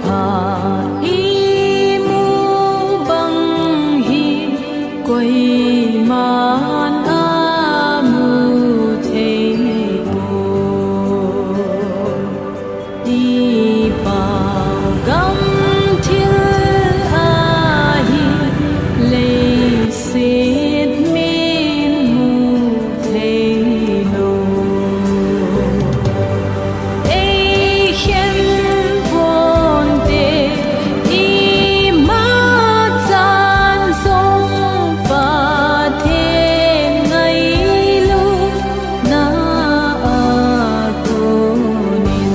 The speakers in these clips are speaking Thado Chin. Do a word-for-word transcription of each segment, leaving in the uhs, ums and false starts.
Pha imu bang hi koiman amu thei poi. I Pa gam thil ahi leiset min mu thei lou. Ei khen ponte, ima chan jong Pathen ngailutna a konin.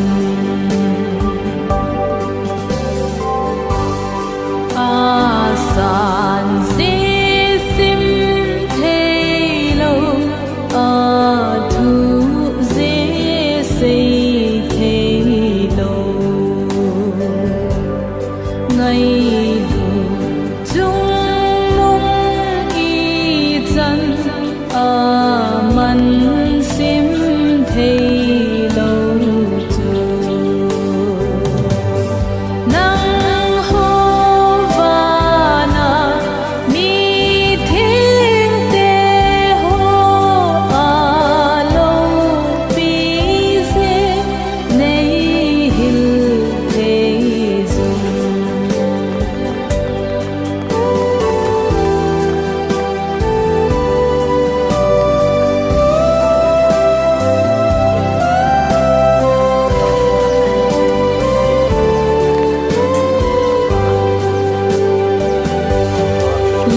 Asan jeh sim thei lou, athu jeh sei thei lou. Ngailut chungnung ichan aman sim thei lou chu. Nangho vana mithengte ho a loupi jeh nei hil thei jong.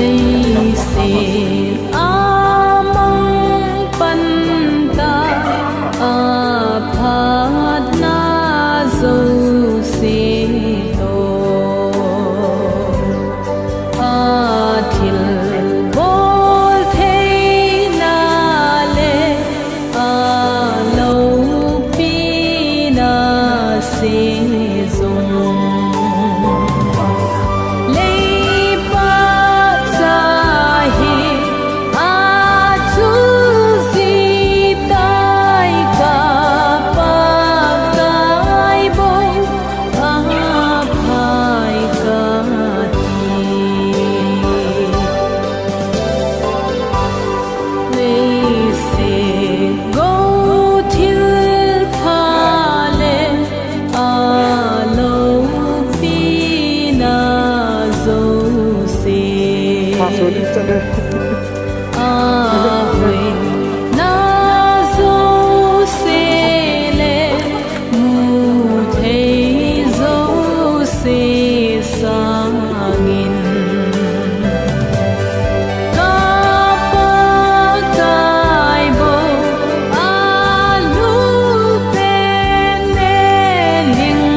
Leiset a mang pan ta, aphatna jouse toh, athilbol theina le aloupina se jong, leipatcha hi achu ji tai ka Pakai bou, aphai kati. Leiset gou thilpha le aloupina jouse, ahoina jouse le mu thei jouse sangin, ka Pakai bou alupeh neh lhing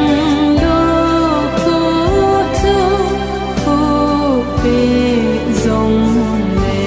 lukhuh chu, khuhpeh jongle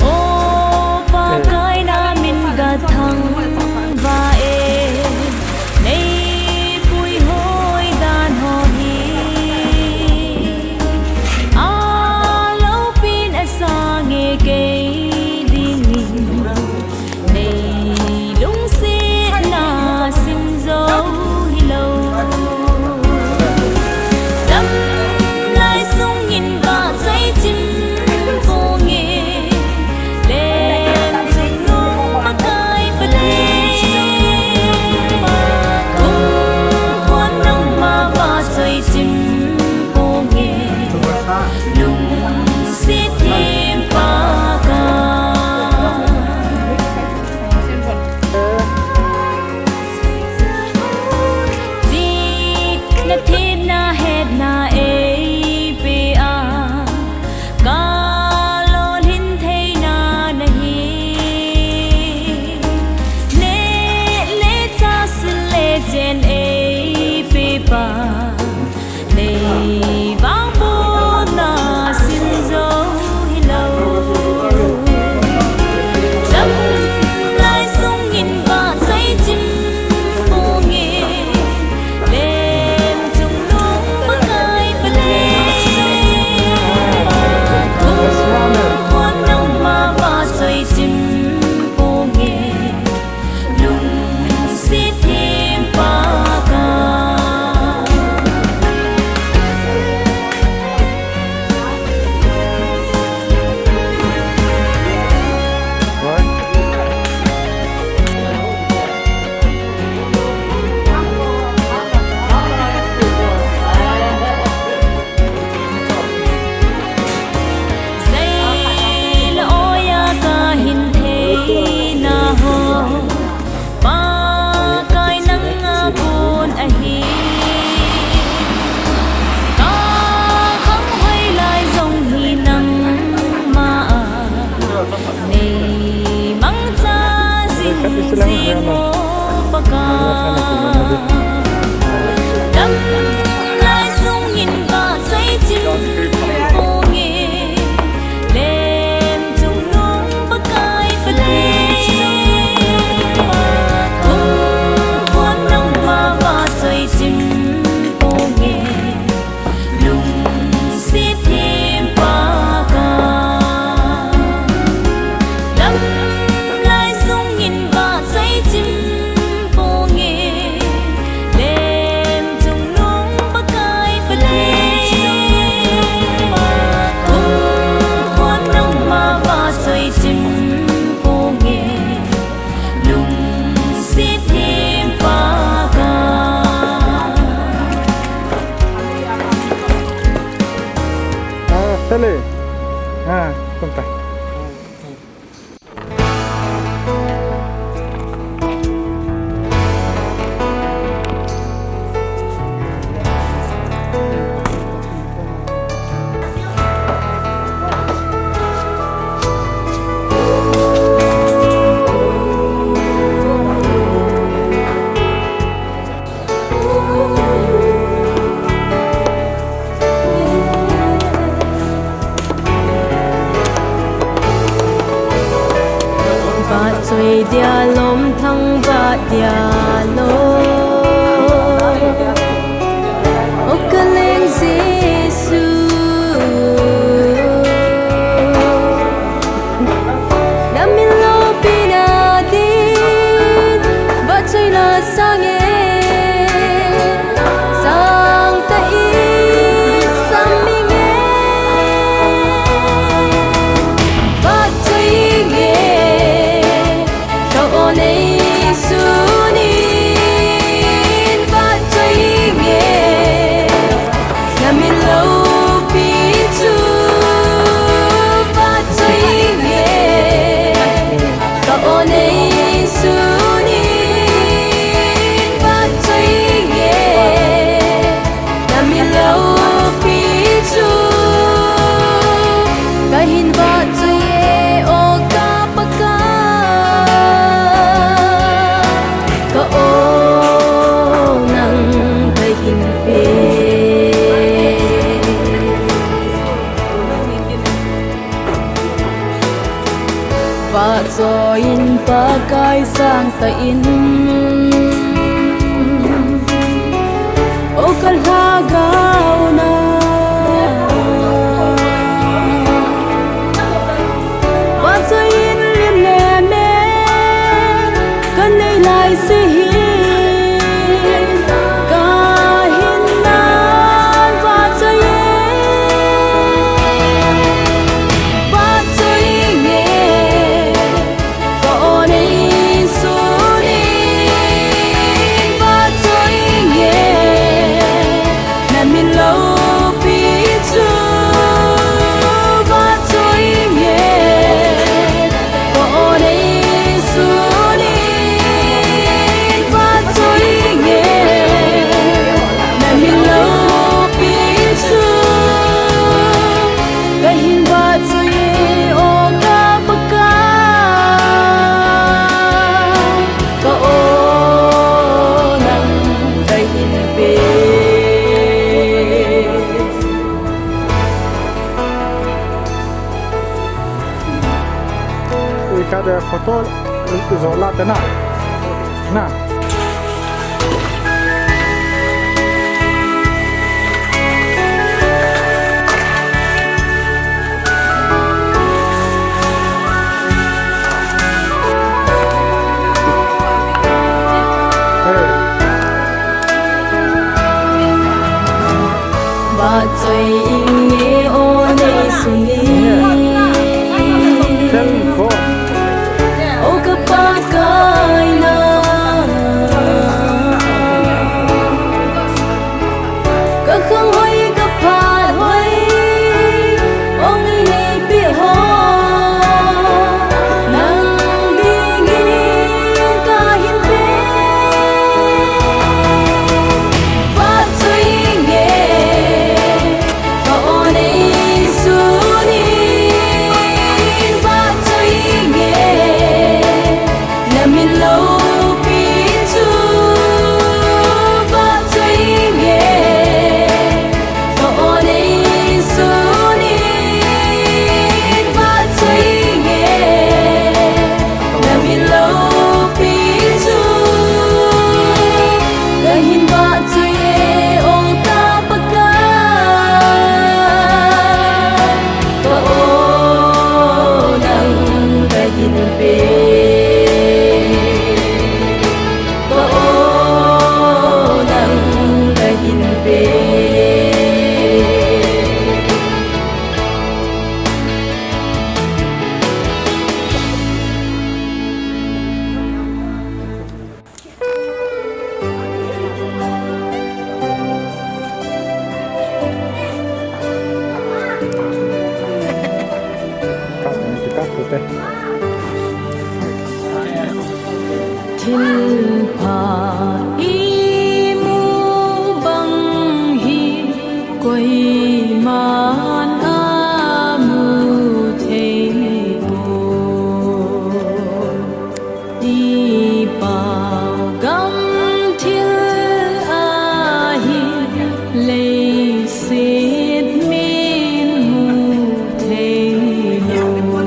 O Pakai, na min ka thangvah e, nei puihoi dan ho hi a loupina sang e kei dingin. Nei lungsetna sim jou hilou. Lamlai sungin vahchoi chim ponge, leng chungnung Pakai Pathen. Kumkhuan nangma vahchoi chim ponge, lungset thim Pakai. Chihna themna hetna eipeh a, ka lolhin theina nahi. Neh le chah, sil le chen eipeh pa, nei vangbohna sim jou hilou. Lamlai sungin vahchoi chim ponge, leng chungnung Pakai Pathen. Kumkhuan nangma vahchoi chim ponge, lungset thim Pakai. Jail oiya kahin theina ho, Pakai nanga kon ahi. Ka khang hoilai jong hi nangma a, nei mangcha jing jing o Pakai. Lamlai sungin vahchoi chim ponge, leng chungnung Pakai Pathen. Kumkhuan nangma vahchoi chim ponge, lungset thim Pakai. Lamlai sungin vahchoi chim ponge, Vahchoi dia lom thangvah dia lom. O ka leng Jesu, na min loupina din vahchoina sang e, sang tah in sam inge. Vahchoi inge, ka aw nei sun in vahchoi inge. Na min loupi chu vahchoi inge, ka aw nei sun in vahchoi inge. Na min loupi chu ka hin vahchoi e, o ka Pakai. Ka aw nang ka hin pe. Vahchoi in Pakai sang tah in, o ka lhagao na. Vahchoi in lim le mel ka nei lai se hi, ka hinna vahchoi e. Vahchoi inge, ka aw nei sun in vahchoi inge. Na min loupi chu vahchoi inge, ka aw nei sun in vahchoi inge. Na min loupi chu ka hin vahchoi e, o ka Pakai. Ka aw nang ka hin pe. Ui, ka de photo zo la te na. Na. Vahchoi inge o nei sun in. O ka Pakai na. Ka khang hoi ka phat hoi, ong i nei peh ho, nang dingin ka hin pe. Vahchoi inge, ka aw nei sun in vahchoi inge. Na min loupi chu vahchoi inge, ka aw nei sun in vahchoi inge. Na min loupi chu ka hin vahchoi e, o ka Pakai. Ka aw nang ka hin pe. Ka aw nang ka hin pe. Thilpha imu bang hi koiman amu thei poi. Tipa gam thil ahi, leiset min mu thei lou.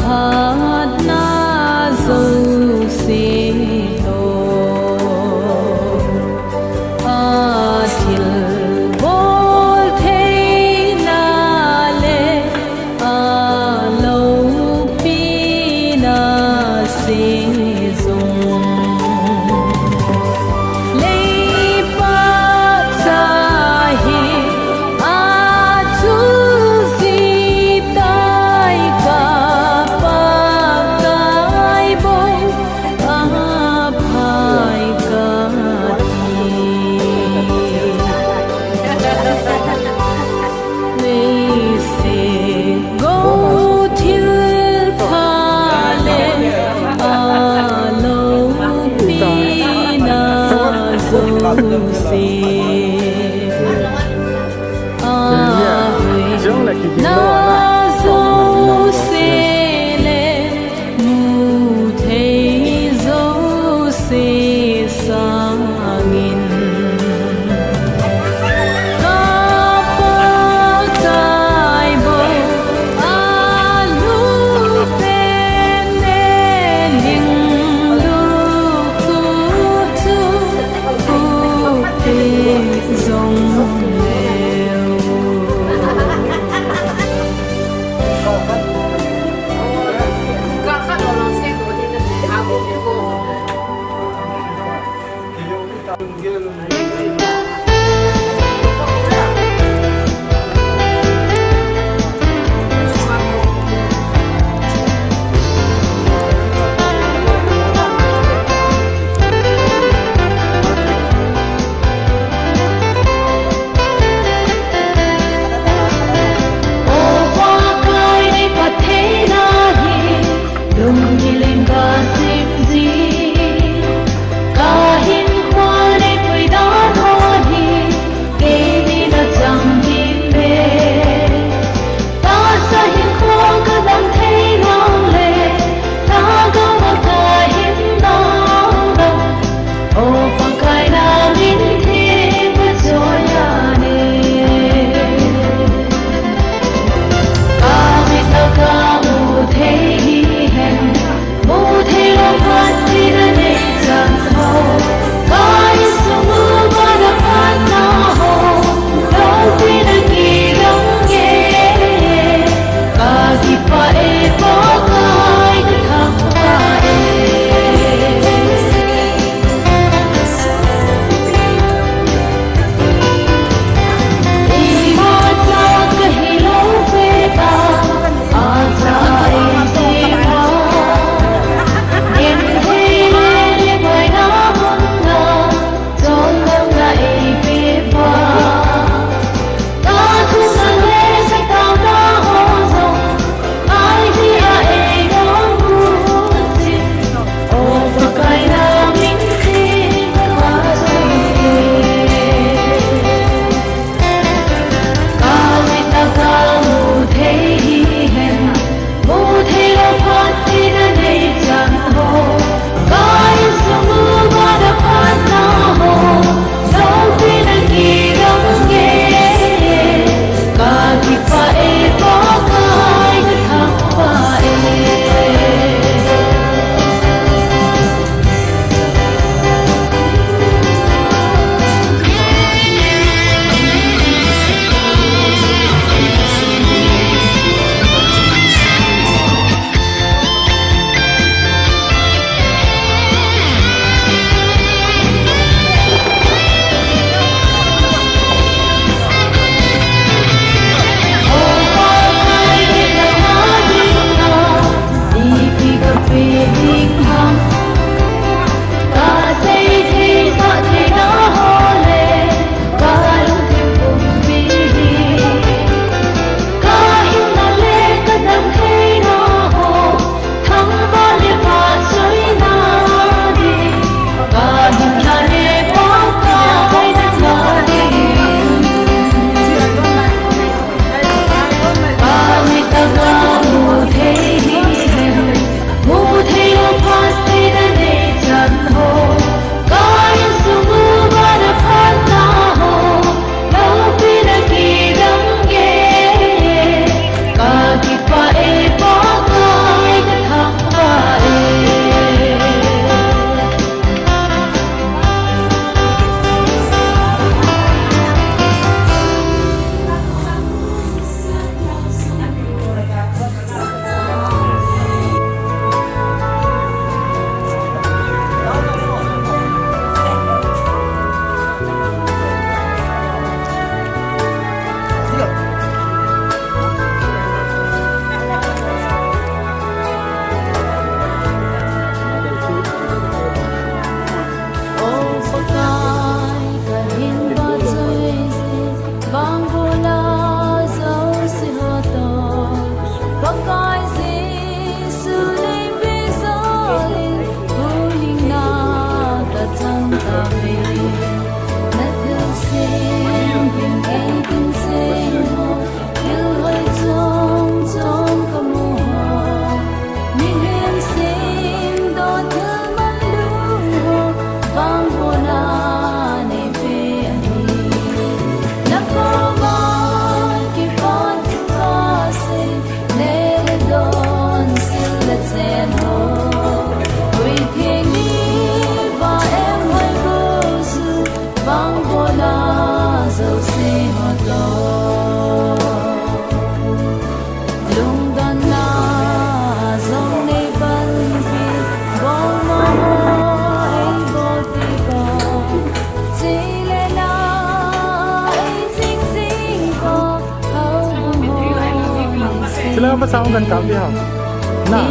Phatna jouse toh, a thilbol theina le a loupina se jong, leipa cha hi a chu ji tai ka Pakai bou a phai ka ti. Leiset gou thilpha le a Tao kan tao dia. Na.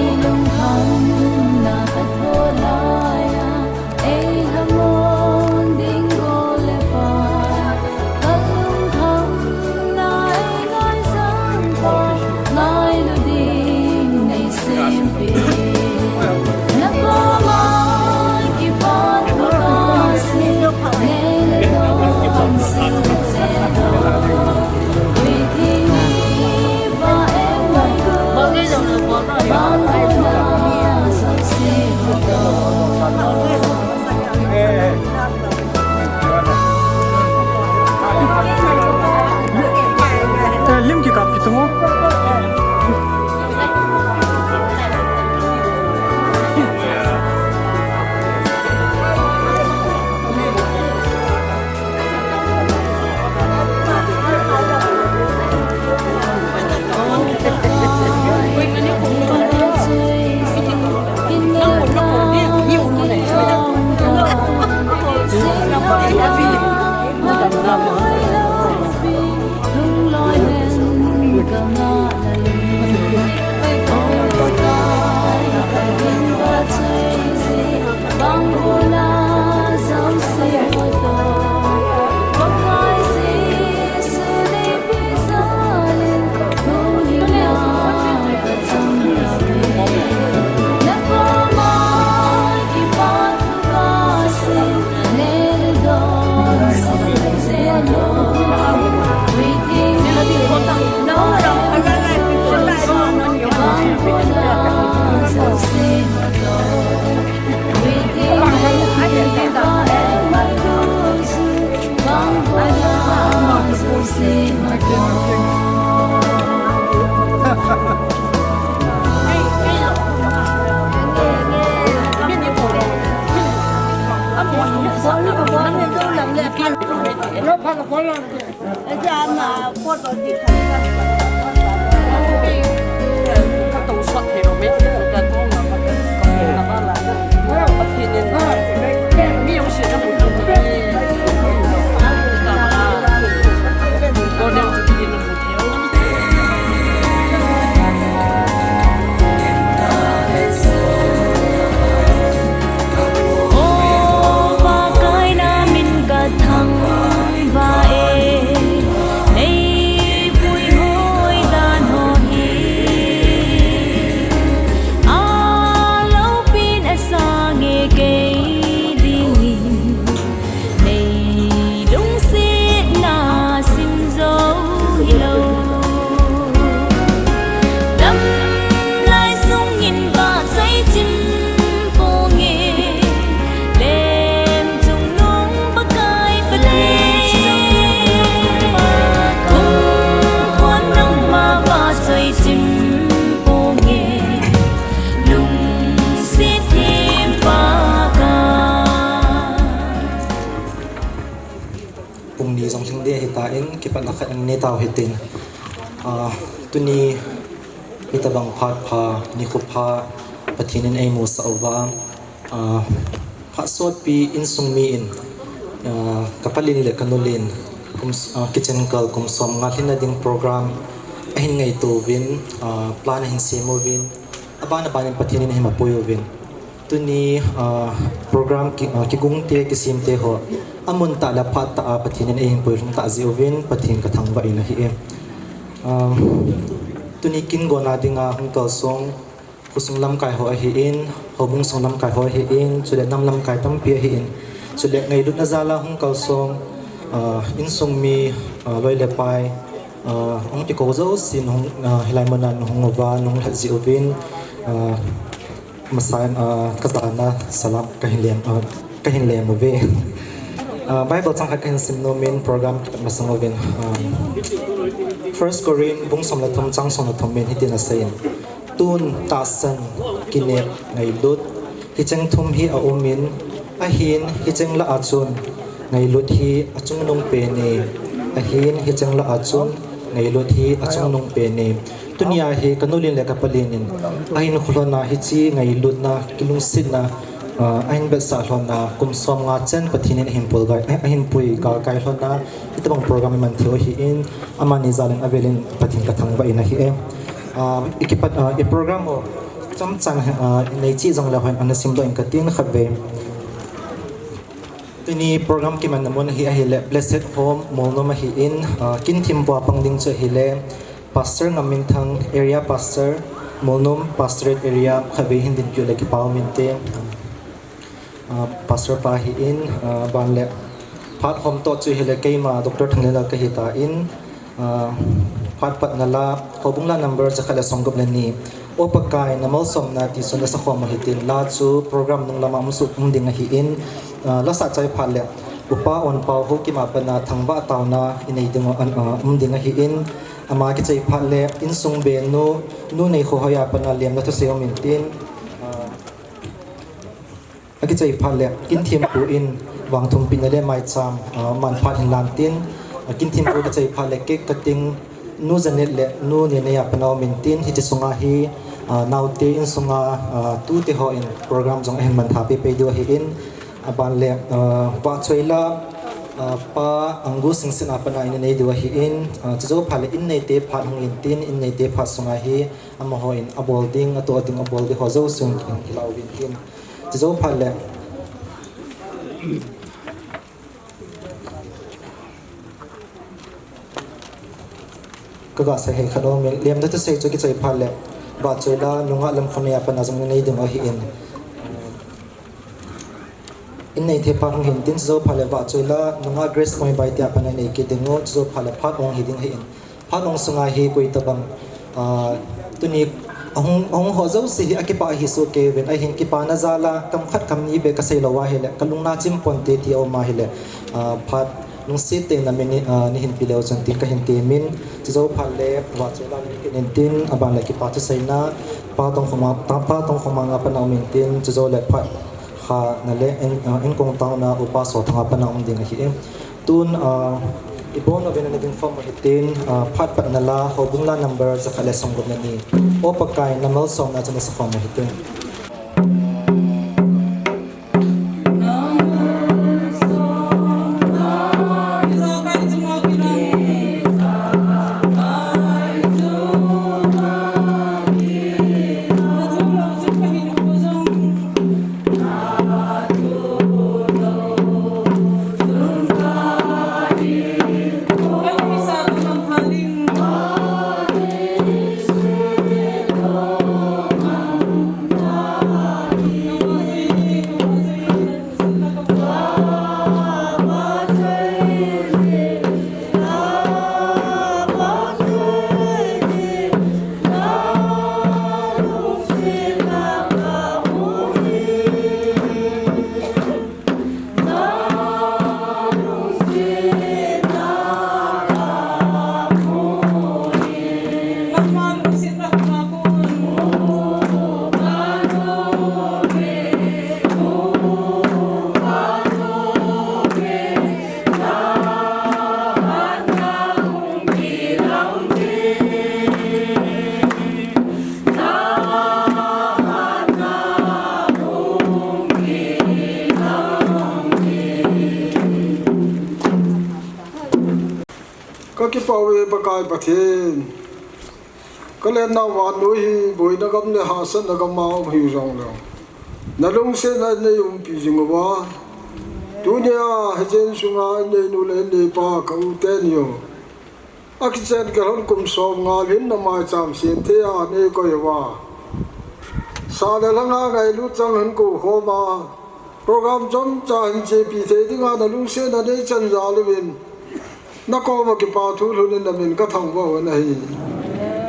Eh, lim kikap kit u. Pung ni jong lhing ding ahitan, kipatna khat nei tao hitin. Ah, tuni hitabang phat pha, nikho pha, Pathen in eimusah uva. Ah, phat sotpi insung mi in, ah, ka palin le ka nulin, kum, ah, kichen kal kum som nga lhinna ding program ahin ngaito uvin, ah, plan ahin sem uvin, aban aban in Pathen in ahin mapui uvin. Tuni, ah, program ki, ah, kigung te, kisem te ho, amun tah le aphat tah a Pathen in eihin puilhung tah jeh uvin, Pathen ka thangvah in ahi e. Ah, tuni kin gona dinga hung kalsong, khosung lamkai ho ahin, houbung sung lamkai ho ahin, chule nam lamkai tampi ahin, chule ngailutna jal a hung kalsong, ah, insung mi, ah, loi le pai, ah, hung kikou jouse, ah, hilai mun a nahung uva, nahung lhat jeh uvin, ah, masa in, ah, ka jana salam kahin lem, ah, kahin lem uve. Ah, Bible chang khat kahin sim nom in program kipat masang uvin. Ah, First Corinth bung som le thum chang som le thum in hitin asei in. Tun tahsan, kinep, ngailut, hicheng thum hi aum in, ahin hicheng lah a chun ngailut hi achungnung pen e, ahin hicheng lah a chun ngailut hi achungnung pen e. Tunia hi ka nulin le ka palin in ahinkho lhon a hiche ngailutna, kilungsetna, ah, ahin vetsah lhon a kum som nga chan Pathen in ahin pui gal, eh, ahin pui galkai lhon a, hitabang program iman thei u ahin, amani jal in avel in Pathen ka thangvah in ahi e. Ah, i kipat, ah, i program ho chomcha, ah, i nei cheh jongle hon ana simdoh in katin khatvei. Tuni program kimanna mun hi ahile Blessed Home Molnom ahin, ah, kin thempu a pang ding chu ahile Pastor Ngamminthang, Area Pastor, Molnom Pastorate Area, khatvei hin dinpiu le kipa um inte. Ah, Pastor pa ahin, ah, ban le phat hom toh chu ahile keima Doctor Thanglenlal kahi tan, ah, phat patna la, houbung la number jakhat le somgup le ni. O Pakai, na malsomna ti chu na sakhom u hitin, la chu program nung lama um suh um ding ahin, ah, la sah chai phat le Upa Onpao Haokip a pat a thangvah taona i nei ding u, ah, um ding ahin, ama kichai phat le insung be nu, nu Neikhohoi a pat a lemna thusei um intin, ah, akichai phat le kin thempu in vangthumpina le maicham, ah, manphat hin lan tin, ah, kin thempu kichai phat le cake cutting nu Janet le nu Nenei a pat a um intin, hiche sunga hi, ah, naote insunga, ah, tute hon program jong ahin mangthah pehpeh diu ahin, aban le, ah, vahchoi la, ah, Pa Angus Singsit a pat a in anei diu ahin, ah, chujou phat le in neite phat hung intin, in neite phat sunga hi amahon abol ding, atoh ding, abol ding ho jouse hung kilah uvin tin. Chujou phat le kaga sei hei khat um in, lemna thusei chu kichai phat le vahchoi la nungah Lamkhonei a pat a jong nei ding ahin. In neite phat hung hintin, chujou phat le vahchoi la nungah Grace Moibai te a pat a nei kit ding u, chujou phat le phat hung hi ding ahin. Phat hung sunga hi koi tabang, ah, tuni ahung, ahung ho jouse hi akipah hi soh kei uvin, ahin kipana jal a kam khat kam ni beh kasei lou ahile kalung nachim ponte ti aum ahile, ah, phat lungset tah in namin, ah, neihin pe leu chun tin kahin temin, chujou phat le vahchoi la nei kit intin, aban le kipa thuseina Pa Tongkhomang, Pa Tongkhomang a pat a um intin, chujou le phat khat na le in, ah, inkong taona Upa Sothang a pat a um ding ahi. Tun, ah, ibon uvin ana ding khom u hitin, ah, phat patna la, houbung la number jakhat le somgup le ni. O Pakai, na malsomna chu na sakhom u hitin. Kakipah uve Pakai Pathen. Kalenna vannoi hi boina gam le hahsatna gam a um hiu jongleu, na lungsetna in nei umpi jing uva. Tunia hiche in sunga in neinu le in neipa ka u teni u, akichen kalhon kum somnga lhin na maicham sem thei a nei koi uva. Sa le lhanga ngailut chang hin kou khom a, program chomcha hin chepi thei dinga na lungsetna nei chan jal uvin, na koma kipa thu lhun in na min ka thangvah u ahi.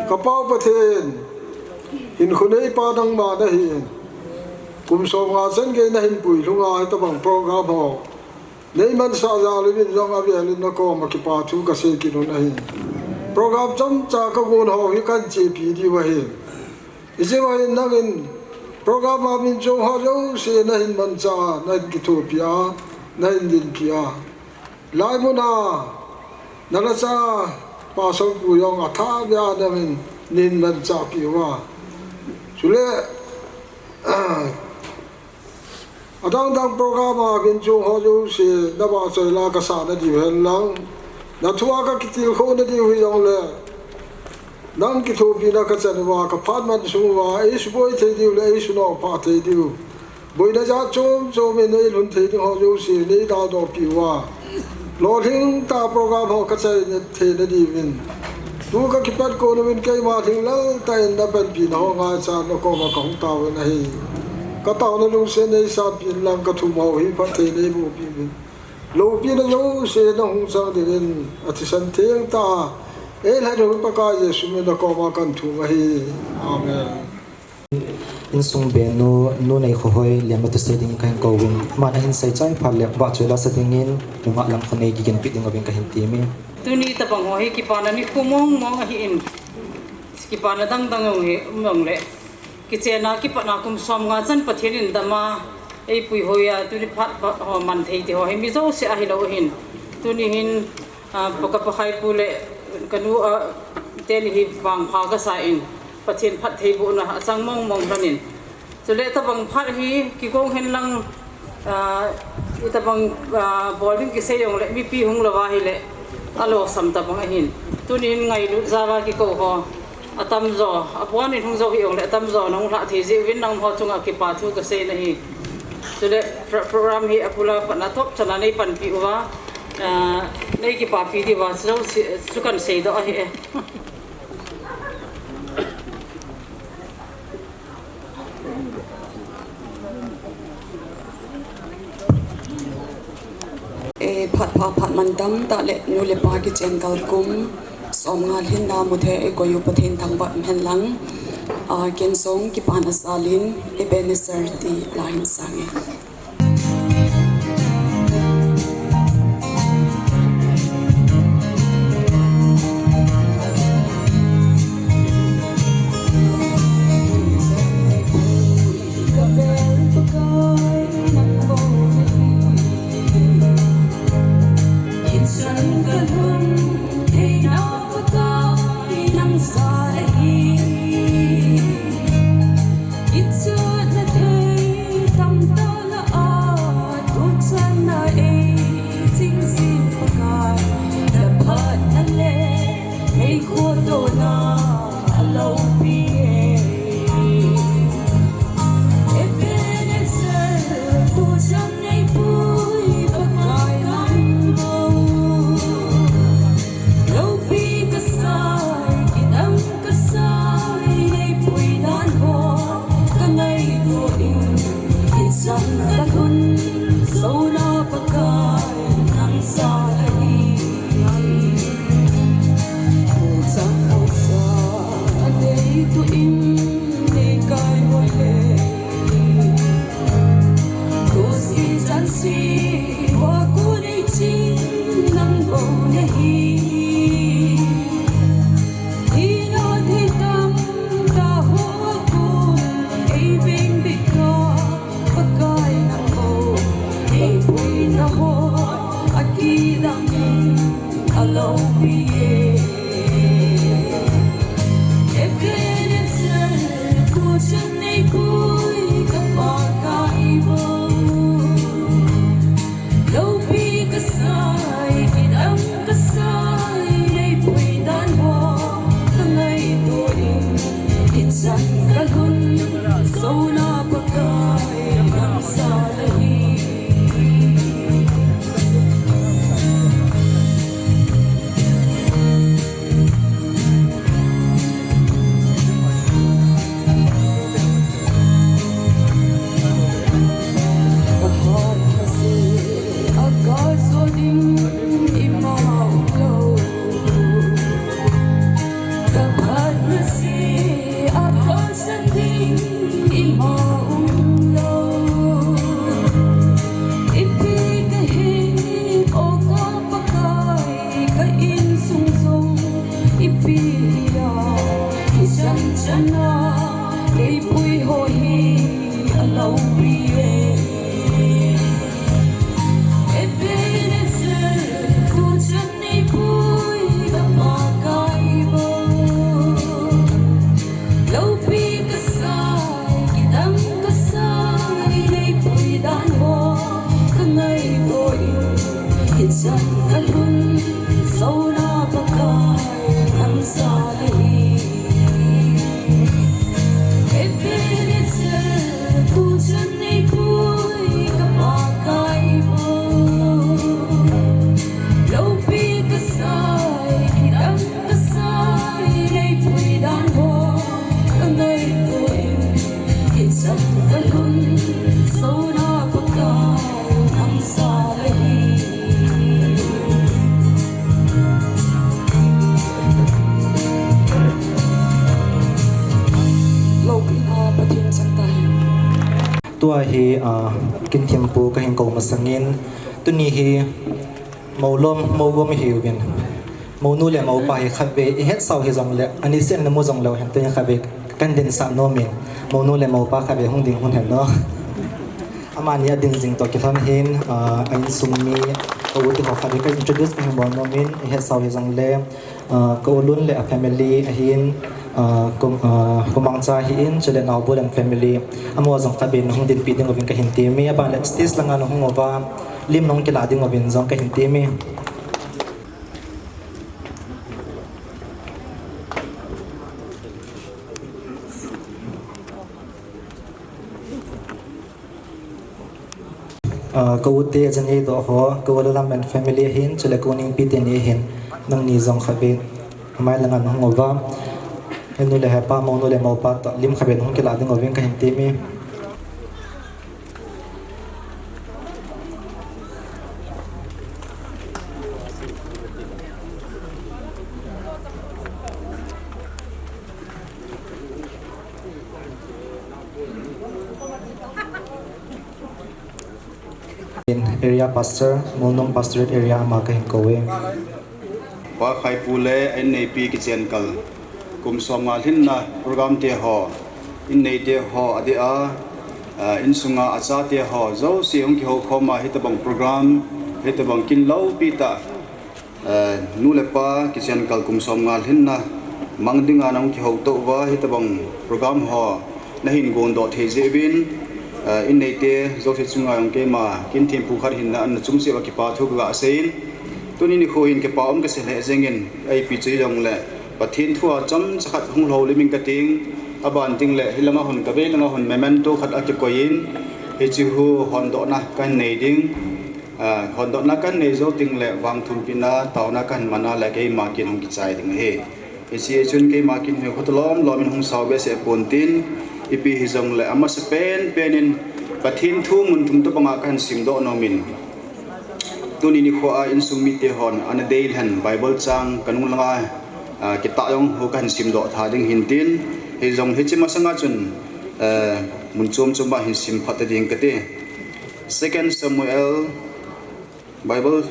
Ka Pa Pathen, hinkho neipa nangma nahi. Kum somnga chan gei na hin puilhung a, hitabang program ho nei mansah jal uvin jong avel in na koma kipa thu ka sei kit u ahi. Program chomcha ka gon ho hi kan chepi diu ahi. Hiche va hin nangin program a min chong ho jouse na hin manchah a, na hin kithopi a, na hin dinpi a, lai mun a na lhacha Pastor pu jong athah beh a nangin nei manchah peh uva. Chule adang dang program a min chong ho jouse na vahchoi la ka sah nadiu hen lang, na thu a ka kitilkhou nadiu hi jongle, Nang kithopina kachan uva, kaphat man sung uva, eisuboi thei diu le eisunong pha thei diu, boina jat chom chom in neilhun thei ding ho jouse neidaldoh peh uva, lolhing tah program ho kachaina theina diuvin, tu kakipat kon uvin keima lhinglel tah in napanpina ho ngaichat nakoma kahung taovin ahi. Kataona lungset neisanpeh in lang kathum ho hi phatthei neiboh peh uvin, loupina jouse nahung chang dingin athisan theng tah a eilhen u Pakai Jesu min a nakoma kahin thum ahi. Amen. Insung benu, Nu Neikhohoi, Lianmatu sei dingin kahin kouvin, aman ahin seichai phat le vahchoi lasa dingin nungah Lamkhanei kigenpeh ding uvin kahin temin. Tuni tabang ho hi kipana nikho mong mong ahin, kipana dangdang jong hi um jongle, kichena kipatna kum somnga chan Pathen in dama eipuihoi a, tuni phat ho man thei ti ho hi mi jouse ahilou ahin, tuni hin, ah, pa, ka Pakai pu le kanu, ah, teni hi vangpha kasa in, Pathen phattheibohna achang mong mong lhonin, chule tabang phat hi kigong hen lang, ah, itobang, ah, bol ding kisei jongle mipi hung louva ahile alosam tobang ahin, tunin ngailut jal a kikou ho atamjo, abonin hung jou hih jongle atamjo nahung lhah thei jeh uvin nangho chunga kipa thu kasei nahi. Chule pro-, program hi abula patna top chana neipanpi uva, ah, neikipapi diuva chu, chu kahin seidoh ahi e. Eh, phat pha phat mantam tah le nu le pa kichen kal kum somnga lhinna muthei eikoi u Pathen thangvah umhen lang, ah, ken jong kipana jalin Ebenezer ti la hin sange. Tua hi, ah, Kinthempu kahin kou masangin, tuni hi Moulom, Mougom ihiuvin. Mounu le moupa hi khatvei, ihetsau hijongle, anise namu jongleu hen, tuni khatvei, kahin dinsah nomin. Mounu le moupa khatvei hung ding hung hen no. Amani ading jing toh kilhon hin, ah, a insung mi, ka u te ho khatvei, ka introduce kahin bol nomin, ihetsau hijongle, ah, ka u Lun le a family ahin, ah, kum, ah, kumangcha ahin, chule Naobulen family, amaho jong khatvei nahung dinpi ding uvin kahin temi, aban le stage langa nahung uva, lim nahung kila ding uvin jong kahin temi. Ah, ka u te, Janeidoh ho, ka u Lalam and family ahin, chule ka u Ningpi teni ahin, nangni jong khatvei, amai langa nahung uva, henu le hepa, mounu le moupa toh, lim khatvei nahung kila ding uvin kahin temi. In area pastor, Molnom Pastorate area ama kahin kou e. Pa Khaipu le a inneipi kichenkal. Kum somnga lhinna program te ho, innei te ho adeh a, ah, insunga achate ho, jouse hung kihoukhom a hitabang program, hitabang kin loupi tah, eh, nu le pa kichenkal kum somnga lhinna mang dinga nahung kihouto uva, hitabang program ho nahin gondoh thei jeh uvin, eh, inneite jouse chunga jong keima Kinthempu khat hinna ana chung cheh uva kipa thu kaga seiyin. Tuni nikho hin kipa um kasei lheh jengin, ipi chu hijongle Pathen thu a chomcha khat hung lhou lim ing kating, aban tengle hilanga hon kavei langa hon memento khat akikoi in, hiche hi hondohna kahin nei ding. Ah, hondohna kahin nei jou tengle vangthumpina taona kahin mana le keima kin hung kichai ding ahi. Hiche chun keima kin hi khut lom lom in hung sao behseh pontin, ipi hijongle amasapen pen in Pathen thu mun thum tobanga kahin simdoh nomin. Tuni nikho a insung mite hon ana deilhen Bible chang kanung langa, ah, kitah jong ho kahin simdoh tha ding hintin, hijong hiche masanga chun, eh, mun chom chom a hin sim phat ta ding kati. Second Samuel, Bible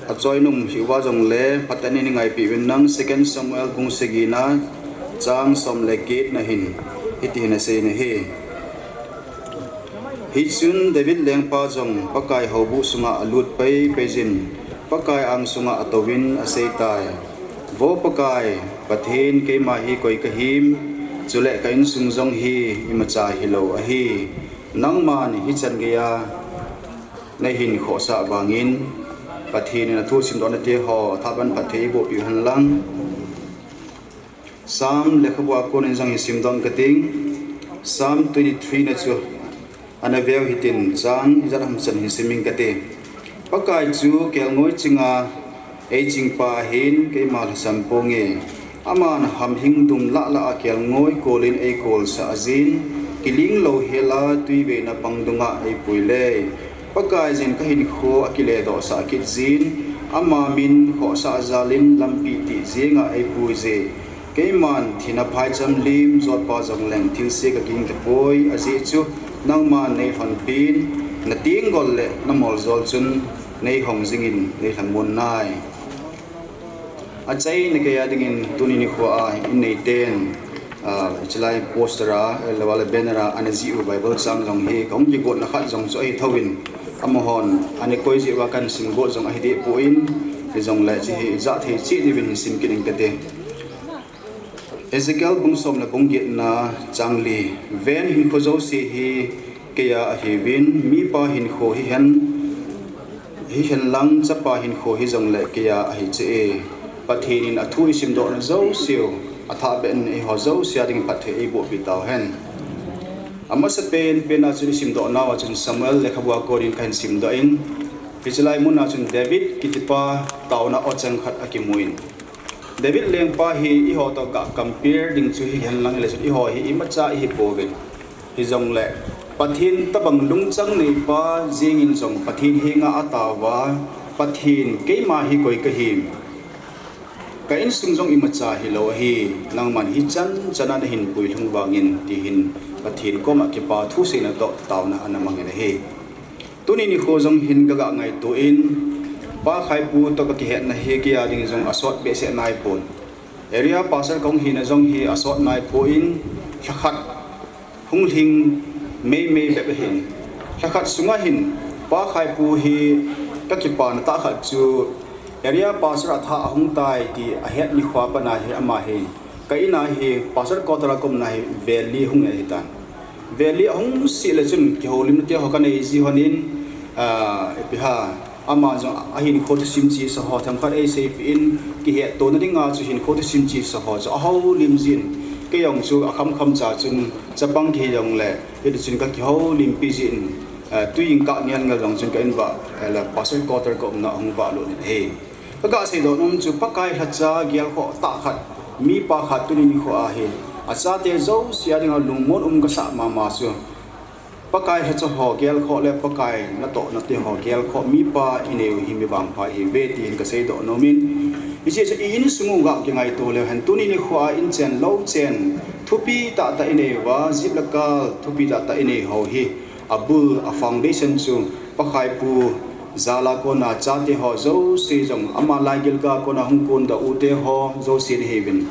achoinom hiuva jongle phatah in nei ngaipi uvin lang, Second Samuel bung sagina chang som le get na hin hiti hin asei in ahi. Hichun David lengpa jong Pakai houbuh sunga alut pai pai jin, Pakai angsunga atouvin aseitai, Vo Pakai, Pathen, keima hi koi kahim, chule ka insung jong hi imacha hilou ahi. Nangman hichan geiya neihin khohsah vangin, Pathen in athu simdohna te ho, athaban phatthei eiboh piu hen lang. Psalm lekhabu a konin jong hin simdoh kating. Psalm twenty-three na chu ana veu hitin, chang ijat ham chan hin sim ing kati. Pakai chu kelngoi chinga eichingpa ahin, keima lhasam ponge. Aman hamhing dum lah lah a kelngoi kolin eikolsah jin, kiling lou hela twi veina pang dunga eipui le. Pakaiyin kahinkho akiledohsah kit jin, ama min khohsah jalin lampi tih jenga eipuije. Keiman thina phaicham lim jotpa jongleng thilse kaging tapoi, ajeh chu nangman neilhonpin, natenggol le namoljol chun neihong jingin neilhamon nai. Achaina geiya dingin tuni nikho a inneiten, ah, hichelai poster a, ahilou le banner a ana jih u Bible chang jong hi kahung kigotna khat jong chu ahi thouvin, amahon ana koi jeh uva kahin simgot jong ahi deh poi, hijongle hiche hi ijah thei cheh diuvin hin sim kit ing kati. Ezekiel bung som le bung getna chang li. Ven, hinkho jouse hi keiya ahiuvin, mipa hinkho hihen, hihen lang chapa hinkho hijongle keiya ahi cheh e. Pathen in athu isimdohna jouseu athahbeh in eiho jouse a dingin phatthei eibohpi tauhen. Amasapen pen a chun isimdoh nauva chun Samuel lekhabu a konin kahin simdoh in, hichelai mun a chun David kitipa taona ochang khat akimun. David lengpa hi eiho toh ga compare ding chu hihen lang hile chun eiho hi imacha ihi pouvin. Hijongle Pathen tabang lungchang neipa jengin jong Pathen henga ataova, Pathen, keima hi koi kahim, ka insung jong imacha hilou ahi, nangman hichan chana nahin puilhung vangin, tihin Pathen koma kipa thuseina toh taona ana mangin ahi. Tuni nikho jong hin kaga ngaito in, Pa Khaipu toh kakihetna hi keija ding jong asot behseh naipon, area pastor kahung hina jong hi asot naipon, lhakhat hung lhing meimei bep ahin. Lhakhat sunga hin, Pa Khaipu hi kakipana tah khat chu, area pastor atha ahung tai ti ahet nikho pana hi ama hi, ka ina hi, pastor quarter a kaumna hi, vel li hung ahitan. Vel li ahung seh le chun kihoulimna teho kanei ji lhonin, ah, ipi ham, ama jong ahinkho thusim chesa ho themkhat eiseipeh in, kihettona dinga chu hinkho thusim chesa ho chu ahoulim jin. Kei jong chu akhamkham cha chun chapang kihi jongle, hiti chun kakihoulimpi jin, ah, twi in kah ngelngel jong chun ka invah, eh, le pastor quarter kaumna ahung vahlut in ahi. Kaga seidoh nom chu Pakai lhacha gelkhoh tah khat, mipa khat tuni nikho a hi, achate jouse a dinga lungmon um kasah mama chu, Pakai lhacha ho gelkhoh le Pakai natohna teho gelkhoh mipa inei u hi mi vangpha ihiuve tihin kaseidoh nomin, hiche chu i insung u ga kingaito leu hen, tuni nikho a inchen louchen thupi tahtah inei uva, jep le kal thupi tahtah inei ho hi, abul, a foundation chu Pa Khaipu jal a kona chate ho jouse jong, ama laigilga kona hung kondoh u teho jouse ahiuvin.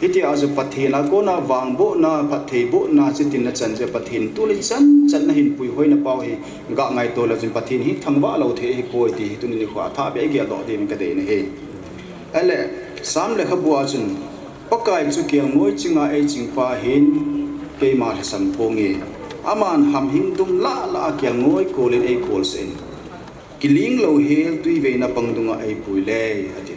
Hitia chu Pathen a kona vangbohna, phattheibohna, chitin nachan jeh Pathen tuni chan chan nahin puihoina pau hi ga ngaito leu chun Pathen hi thangvah lou thei ahipoi ti hi tuni nikho a thahbeh geldoh dingin kadei ahi. Ahile, Sam lekhabu a chun, Pakai chu kelngoi chinga eichingpa ahin, keima lhasam ponge. Aman hamhing dum lah lah a kelngoi kolin eikolsah in, kiling louhel twiveina pang dunga eipui le, ati.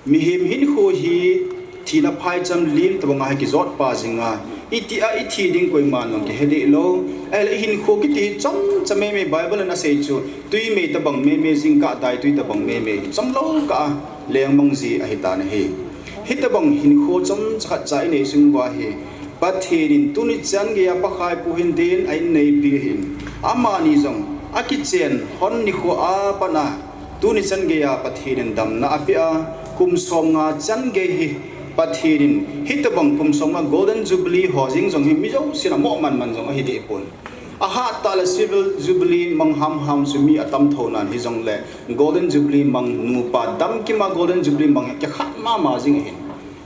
Mihem hinkho hi thina phaicham lim tobanga hi kijotpa jinga, itia ithi ding koiman jong kihe deh lou. Ahile ihinkho kiti hi chomcha meimei, Bible in asei chu, twimei tobang meimei, jingkah daitwi tobang meimei, chomlou kah a lengmang ji ahitan ahi. Hitobang hinkho chomcha khatcha inei sung uva hi, Pathen in tuni chan geiya Pa Khaipu hin den a inneipi ahin, amani jong akichen lhon nikho a pat a, tuni chan geiya Pathen in damna apeh a, kum somnga chan gei hi Pathen in hitobang kum somnga Golden Jubilee ho jeng jong hi mi jousen amoh manman jong ahi deh pon. Ahat tah le Silver Jubilee mang hamham chu mi atam thou nan hijongle, Golden Jubilee mang, nupa damkima Golden Jubilee mang hi kikhat mama jing ahin.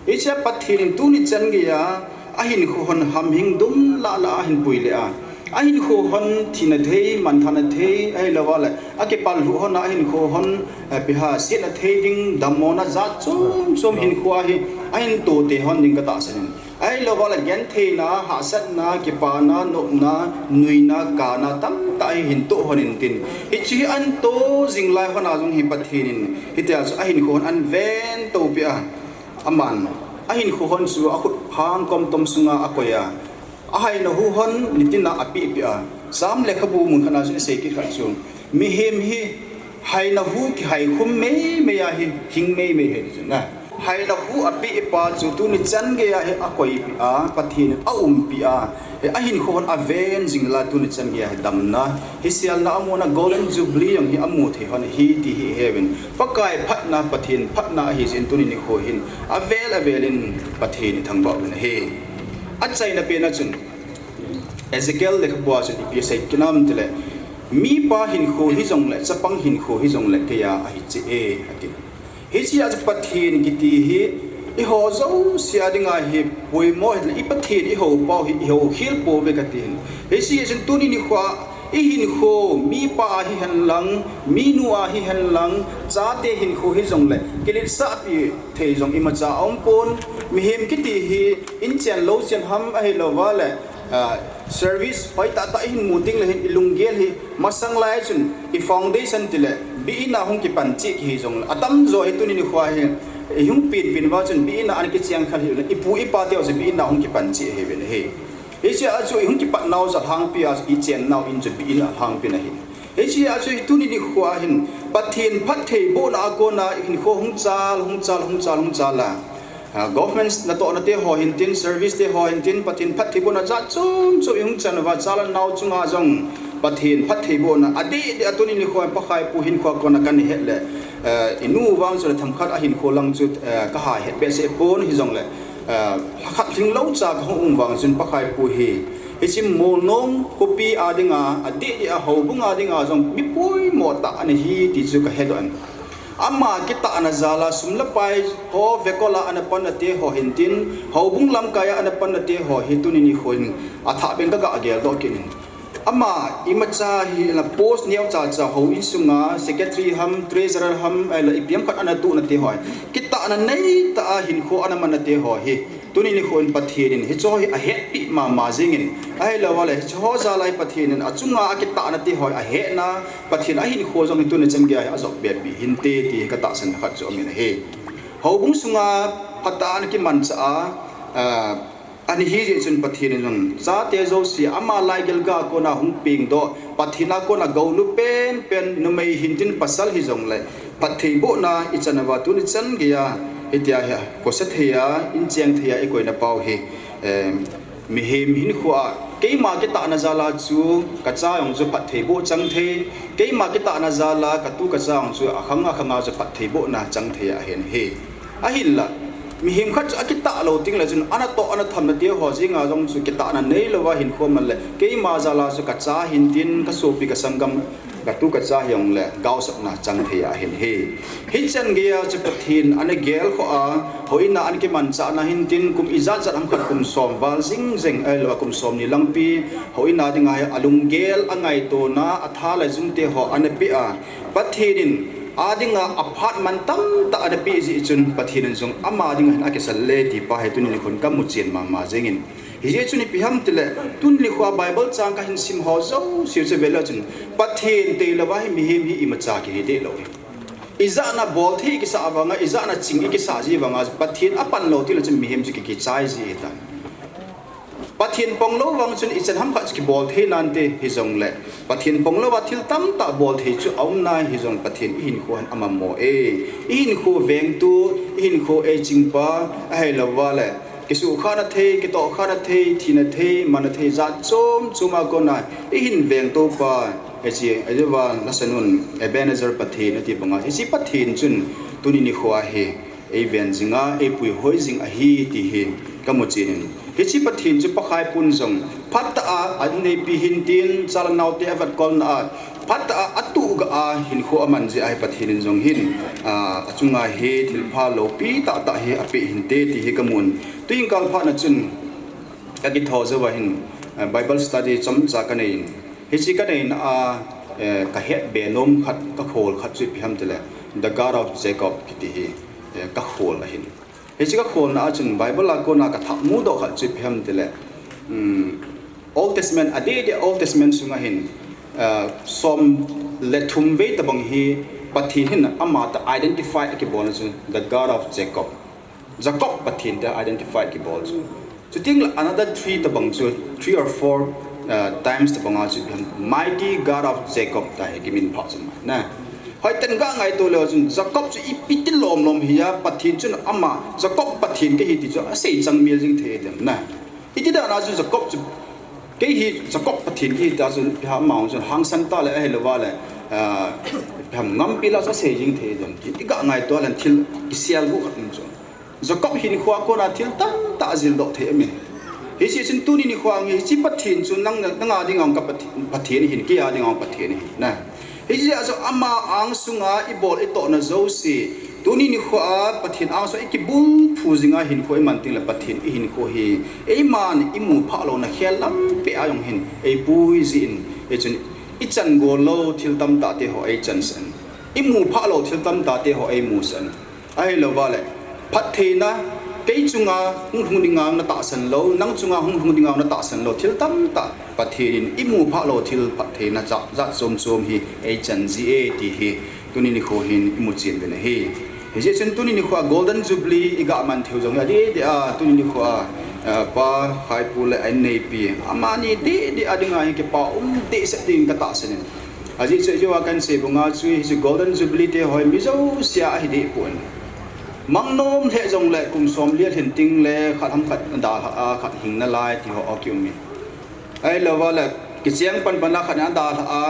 Hichea Pathen in tuni chan geiya ahinkho lhon hamhing dum lah lah a ahin pui le a, ahinkho lhon thina thei, manthahna thei, ahilouva le akipallhuh lhon a ahinkho lhon, eh, ipi ham, setna thei ding, dammona jat chom chom hinkho a hi ahin tote lhon ding katahsan in. Ahilouva le gentheina, hahsatna, kipana, nopna, nuina, kana tamtah hi ahin toh lhon intin, hiche hi ahin toh jing lai lhon a jong hi Pathen in hitia chu ahinkho lhon ahin ventoupeh a, aman ahinkho lhon chu akhutphang komtom sunga akoi a, ahaina hu lhon nitina apehpeh a. Sam lekhabu mun khat a chun asei kit khat chu, mihem hi haina hu kihaikhum meimei a hi hing meimei ahi ti chu na. Haina hu apehpa chu tuni chan geiya hi akoipeh a, Pathen in aumpeh a, hi ahinkho lhon aven jing lai tuni chan geiya hi damna, hiselna amuna Golden Jubilee jong hi amu thei lhon ahi ti hi iheuvin. Pakai phatna, Pathen phatna ahijeh in tuni nikho hin avel avel in Pathen ithangvah uvin ahi. Achaina pen a chun, Ezekiel lekhabu a chun ipi asei kit ham tile, mipa hinkho hijongle, chapang hinkho hijongle keiya ahi cheh e, ati. Hichea chu Pathen kiti hi, eiho jouse a dinga hi poimo ahi, i Pathen ihou pau hi, ihou khel pouve kati hin. Hichea chun tuni nikho a, ihinkho, mipa a hihen lang, minu a hihen lang, chate hinkho hijongle, kiletsahpi thei jong imacha aumpon, mihem kiti hi, inchen louchen ham ahilouva le, ah, service hoitah tah ihin mu tengle hin ilunggel hi, masang lai chun i foundation tile, bi-in a hung kipan cheh kihi jongle, atamjo hi tuni nikho a hi, ihung penpen uva chun bi-in a ana kicheng kha hile, ipu ipa teu chu bi-in a hung kipan cheh ahiuvin ahi. Hichea chu ihung kipat nau chu alhangpia chu ichen nau in chu bi-in alhangpin ahi. Hichea chu hi tuni nikho a hin Pathen phattheibohna a kona ihinkho hung chal, hung chal, hung chal, hung chal a, Ah, government natohna te ho hintin, service te ho hintin, Pathen phattheibohna jat chom chom ihung chan uva, chale nao chunga jong Pathen phattheibohna adeh deh a tuni nikho Pakhaipu hinkho a kona kana het le, eh, inu vang chule themkhat a hinkho lang chu, eh, kaha het behseh pon hijongle, eh, lhakhat lhinglou cha kahung um vang chun Pakhaipu hi, hiche Molnom khopi a dinga, adeh deh a houbung a dinga jong mi poimo tah ana hi ti chu kahedoh in. Ama kitahna jal a sum le pai ho vekol a ana panna te ho hintin, houbung lamkai a ana panna te ho hi tuni nikho in athah beh in kaga geldoh kit in. Ama imacha hi la post neocha cha houin sunga secretary ham, treasurer ham, ahile ipi ham khat ana tohna te ho, kitahna neitah a hinkho ana manna te ho hi tuni nikho in Pathen in hicheho hi ahetpi mama jingin, ahilouleh hicheho jal a hi Pathen in achunga akitahna te ho ahetna, Pathen ahinkho jong hi tuni chan geiya hi ajop behpi hinte ti hi katahsan khat chu amin ahi. Houbung sunga phatah a ana kimanchah a, ah, ana hi jeh chun Pathen in jong chate jouse ama laigel ga a kona hung pengdoh, Pathen a kona gou lu penpen numei hintin pasal hijongle phattheibohna ichan uva tuni chan geiya hitia hi khosa thei a, incheng thei a ikoina pau hi, eh, mihem hinkho a keima kitahna jal a chu kacha jong chu phattheiboh chang thei, keima kitahna jal a katu kacha jong chu akhang akhang a chu phattheibohna chang thei ahin ahi. Ahinla, mihem khat chu akitah lou tengle chun anatoh ana thamna te ho jenga jong chu kitahna neilouva hinkho man le keima jal a chu kacha hintin, kasopi kasanggam, katu kacha hijongle gaosapna chang thei ahin ahi. Hichan geiya chu Pathen ana gelkhoh a, houin a ana kimanchahna hintin kum ijat jat ham khat kum som val jing jeng ahilouva kum somni langpi houin a dinga hi alunggel angaitona atha le jung te ho ana peh a, Pathen in adinga aphat man tamtah ana peh jeh chun Pathen in jong ama dinga hin akisal le ti pa hi tuni nikho in kamu chen mama jengin. Hijeh chun ipi ham tile, tuni nikho a Bible chang kahin sim ho jouse chu veleu chun, Pathen teilouva hi mihem hi imacha kihi dehlou hi. Ijatna bolthei ikisah vanga, ijatna ching ikisah ji vanga, Pathen apan lou tengle chun mihem chu ki, kichai ji ahitan. Pathen ponglou vang chun ichan ham khat chu kibol thei nante hijongle, Pathen ponglouva thil tamtah bol thei chu aum nai hijong Pathen ihinkho hin amammo e. Ihinkho vengtu, ihinkho eiching pa, ahilouva le kisuhkhahna thei, kitohkhahna thei, thina thei, manna thei jat chom chom a kona ihin vengtou pa, hiche, hichea lasanun Ebenezer Pathen ati banga, hiche Pathen chun tuni nikho a hi eiven jinga, eipuihoi jing ahi ti hi kamu chenin. Hiche Pathen chu Pakhaipun jong phatah a anneipi hintin, chale naote avetkolna a phatah a atuhgah a hinkho aman jeh a hi Pathen in jong hin, ah, achunga hi thilpha loupi tahtah hi apeh hinte ti hi kamun. Tuin kal phatna chun kakitho jouva hin, ah, Bible study chomcha kaneiyin. Hiche kaneina a, eh, kahetbe nom khat, kakhol khat chu ipi ham tile, The God of Jacob kiti hi, eh, kakhol ahin. Hiche kakholna a chun Bible a kona kathah mudoh khat chu ipi ham tile, um, Old Testament, adeh deh Old Testament sunga hin, ah, som le thum vei tobang hi Pathen hin amatah identify akibolna chu The God of Jacob. Jacob Pathen tia identify kibol chu. Chutengle another three tobang chu, three or four, uh, times tobanga chu ipi ham, Mighty God of Jacob tia hi kiminphah chu mai na. Hoiten ga ngaito leu chun Jacob chu ipi ti lomlom hiya, Pathen chun ama Jacob Pathen kahi ti chu asei changmil jing thei dem na. Iti dan a chu Jacob chu, kei hi Jacob Pathen kahi tia chu, ipi ham, ama chun hangsan tah le ahilouva le, ah, ipi ham, ngampi lah a chu asei jing thei dem ti. Iga ngaito leu thil kiselguh khat um chu. Jacob hinkho a kona thil tamtah jildoh thei amin. Hiche chun tuni nikho a hi, hiche Pathen chu nang, nanga dinga ka Pathen, Pathen ahin, keia dinga Pathen ahin na. Hijeh a chu ama angsunga ibol itohna jouse, tuni nikho a Pathen angsunga ikibulphu jinga hinkho iman tengle Pathen ihinkho hi eiman imu phah louna khel lampi a jong hin eipui jin, hichun ichan gol lou thil tamtah te ho eichansah in, imu phah lou thil tamtah te ho eimusah in. Ahilouva le, phattheina, kei chunga hung lhung dinga natahsan lou, nang chunga hung lhung dinga natahsan lou thil tamtah Pathen in imu phah lou thil phattheina jat, jat chom chom hi eichan ji e ti hi tuni nikho hin imu chen uvin ahi. Hijeh chun tuni nikho a Golden Jubilee iga man theiu jong hi adeh deh a, tuni nikho a, eh, Pa Khaipu le anneipi, amani deh deh a dinga hi kipa um dehset dingin katahsan in. Ajeh chu, ajeh chu kahin sei banga chu hiche Golden Jubilee te ho hi mi jousea ahi deh pon. Mang nom lheh jongle kum som li alhin tengle khat ham khat adalhah a, khat hing nalai ti ho akium e. Ahilouva le kicheng panpan a khat in adalhah a,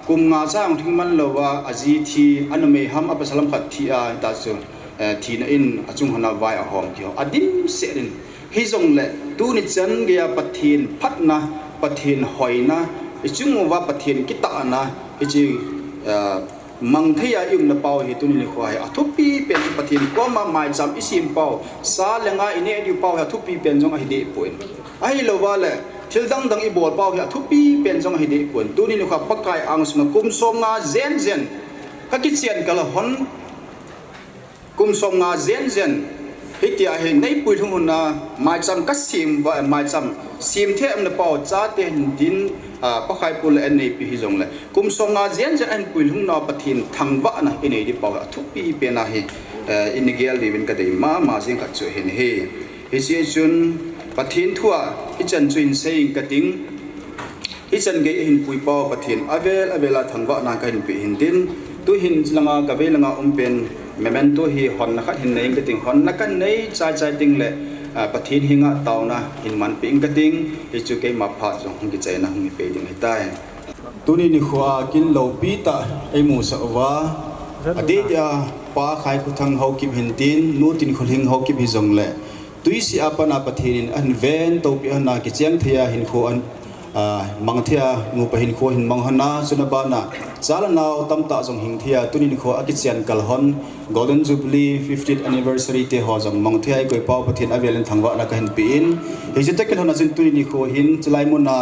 kum nga cha jong lhing man louva aji thi, anumei ham apasal ham khat thi a, hita chu, eh, thina in achung hon a vai ahom ti ho adimset in. Hijongle tuni chan geiya Pathen phatna, Pathen hoina, ichung uva Pathen kitahna, hiche, eh, mang thei a iumna pau hi tuni nikho hi athupi pen, Pathen koma maicham isem pau, sa le nga ineh diu pau hi athupi pen jong ahi deh poi. Ahilouva le thil dang dang ibol pau hi athupi pen jong ahi deh poi. Tuni nikho Pakai angsunga kum som nga jen jen kakichen kal hon, kum som nga jen jen hitia hi neipui lhung hon a, maicham kasem uva, maicham sem thei umna pau chate hin tin, ah, Pakai pu le anneipi hijongle kum som nga jen jen ahin pui lhung nau Pathen thangvahna inei ding pau athupi pen ahi, eh, in gel diuvin kadei mama jing khat chu ahin ahi. Hiche chun Pathen thua ichan chu hin sei inge kating. Ichan gei ahin pui pau Pathen avel avel a thangvahna kahin pe hin tin. Tuhin chulanga kavei langa um pen memento hi honna khat hin nei inge kating, honna kanei chai chai tengle, ah, Pathen henga taona hin manpeh inge kating, hichu keima phat jong hung kichaina hung hipeh ding ahitai. Tuni nikho a kin loupi tah eimusah uva, adeh dia Pa Khaikhothang Haokip hin tin, Nu Tinkholhing Haokip hijongle, twisih a pat a Pathen in ahin ventopi hon a kicheng thei a hinkho ahin, ah, mang thei a nupa hinkho ahin mang hon a, chuna bana cha le nao tamtah jong hing thei a, tuni nikho akichen kal hon Golden Jubilee fiftieth anniversary te ho jong mang thei a eikoi pau Pathen avel in thangvahna kahin pe in, hiche tah kit hon a chun tuni nikho hin chulai mun a,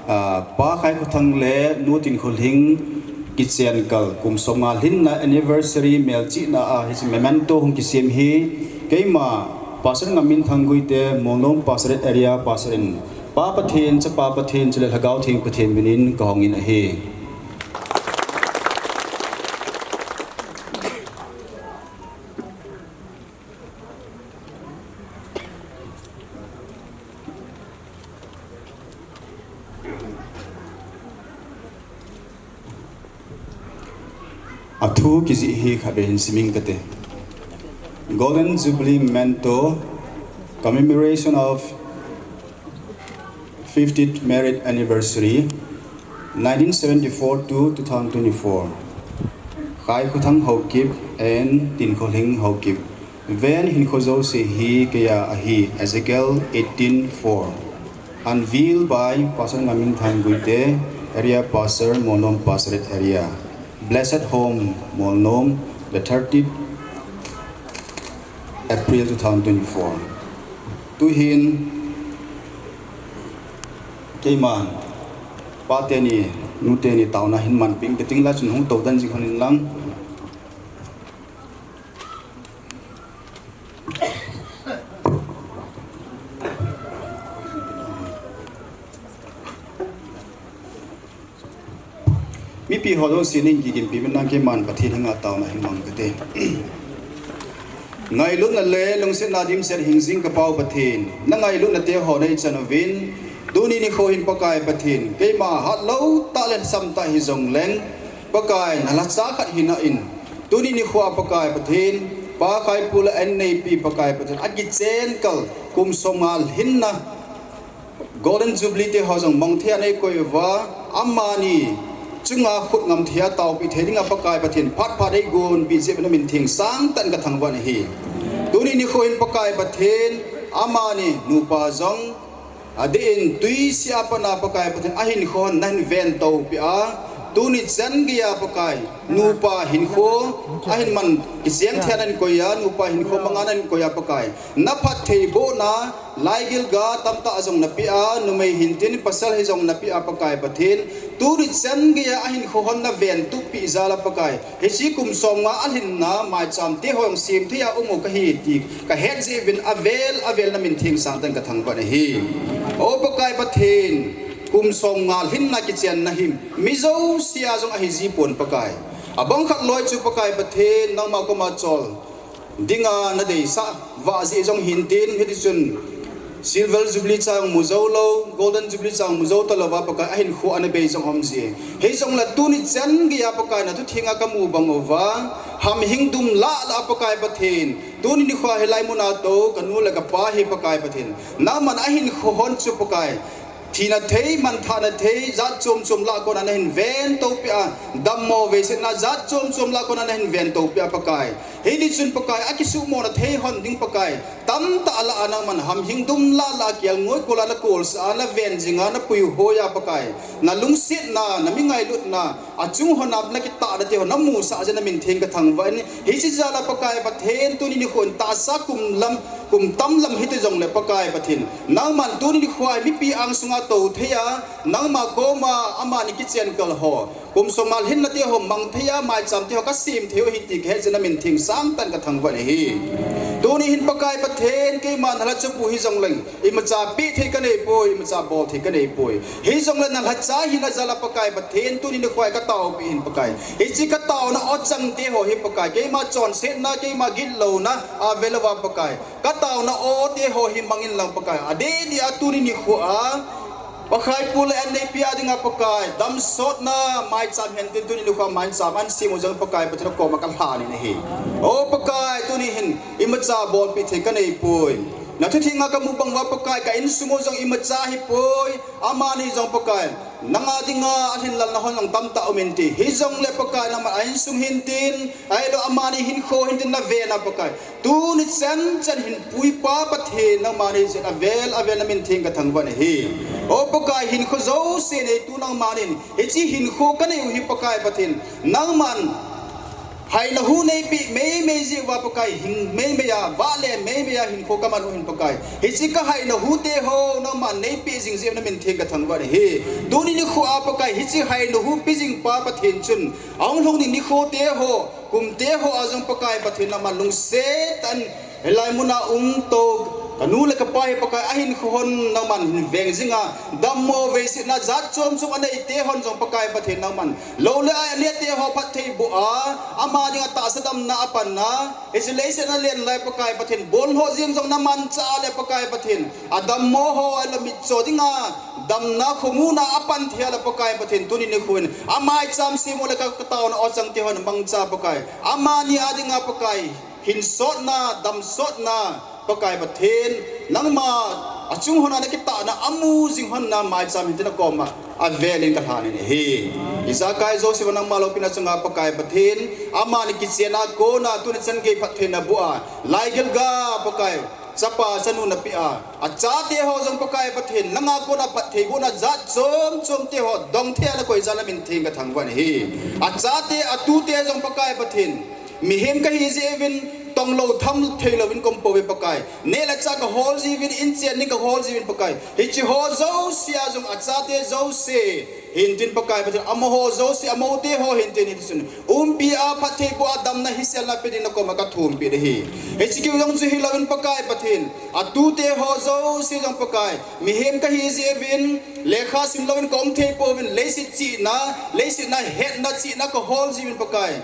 ah, Pa Khaikhothang le Nu Tinkholhing kichen kal kum som nga lhinna anniversary melchihna a hiche memento hung kisem hi keima Pastor Ngamminthang Guite, Molnom Pastorate Area Pastor in Pa Pathen, Chapa Pathen, chule Lhagao Theng Pathen minin kahong in ahi. Athu kijih hi khatvei hin sim inge kate. Golden Jubilee Memento, Commemoration of fiftieth Marriage Anniversary, nineteen seventy-four to two thousand twenty-four. Khaikhothang Haokip and Tinkholhing Haokip. Ven hinkho jouse hi keiya ahi, Ezekiel eighteen four. Unveiled by Pastor Ngamminthang Guite, Area Pastor, Molnom Pastorate Area. Blessed Home, Molnom, the thirtieth April two thousand twenty-four. Tuhin, keiman, pa teni, nu teni taona hin manpeh inge kating, lai chun hung tou den jing hon in lang. Mipi ho jouse nin kiginpi uvin lang, keiman Pathen henga taona hin mang kate. Ngailutna le lungsetna dimset hingjing kapau Pathen, nangailutna te ho neichan uvin, tuni nikho hin Pakai Pathen, keima hatlou tah le lhasam tah hijongleng, Pakai nalhacha khat hina in, tuni nikho a Pakai Pathen, Pa Khaipu le anneipi Pakai Pathen, akichen kal kum som nga lhinna Golden Jubilee te ho jong mang thei a neikoi uva, amani chunga khut ngam thei a taopi thei dinga Pakai Pathen phat phat eigonpi jeh uvin namin thingsang tah in kathangvah in ahi. Tuni nikho hin Pakai Pathen, amani nupa jong, adeh in twisih a pat a Pakai Pathen ahinkho nahin ventopi a, tuni chan geiya Pakai, nupa hinkho ahin man kicheng thei a nahin koi a, nupa hinkho manga nahin koi a Pakai, naphattheibohna, laigil ga tamtah jong napeh a, numei hintin pasal hijong napeh a Pakai Pathen, tuni chan geiya ahinkho hon naventup peh jal a Pakai, hiche kum som nga alhinna maicham te ho jong sem thei a um u kahi ti kahet jeh uvin avel avel namin thingsang tah in kathangvah in ahi. O Pakai Pathen, kum som nga lhinna kichenna hi mi jouse a jong ahi jipon Pakai. Abang khat loi chu Pakai Pathen, nangma koma chol dinga nadeisah vah jeh jong hintin, hitichun Silver Jubilee chang mu jou lou, Golden Jubilee chang mu jou talou va Pakai, ahinkho ana bei jong um ji. Hijongle tuni chan geiya Pakai na thu thenga kamu bang uva, hamhing dum lah lah Pakai Pathen, tuni nikho hilai muna tou kanu le kapa hi Pakai Pathen, nangman ahinkho hon chu Pakai, thina thei, manthahna thei, jat chom chom lah kona nahin ven to pia, dammo veisetna jat chom chom lah kona nahin ven to pia Pakai. Hiti chun Pakai, akisuhmona thei hon ding Pakai, tamtah lah a nangman hamhing dum lah lah a kelngoi kola na kolsah a, na ven jinga, na puihoiya Pakai, na lungsetna, na mi ngailutna, achung hon a na kitahna te hon na musah jeh in na min theng kathangvah in, hiche jal a Pakai Pathen tuni nikho in tahsa kum lam, kum tam lam hiti jongle Pakai Pathen, nangman tuni nikho a mipi angsunga tou thei a, nangma koma amani kichen kal ho, kum som a lhinna te ho mang thei a, maicham te ho kasem thei u ahi ti kahet jeh in na min theng sangtah in kathangvah in ahi. Tuni hin Pakai Pathen, keima nalhacha pu hijongleng, imacha peh thei kanei poi, imacha bol thei kanei poi. Hijongle nalhacha hina jal a Pakai Pathen, tuni nikho a kataopi hin Pakai, hiche kataona o chang te ho hi Pakai, keima chonsetna, keima gitlouna avel uva Pakai, kataona o te ho hi mang inlang Pakai, adeh deh a tuni nikho a Pakai pu le anneipi a dinga Pakai, damsotna maicham hen tin tuni nikho a maicham ana sem u jong Pakai Pathen koma kalhan in ahi. O Pakai, tuni hin imacha bolpeh thei kanei poi. Na thu thenga kamu bang uva Pakai, ka insung u jong imacha hipoi, amani jong Pakai, nanga dinga alhin lalna hon jong tamtah um inte. Hijongle Pakai, nangman a insung hin tin, ahilou amani hinkho hin tin na ven a Pakai, tuni chan chan hin puipa Pathen nangman hiche avel avel na min theng kathangvah in ahi. O Pakai, hinkho jouse neitu nangman in, hiche hinkho kanei u hi Pakai Pathen, nangman haina hu neipeh meimei jeh uva Pakai, hing meimei a, vahle meimei a hinkho kaman u hin Pakai, hiche kahaina hu te ho nangman neipeh jing jeh u na min theng kathangvah in ahi. Tuni nikho a Pakai, hiche haina hu pe jing pa Pathen chun, ahung lhung ding nikho te ho, kum te ho a jong Pakai Pathen, nangman lungset tah in hilai muna um tou kanu le kapa hi Pakai, ahinkho hon nangman hin veng jinga, dammo veisetna jat chom chom anei te hon jong Pakai Pathen, nangman lou le ai ane te ho phatthei boh a, ama dinga tahsa damna apanna, hiche leiset a len lai Pakai Pathen, bolho jeng jong na manchah le Pakai Pathen, adammo ho ahilou mitcho dinga damna khomuna apan thei a le Pakai Pathen, tuni nikho in amaicham sem u le ka, kataona o chang te hon mangcha Pakai, amani a dinga Pakai, hinsotna, damsotna, Pakai Pathen, nangma achung hon a na kitahna amu jing hon na maicham hin tin na koma avel in kalhan in ahi. Ijakai jouse uva nangma loupina chunga Pakai Pathen, amani kichen a kona tuni chan gei phattheina boh a, laigilga Pakai, chapa chanu napeh a, achate ho jong Pakai Pathen, nanga kona phattheibohna jat chom chom te ho dong thei a nakoi jal a na min theng kathangvah in ahi. Achate, atute jong Pakai Pathen, mihem kahi jeh uvin, tonglou tham theilou vin kaum pouve Pakai, neh le chah kahol jiuvin, inchen ding kahol jiuvin Pakai, hiche ho jouse a jong achate jouse hin tin Pakai Pathen, amaho jouse, amaute ho hin tin, hiti chun umpi a phattheiboh a damna hiselna pe ding na koma kathumpeh in ahi. Hiche kiu jong chu hilou in Pakai Pathen, atute ho jouse jong Pakai, mihem kahi jeh uvin, lekha sim louvin kaum thei pouvin, leiset chihna, leiset na hetna chihna kahol jiuvin Pakai,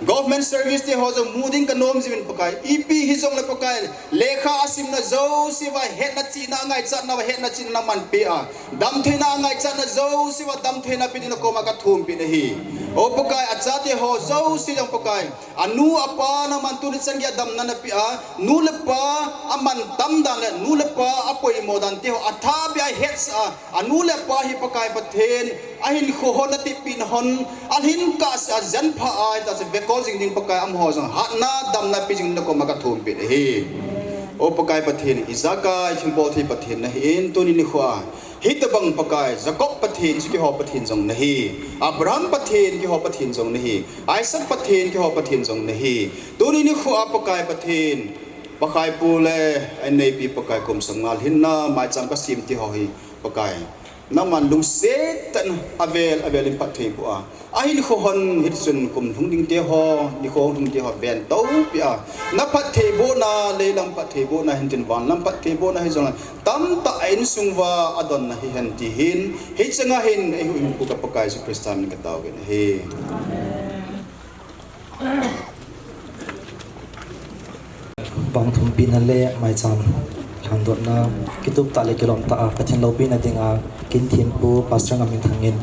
government service te ho jong mu ding kanom jiuvin Pakai, ipi hijongle Pakai, lekha asimna jouse uva hetna chihna, angaichatna uva hetna chihna nangman pe a, damtheina angaichatna jouse uva damtheina pe ding na koma kathumpeh in ahi. O Pakai, achate ho jouse jong Pakai, anu apa nangman tuni chan gei a damna napeh a, nu le pa amantam dan le nu le pa apoimo dan te ho athahbeh a hetsah a, anu le apa hi Pakai Pathen, ahinkho hon natepna hon, alhin kahsea ajen pha a, tahsa vekol jing ding Pakai, amaho jong hatna damna pe jing ding na koma kathumpeh in ahi. O Pakai Pathen, ijakai thilbol thei Pathen nahin, tuni nikho a hitobang Pakai, Jacob Pathen chu keiho Pathen jong nahi, Abraham Pathen keiho Pathen jong nahi, Isaac Pathen keiho Pathen jong nahi. Tuni nikho a Pakai Pathen, Pakai pu le anneipi Pakai, kum som nga lhinna maicham kasem te ho hi Pakai, nangman lungset tah in avel avel in phattheiboh a, ahinkho hon hiti chun kum lhung ding te ho, nikho lhung te ho ven to peh a, na phattheibohna, leilam phattheibohna hin tin vanlam phattheibohna hijongle tamtah a insung uva adonna hihen ti hin, hiche nga hin eihuhhingpu ka Pakai Jesu Christa min kataovin ahi. Vangthumpehna le maicham Thangdotna, kitup tah le kilom tah a Pathen loupina dinga kin thempu Pastor Ngaminthang in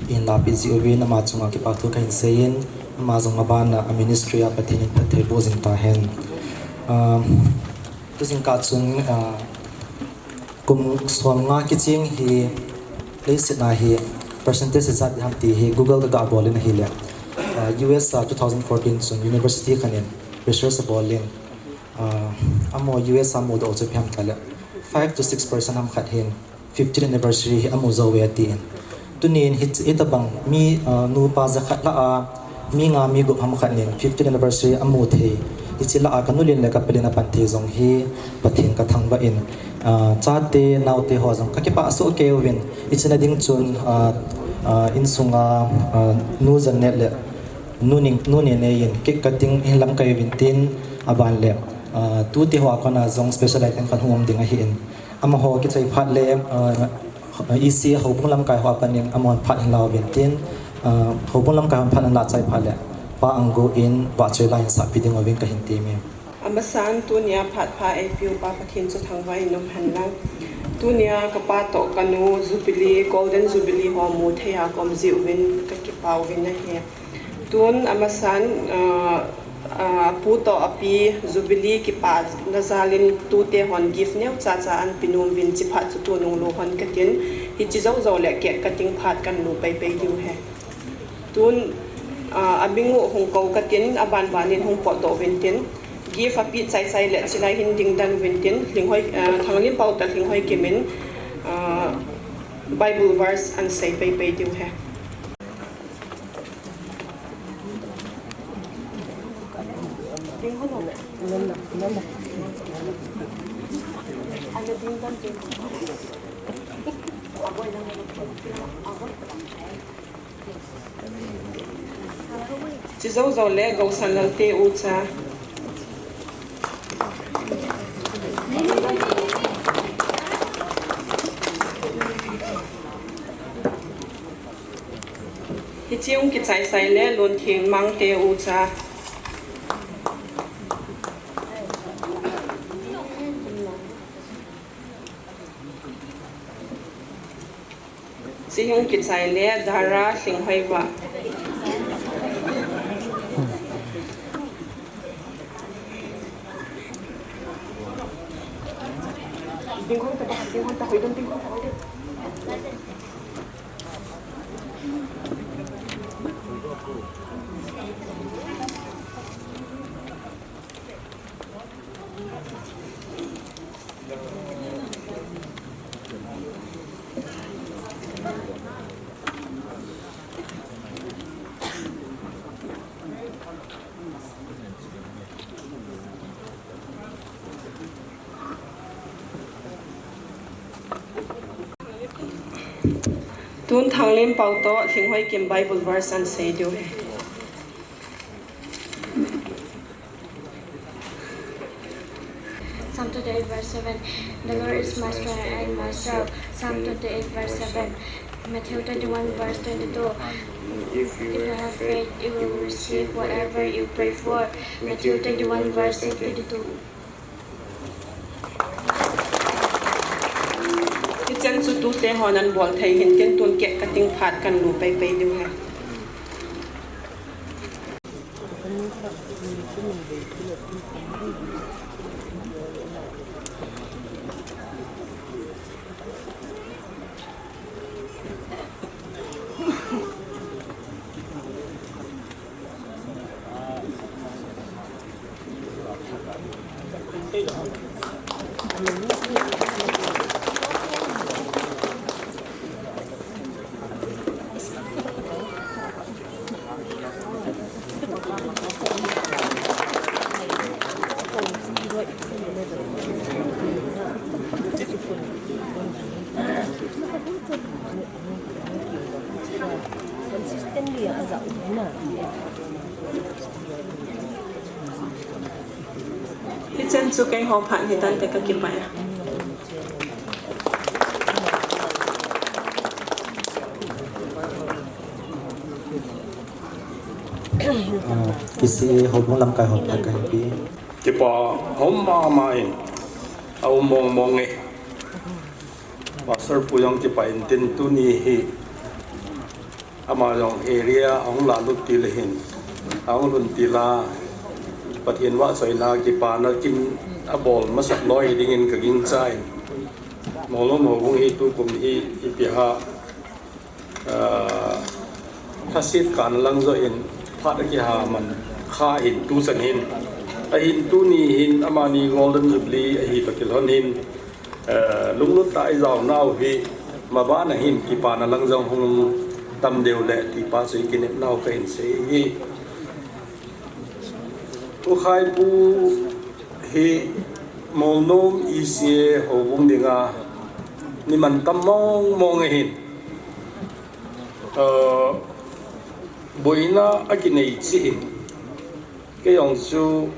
eihin lapi jeh uvin ama chunga kipa thu kahin seiyin, ama jong abana a ministry a Pathen in phattheiboh jing tahen. Ah, tu jingkah chun, ah, kum somnga kicheng hi leiset a hi percentage ijat ham ti hi Google kaga bol in ahile, ah, U S a two thousand fourteen chun university khat in research abol in, ah, amaho U S a mudoh chu ipi ham tile, five to six percent ham khat hin fiftieth anniversary hi amu jou uve atin. Tunin hi, hitabang mi, ah, nupa jakhat lah a, mi nga mi gup ham khat nin fiftieth anniversary amu thei, hiche lah a kanu len le kapalen apan thei jong hi Pathen kathangvah in, ah, chate, naote ho jong kakipah soh kei uvin, hiche na ding chun, ah, ah, insunga, ah, nu Janet le nu Ning, nu Nene in cake cutting hin lamkai uvin tin, aban le, ah, tute hoa kona jong special item khat hung um ding ahin. Amaho kichai phat le, ah, E C houbung lamkai hoa panin amahon phat hin la uvin tin, ah, houbung lamkai hon phat ahin la chai phat le, Pa Anggu in vahchoi la hin sapi ding uvin kahin temme. Amasan tunia phat pha eipiu Pa Pathen chu thangvah in umhen lang. Tunia kapa toh kanu Jubilee, Golden Jubilee ho mu thei a kaum jeh uvin kakipah uvin ahi. Tun amasan, ah, ah, pu toh api Jubilee kipana jal in tute hon gift neocha cha ahin pe nom uvin, hiche phat chu tunung lo hon katin, hiche jou jou le cake cutting phat kahin lo pai pai diu ahi. Tun, ah, aming u hung kou katin, aban ban in hung potdoh uvin tin, gift ape chai chai le chulai hin ding den uvin tin, Lhinghoi, ah, Thanglimpao toh Lhinghoi Kim in, ah, Bible verse ahin sei pai pai diu ahi. Hiche jou jou le Gousan Lalte ucha. Hiche hung kichai chai le Lontheng Mangte ucha. Hiche hung kichai le Dara Lhinghoi Vah. Tun Thanglimpao toh Lhinghoi Kim Bible verse ahin sei diu ahi. Psalm twenty-eight verse seven. The Lord is my strength and my shield. Psalm twenty-eight verse seven. Matthew twenty-one verse twenty-two. If you have faith, you will receive whatever you pray for. Matthew twenty-one verse twenty-two. Hichan chu tute hon ahin bol thei hin tin, tun cake cutting phat kahin lo pai pai diu ahi. Hichan chu keiho phat hitante, kakipah e. Ah, E C A houbung lamkai ho phat kahin pe. Kipa um mama in. Aum mong mong e. Pastor pu jong kipah in tin tuni hi ama jong area ahung lalut til ahin, ahung lhun til a, Pathen vahchoina kipana kin abol masat loi dingin ka gingchan. Molnom houbung hi tukum hi ipi ham, ah, thasit kana lang joh in phat akiha man kha hin tuchan hin. Ahin tuni hin amani Golden Jubilee ahi toh kilhon hin, ah, lunglut tah a ijao nau hi, mabana hin kipana lang jong hung tam deu le tipa chu ikinep nau kahin sei hi. U Khaipu hi Molnom E C A houbung dinga mi mantam mong mong ahin, ah, boina akinei cheh in, kei jong chu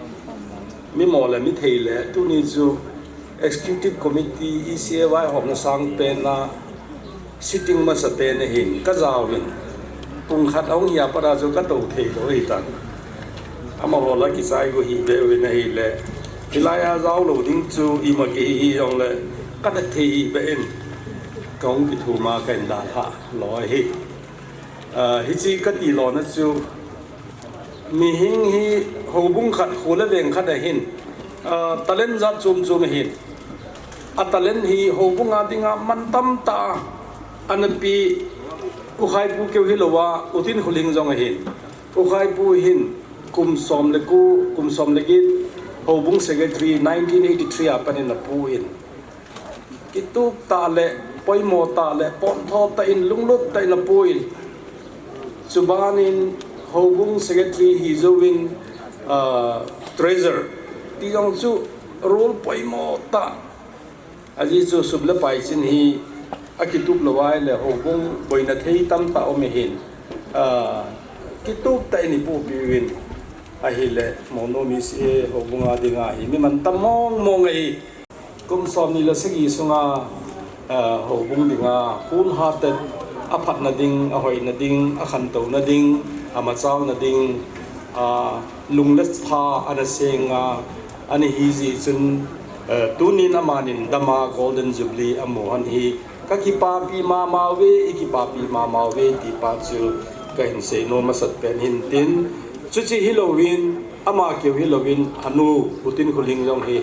mi mo le mi thei le tuni chu Executive Committee E C A vaihomna sangpen a sitting masapen ahin, ka jaovin pung khat ahung hi a pat a chu ka tou thei lou ahitan. Amaho la kichai go hih beh uvin ahile, hilai a jao lou ding chu ima kihi hijongle, ka det thei hih beh in, ka hung kithum a kahin dalhah lou ahi. Ah, hiche kati lona chu, mihing hi houbung khat, kho le veng khat ahin, ah, talent jat chom chom ahin. A talent hi houbung a dinga mantam tah a ana pe U Khaipu keu hilouva, U Tinkholing jong ahin. U Khaipu hin kum som le ko, kum som le get houbung secretary nineteen eighty-three a pat in apu in, kitup tah le poimo tah le pontho tah in, lunglut tah in apu in, chuban in houbung secretary hi jouvin, ah, treasurer ti jong chu role poimo tah. Ajeh chu sum le pai chin hi akitup lou ahile houbung boina thei tamtah um ahin, ah, kitup tah in ipohpi uvin ahile, Molnom E C A houbung a dinga hi mi mantam mong mong ahi. Kum somni le sagi sunga, ah, houbung dinga wholehearted a phatna ding, a hoina ding, a khantouna ding, a machaona ding, ah, lung le tha ana seng a ana hi jeh chun, ah, tunin amanin dam a Golden Jubilee amu hon hi ka kipapi mama uve, i kipapi mama uve tipa chu kahin seinom masat pen hin tin, chuche hilouvin, ama keu hilouvin, anu U Tinkholing jong hi,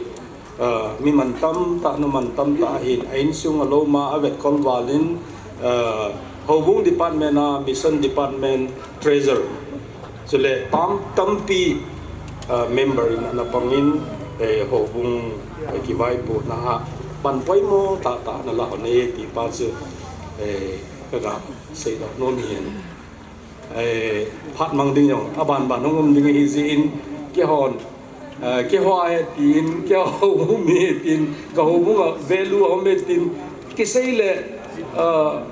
ah, mi mantam tah, nu mantam tah ahin, a insung a lou ma a vetkol val in, ah, houbung department a, mission department, treasurer, chule tam, tampi, ah, member in ana pang in, eh, houbung, eh, kivaipohna a pan poimo tah tah ana la hon e tipa chu, eh, ka ga seidoh nom ahin. Eh, phat mang ding jong aban ban hung um ding ahi jeh in, keihon, eh, keiho ahi tin, keiho houbung mi ahi tin, ka houbung a value aum e tin kisei le, ah,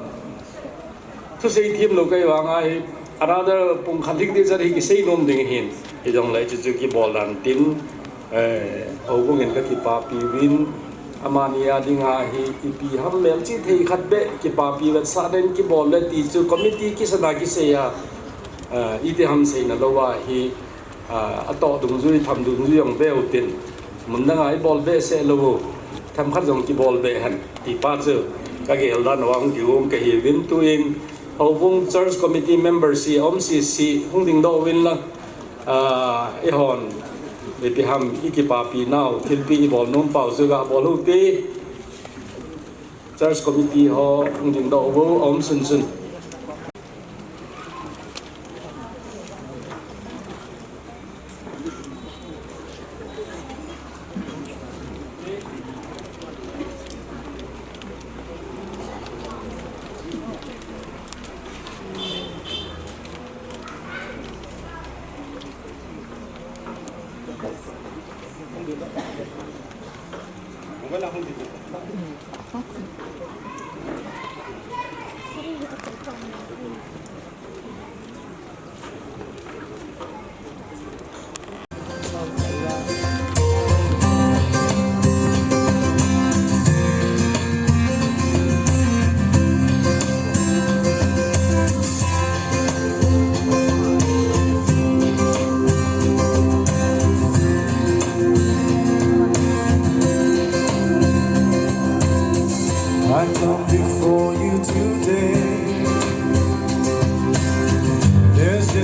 thusei them lou kahi vang ahi, another pung khat lhing ding chan hi kisei nom ding ahin, hijongle chuchu kibol dan tin, eh, houbung in ka kipapi uvin, amani a dinga hi ipi ham melchih thei khat beh kipapi vetsahna in kibol le ti chu committee kisan a kisei a, eh, iti ham seina louva hi, ah, atoh dungjui, tham dungjui jong veu tin, mun dang a ibol behseh lou u, themkhat jong kibol be hen tipa chu ka gel dan uva hung kigong kahiuvin, tuin houbung church committee member si, aum sese hung dingdoh uvin lang, ah, eihon ipi ham ikipapi nau, thilpeh ibol nom pau chu gabol u te. Church committee ho hung dingdoh uvo, aum sunsun.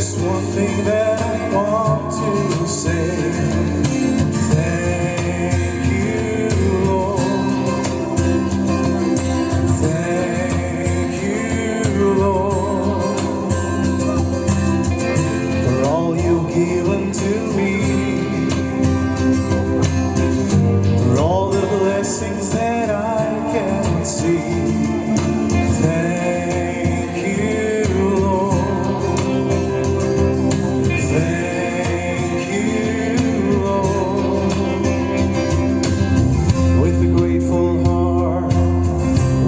There's one thing that I want to say. Thank you, Lord. Thank you, Lord, for all you've given to me, for all the blessings that I can see. Thank you, Lord. Thank you, Lord. With a grateful heart,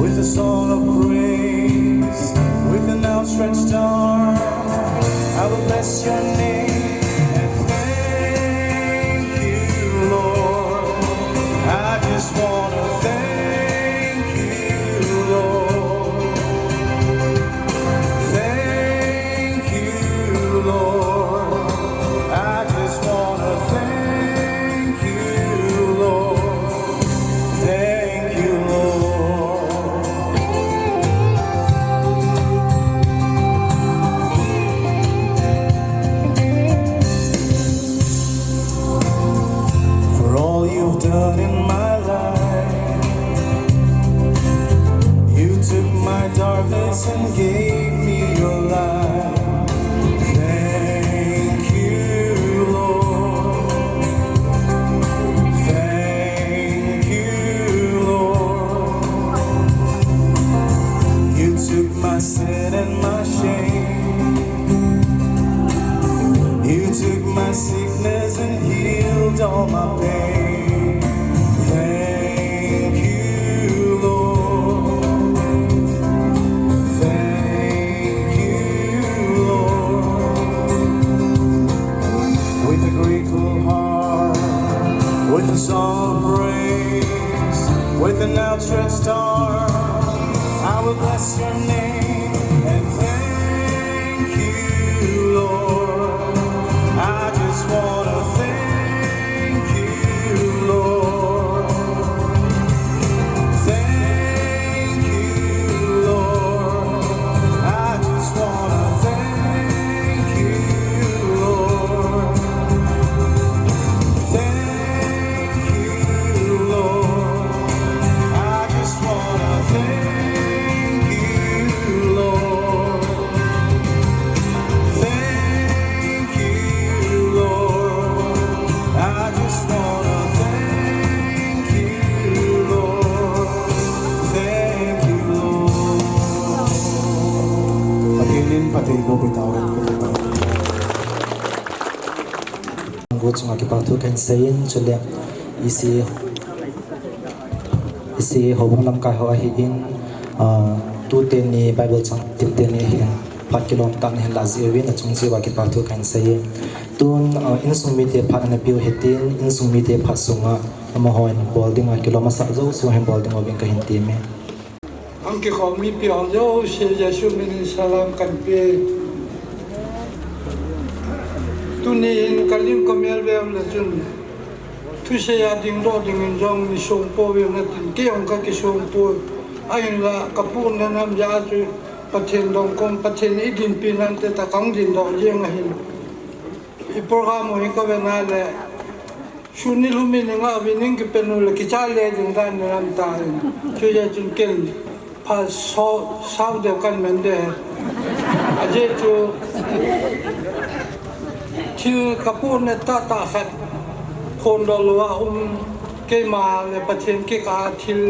with a song of praise, with an outstretched arm, I will bless your name and thank you, Lord. I just wanna thank you, Lord. Thank you, Lord. I just wanna thank you, Lord. Thank you, Lord. For all you've done in my life. You took my darkness and gave me your light. Thank you, Lord. Thank you, Lord. You took my sin and my shame. You took my sickness and healed all my pain. Thank you, Lord. Thank you, Lord. With a grateful heart, with a song of praise, with an outstretched arm, I will bless your name and thank you, Lord. I just wanna thank you, Lord. Thank you, Lord. I just wanna thank you, Lord. Thank you, Lord. I just wanna thank you, Lord. Thank you, Lord. I just wanna thank you, Lord. Thank you, Lord. Pathen in phatthei boh peh tauhen. Go chunga kipa thu kahin seiyin, chule hiche, hiche houbung lamkai ho ahin, ah, tute ni Bible chang tin teni ahin, phat kilom tah nahin lah jeh uvin, achung cheh uva kipa thu kahin seiye. Tun, ah, insung mite phat ana peh u hitin, insung mite phat sunga amahon bol dinga kilom asah jouse hin bol diuvin kahin temme. Hung kikhom mipi ho jouse Jesu min in salam kahin pe. Tuni in kalim kamel ve le chun, thusei a dingdoh dingin jong nei song pouve natin, kei jong kakisong poi. Ahinla kapohnat nam jeh a chu Pathen dong kong, Pathen in eidinpi nante tah a kahung dingdoh jeng ahin. I program u hi kave na le, sun nilhum in nga uvin, in kipe nu le kicha le ding dan nei lam tan. Chujeh chun ken phat so, sao deu kahin man ding. Ajeh chu thil kapohnat tahtah khat phondoh louva um, keima le Pathen kikah a thil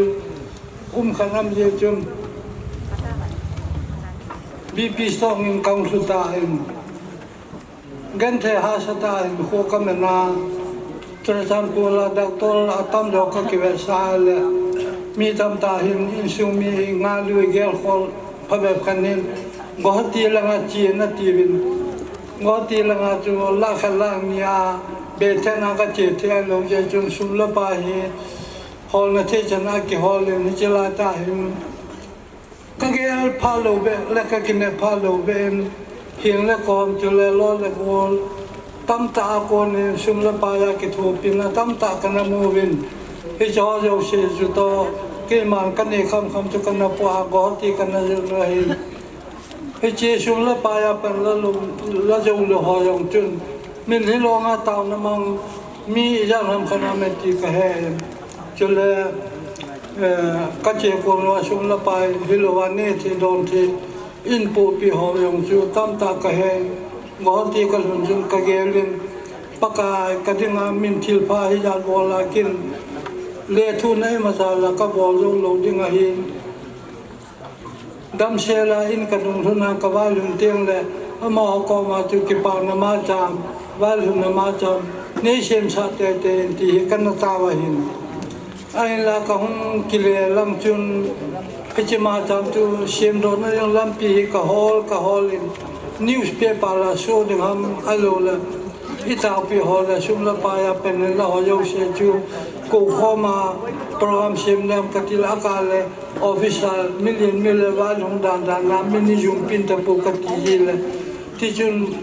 um khat aum jeh chun B P stroke in kahung lhu tan. Genthei hahsa tah in kho kaman a, Churachandpur a doctor atamjo kakivetsah le, mi tamtah hin insung mi hi ngalui gelkhol phabep khat in Guwahati langa che nati uvin. Guwahati langa chu lakh khat lakh ni a Bethel a kache thei lou jeh chun sum le pai hi holna thei chan a kihol in hiche lai tah hin kagel phalou beh le kakinep phalou beh in, heng le kom chule lol le gol tamtah a kon in sum le pai a kithopina tamtah kana mu uvin. Hicheho jouse chu toh keiman kanei khamkham chu kana poh a Guwahati kana jon u ahin. Hiche sum le pai a pan la lum, la jou le ho jong chun, min hilou nga taona mang mi ijat ham khat a me ti ka he in. Chule, eh, ka che kon lou a sum le pai hilou a ne thi don thi in pu pi ho jong chu tamtah ka he in. Guwahati ka lhun chun ka gel in, Pakai ka dinga min thilpha hijat bol a kin le thu nei ma sa la ka bol jou lou ding ahin. Damsel a in ka nung lhun a ka vailhun teng le, amaho koma chu kipana maicham, vailhunna maicham, nei semsah teitei in ti hi ka na tao ahin. Ahinla ka hung kile lang chun, hiche maicham chu semdohna ding lampi hi ka hol, ka hol in, newspaper la so ding ham ahilou le, i taopi ho le, sum le pai a pen le ho jouse chu, kou khoma program sem nem ka ti le, a ka le, officer, mi lien mi le, vailhun dan dan a, mi ni jum pin ta pu ka ti ji le. Ti chun,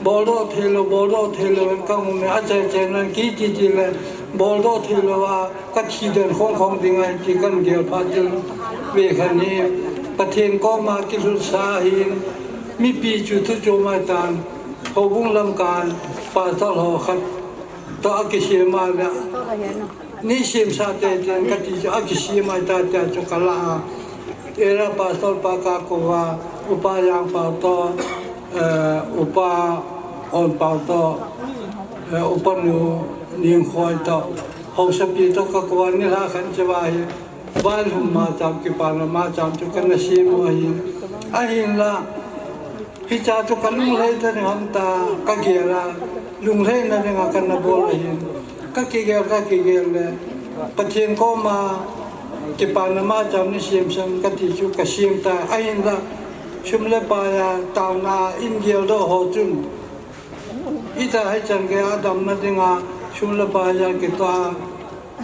boldoh thei lou, boldoh thei lou, in ka um e, a che che nan ki ti ti le, boldoh thei lou a, ka thi den khong khong ding ahi ti kan gel phat chun, ve khan hi, Pathen koma kilhut sa hin, mipi chu thu chu mai tan, houbung lam kan, pastor ho khat, to a kisem a le, Nei semsah teitei in ka ti chu a kisem ahi ta tia chu ka la a. Area pastor pa ka kou a, Upa Jangpao to, eh, Upa Onpao to, eh, Upa Nu Ningkhoi to, Haosapi to ka kou a, nilhah khat chu va hi, vailhun maicham, kipana maicham chu ka na sem u ahi. Ahinla, hiche chu ka lunglhai ta ding ham ta, ka gel a, lunglhaina dinga ka na bol ahin. Ka kigel, ka kigel le, Pathen koma, kipana maicham nei sem sang ka ti chu ka sem ta, ahinla, sum le pai a, taona in geldoh ho chun. Ita hichan gei a damna dinga, sum le pai a kitoh a,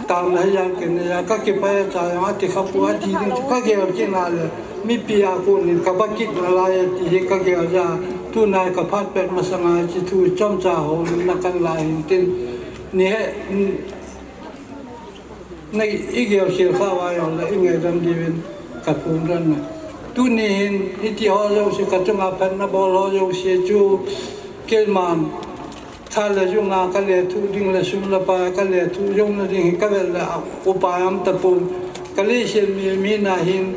taona hijat kinei a, ka kipah e cha jong a ti kha pu a ti ding chu ka gel kit na le, mipi a kon in ka ba kit nalai e ti hi ka gel ja, tuna ka phat pet masang a hiche thu chomcha houlimna kan la hin tin, ni he, na i gel khel kha uva jong le i ngaidam diuvin ka phongdoh na. Tuni hin, hiti ho jouse ka chunga phatna bol ho jouse chu, keiman, Tha le jung a ka lethuh ding le sum le pai ka lethuh jong na ding hi ka vet le a upa am tapon. Ka leiset mi, mi na hin,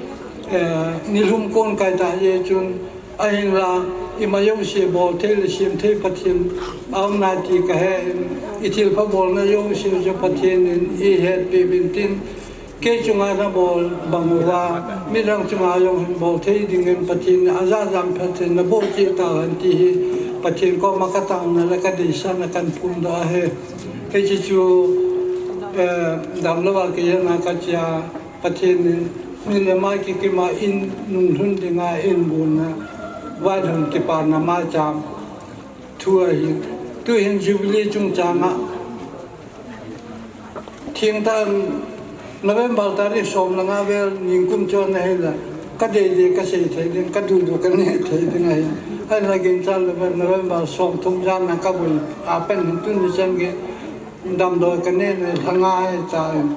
eh, nilhum kon kai ta je chun ahinla ima jouse bol thei le sem thei Pathen a um na ti ka he in, i thilpha bolna jouse chu Pathen in i hetpi uvin tin, Kei chunga na bol bang uva, midang chunga jong hin bol thei dingin Pathen in ajat jat phatthei na boh cheh tauhen ti hi Pathen koma ka taona le ka deisahna kan phongdoh ahi. Hiche chu, eh, damlou a kei jana ka chia Pathen in ni le mai kikim a in nunglhun dinga in gon na vailhun kipana maicham thu ahi. Tuhin Jubilee chungchang a Thengtah in November tarik som le nga vel ningkum chon na hile, ka deidei ka sei thei ding, ka dudu ka neh thei ding ahi. Ahinla ginchat le November som thum jan na ka boi a pen hin tuni chan gei damdoi ka neh na lhanga ahi ta in,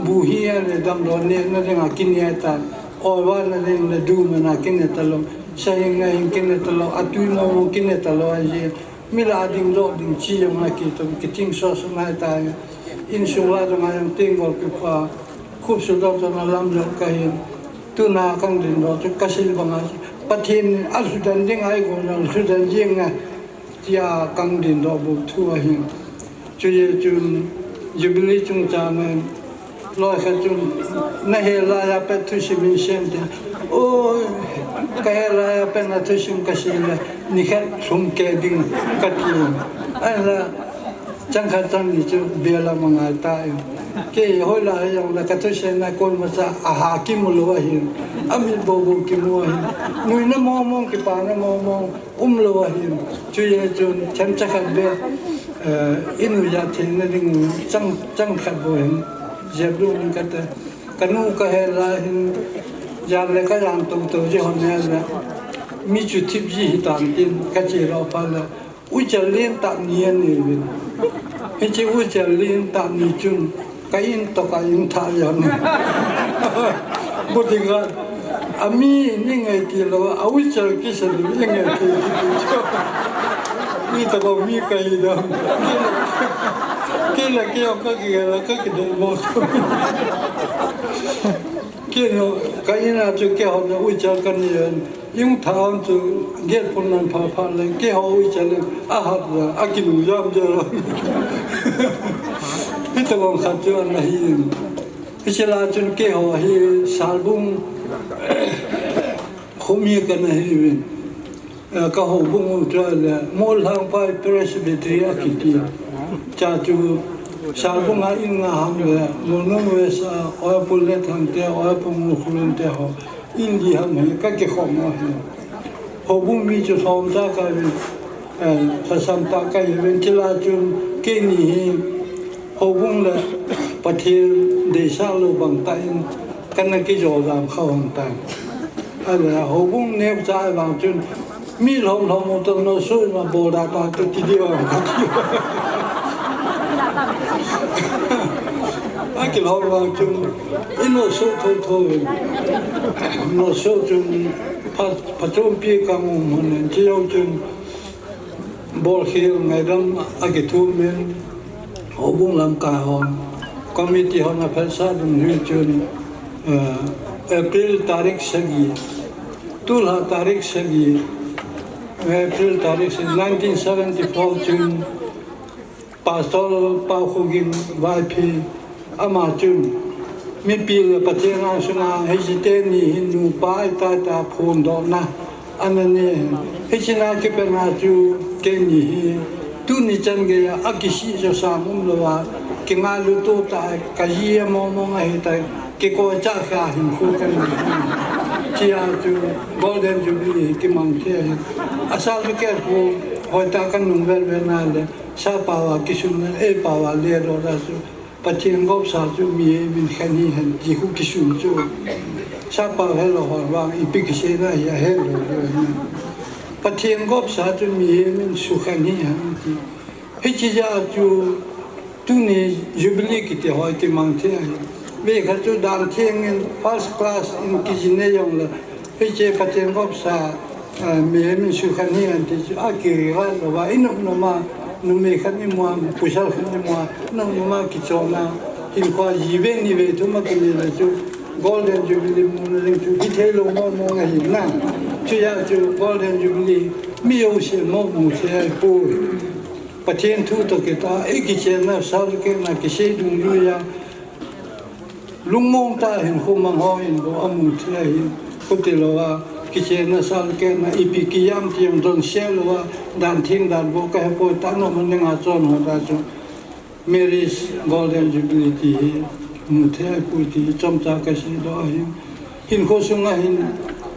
bu hi ale damdoi neh na dinga kine ahi ta, oiva na ding le du mana kine talou, sahing na hin kine talou, atui momo kine talou ahi. Mi la ding doh ding chi jong a kitum, kiting sohsoh ngai tai. Insung la jong a jong tenggol kipha, khup sudoh jong a lam jong kahin. Tuna kang ding doh chu ka sil banga, Pathen a lhudan ding a i gon jong lhudan jing a, tia kang ding doh bou thu ahin. Chuche chun Jubilee chungchang in, Loi khat chun, na he lai a pat thusim in sem te. Oi, ka he lai a pat na thusim ka sei le, nikhat lhum kei ding ka ti. Ahinla, chang khat chang ni chu bel a ma ngai ta in. Kei hoilai a jong le ka thusei na kon masa a ha kimu lou ahin. A mit bou bou kimu ahin. Nuina mong mong, kipana mong mong. Um lou ahin, chuche chun themcha khat beh, eh, i nuijat theina ding chang, chang khat bou hin, jep lou ning kate. Ka nu ka he lai hin, jan le ka jan tou tou ji hon he le, mi chu thip ji hitan tin, ka che lou phat le, uichal lentah ni anei uvin. Hiche uichal lentah ni chun, Ka in toh ka in thah jeng. Bodyguard. Ami ni ngai ti lo, a uichal kisa ni ngai ti ti ti. Ni ta ko mi kai da. Kila kila kila kila mo. Kino, ka ina chu keiho na uichal ka ni ven. Yung thaon chu gate pun nan pha pha le, keiho uichal le, a hat le, a kinu jam jam le. Hita bang khat chu ana hi in. Hiche lai chun keiho hi Salbung khomi ka na hi ven. Eh, ka houbung u chu le, Molhangpai Presbytery a kiti. Cha chu, Salbung a in nga ham le, Molnom West a, Oya Pullet ham te, Oya Pungkhulun te ho, in li ham hi, ka kikhom u hi. Houbung mi chu som cha ka hi, eh, sa sam ta ka hi, ven chila chun, keini hi, houbung le, Pathen deisah lou bang tah in, ka na kijou jam kha hon ta. Ahile, houbung neocha vang chun, mi lhom lhom u tah noso ima bol da ta tu ti di vang ka ti. A kilhom vang chun, i noso tho tho. Noso chun, pha, phachompi ka mu mun nen, chi jou chun, Bolkhel ngaidam a kithum in, houbung lamkai hon, committee hon a phalsah ding hi chun, eh, April tarik sagi, tulha tarik sagi, April tarik sagi, nineteen seventy-four chun, Pastor Paokhogin Vaiphei, ama chun, mipi le Pathen angsunga, hiche teni hi nupa ahitai tia phondohna ana nei. Hiche na kipatna chu keini hi, tuni chan geiya, akisih jo sang umlouva, kingailu to tai, ka ji a mong mong ahitai, kikoi cha kha hinkho kanei. Hichea chu Golden Jubilee hi kimang thei ahi. Asal chu kei khu, hoitah kanung vel vel na le, Sappao a kisunna, eipao a ledoh da chu, Pathen gopsa chu mihem in khen hihen ti khu kisun chu. Sappao helou hon vang ipi kiseina hi ahelou diu ahi. Pathen gopsa chu mihem in sukhen hihen ti. Hiche jeh a chu tuni Jubilee kiti ho kimang thei ahi. Vei khat chu dan theng in first class in kijin nei jongle, hiche Pathen gopsa, eh, mihem in sukhen hihen ti chu akirat louva, inop nop a, numei khat imu a, pasal khat imu a, inop nop a kichon a, hinkho a ji vei ni vei thum a kinei le chu, Golden Jubilee muna ding chu hithei lou mong mong ahi na. Chujeh chu Golden Jubilee mi jouse mo mu thei ahipoi. Pathen thu toh kitah a, ikichenna, salkehna, kisei dungjuiya, lungmong tah a hinkho mang ho in bou amu thei ahi, khuti louva, kichenna, salkehna, ipi kijam ti jong donse louva, dan theng dan bou kahepoi, tah nom a dinga chon ho ta chu, Mary's Golden Jubilee ti hi, mu thei ahipoi ti hi, chomcha kaseidoh ahi. Hinkho sunga hin,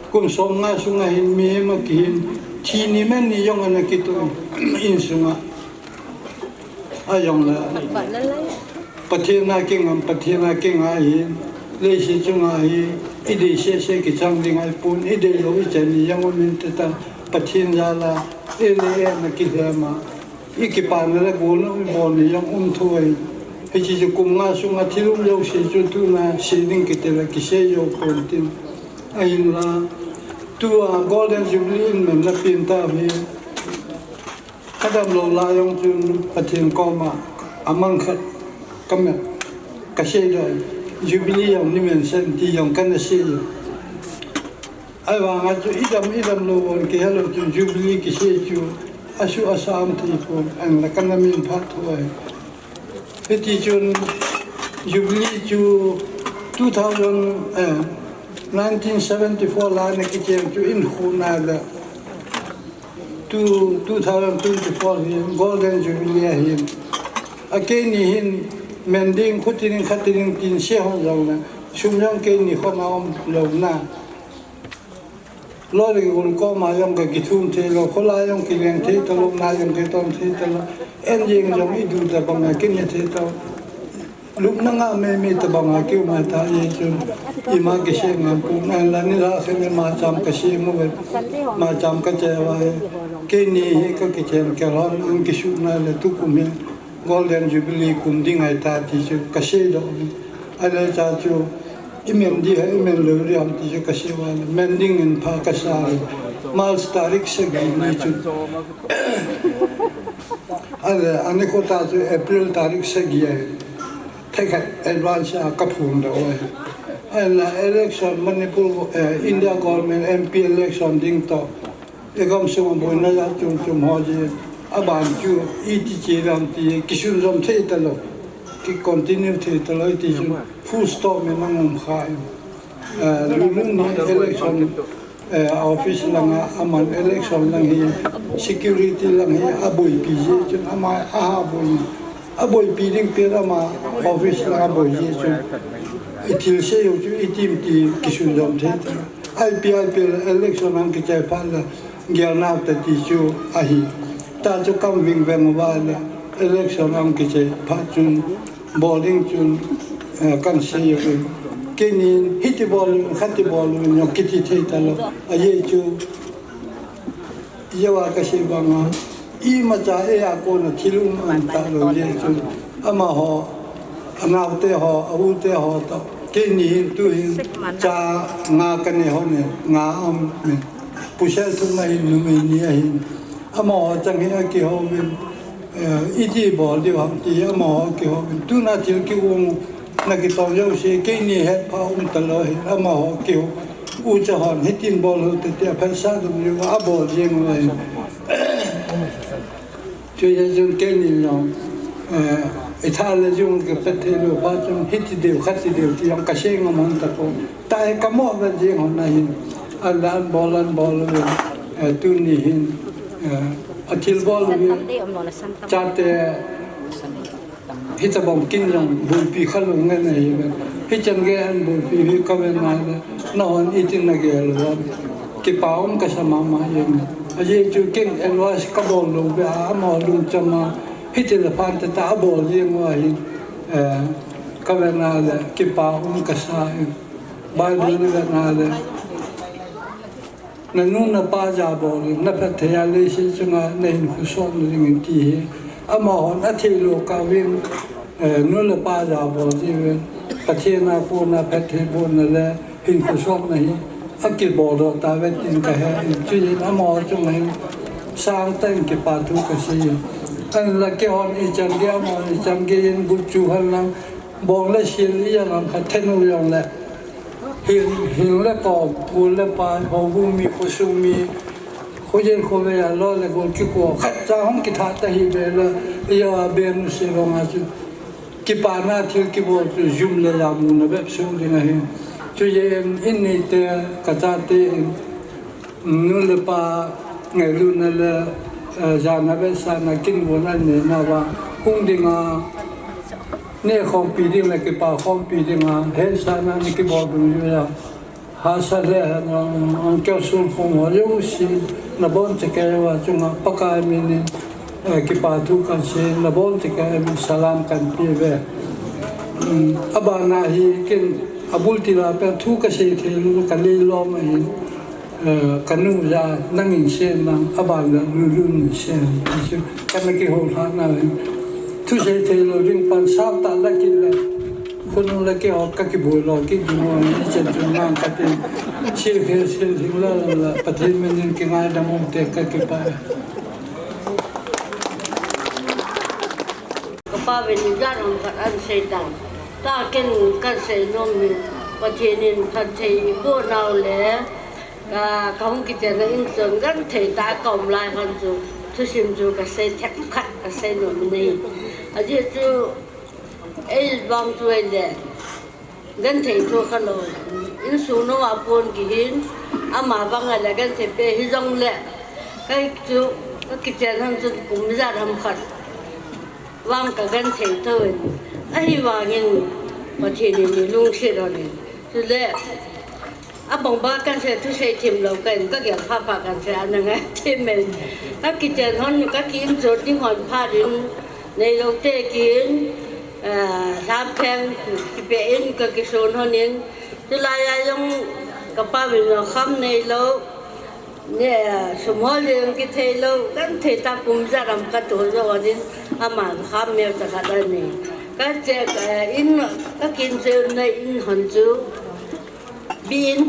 kum somnga sunga hin, mihem akihin, thi ni man ni jong ana kitoh, insunga. Ajongle, Pathen a kingam, Pathen a kingai hi, leiset chunga hi, idei seh seh kichang ding ahipon, ideilou ichan ni jong um inte ta, Pathen jal a, ei le ei ana kilhem a, ikipana le golna ibol ni jong um thei. Hiche chu kum nga sunga thil um jouse chu tuna sei ding kiti le kisei jou pon tin. Ahinla, tua Golden Jubilee in manna pen tah hi, kadamlou lai jong chun Pathen koma amang khat kamet, kaseidoh, Jubilee jong nei mention ti jong kana sei. Ahivanga chu idam, idamlou bon kihelou chun Jubilee kisei chu asuh asa um thei pon, ahinla kana min phat thou ahi. Hiti chun Jubilee chu two thousand, eh, nineteen seventy-four lai a kichen chu inkhuhna le two, two thousand twenty-four hi Golden Jubilee ahin. Akeini hin men ding, khuti ding, khati ding tin sei hon jongle, sum jong keini khut a umlou na. Loi le gol koma jong kakithum thei lou, kholai jong kileng thei talou, na jong kiton thei talou, en jeng jong idu tabang a kine thei talou. Lupna ngah mei mei tabang a kium ahitai chun, ima kisei ngam pon, ahinla nilhah khat in maicham kasem uve, maicham kache uva hi, keini hi kakichen kei lhon, ahin kisuhna le tukum hi Golden Jubilee kum ding ahitai ti chu kaseidoh uve. Ahile cha chu, I men di ham, i men lou di ham ti chu ka sei uva le, men ding in pha ka sa le. March tarik sagi ni chu. Ale, ani kho ta chu April tarik sagi ahi. Thei khat advance a ka phung doh uva ahi. Ale, election Manipur, eh, India government M P election ding toh. I gamsung a boina jat chom chom ho jeh, aban chu iti che ding ham ti, kisunjom thei talou, ki continue thei talou, iti chun full stop in aum kha in. Eh, Lulun hi election, eh, office lang a, aman election lang hi, security lang hi, aboipi jeh chun, ama aha boi, aboipi ding pen ama office lang aboi jeh chun, i thil sei u chu iti ham ti kisunjom thei talou. I P I P election ahung kichai phat le, gelnau tah ti chu ahi. Tah chu kam ving veng uva le, election ahung kichai phat chun, bol ding chun, eh, kan sei uvin. Keinin, hiti bol uvin, khati bol uvin, jong kiti thei talou. Ajeh chu, ijeh a ka sei banga, imacha eia kona thil um um talou jeh chun, amaho, anaote ho, a-u te ho toh, keini hin tu hin, cha nga ka nei hon e, nga aum e. Pu Selthum ahin, numei ni ahin. Amaho chang hi akihouvin, eh, iti bol diu ham ti, amaho kihouvin. Tuna thil kigon, na kitong jouse, keini hetpha um talou hi, amaho kihou. Ucha hon, hitin bol u hite tia, phatsah dungjuiya abol jeng uva ahi. Chuin jeh chun keinin jong, eh, i tha le jung ka pet thei lou phat chun, hiti diu, khati diu ti jong ka sei ngam hon tapon. Tah hi ka mo vet jeng hon ahin. Alan bol, alan bol uvin, eh, tuni hin, eh, athil bol uvin. Chate, hitobang kin jong bulpi khalou ngen ahi ve. Hichan gei a bulpi hi ka vet na le, nahon itin na gel uvam. Kipa um ka sa mama jeng. Ajeh chu kin advice ka bol lou ve a, amaho lungchang a, hiti le phat tah a bol jeng uva hin, eh, ka vet na le, kipa um ka sa in. Bible vet na le, na nu na pa jabol in, na phatthei a leiset chunga na hinkho sotna dingin ti hi. Amahon athei lou kauvin, eh, nu le pa jabol jiuvin, Pathen a kona phatthei bohna le hinkho sotna hi akibol doh tauve tin ka he in, chuin amaho chunga hin sangtah in kipa thu ka sei in. Ahinla keihon ichan gei, amahon ichan gei in gup chu hen lang, bong le sil ijat ham khat thenu jongle, hing, hing le kom, pu le pa, houbung mi, khosung mi, khojen khovei a lo le gol kiko khat cha hung kitha ta hi ve le, ijat a beng se banga chu, kipana thil kibol chu jum le jamuna bep soh ding ahi. Chujeh in, in neite, ka chate in, nu le pa ngailutna le, eh, jana vetsahna kinvon anei nauva, hung dinga, neh khompi ding le kipa khompi dinga, hetsahna na kibol dungjuiya, hahsat le, eh, ang, angkel sun khom ho jouse, na bonchakei uva chunga Pakai min in, eh, kipa thu kan sei, na bonchakei min salam kan pe uve. Um, abana hi ken abul tila pen thu ka sei thei lou, ka lei lom ahin. Eh, ka nu ja, nangin sei nang, aban le Lulun in sei, ti chu, kana kihou lhah nau hin. Thusei thei lou ding pan sap tah la kit le, khonung le keiho ka kiboi lou kit ding u ahi, ichan chun nang ka tin. Sei khe sei ding la la, Pathen min in kingaidam u te ka kipah e. Ka pa ven ijat ham khat ahin sei tan. Tah ken kan sei nom hi, Pathen in phatthei eiboh nau le, ka, ka hung kichen na in chun genthei tah a ka um lai hon chu, thusim chu ka sei themkhat ka sei nom in ahi. Ajeh chu, ei vang chu ahile, genthei thu khalou, insung nung a pon kihin, ama vang ahile genthei pe hijongle, kei chu, ka kichen hon chun kum ijat ham khat vang ka genthei thou in, ahivangin Pathen in eilungset hon in. Chule, abang ba kan sei, thusei themlou ka in, ka gel pha pha kan sei, ana ngai them in. Ka kichen hon, ka ki-inchot ding hon phat in, neilou te kin, eh, lhampheng kipeh in, ka kison hon in. Chulai a jong ka pa ven jong kham neilou, ne, sum hol jong kithei lou, genthei tah kum ijat ham ka toh jou hon in, aman kham neocha khat anei. Ka che, eh, in, ka ki-inchot na in hon chu, Pin,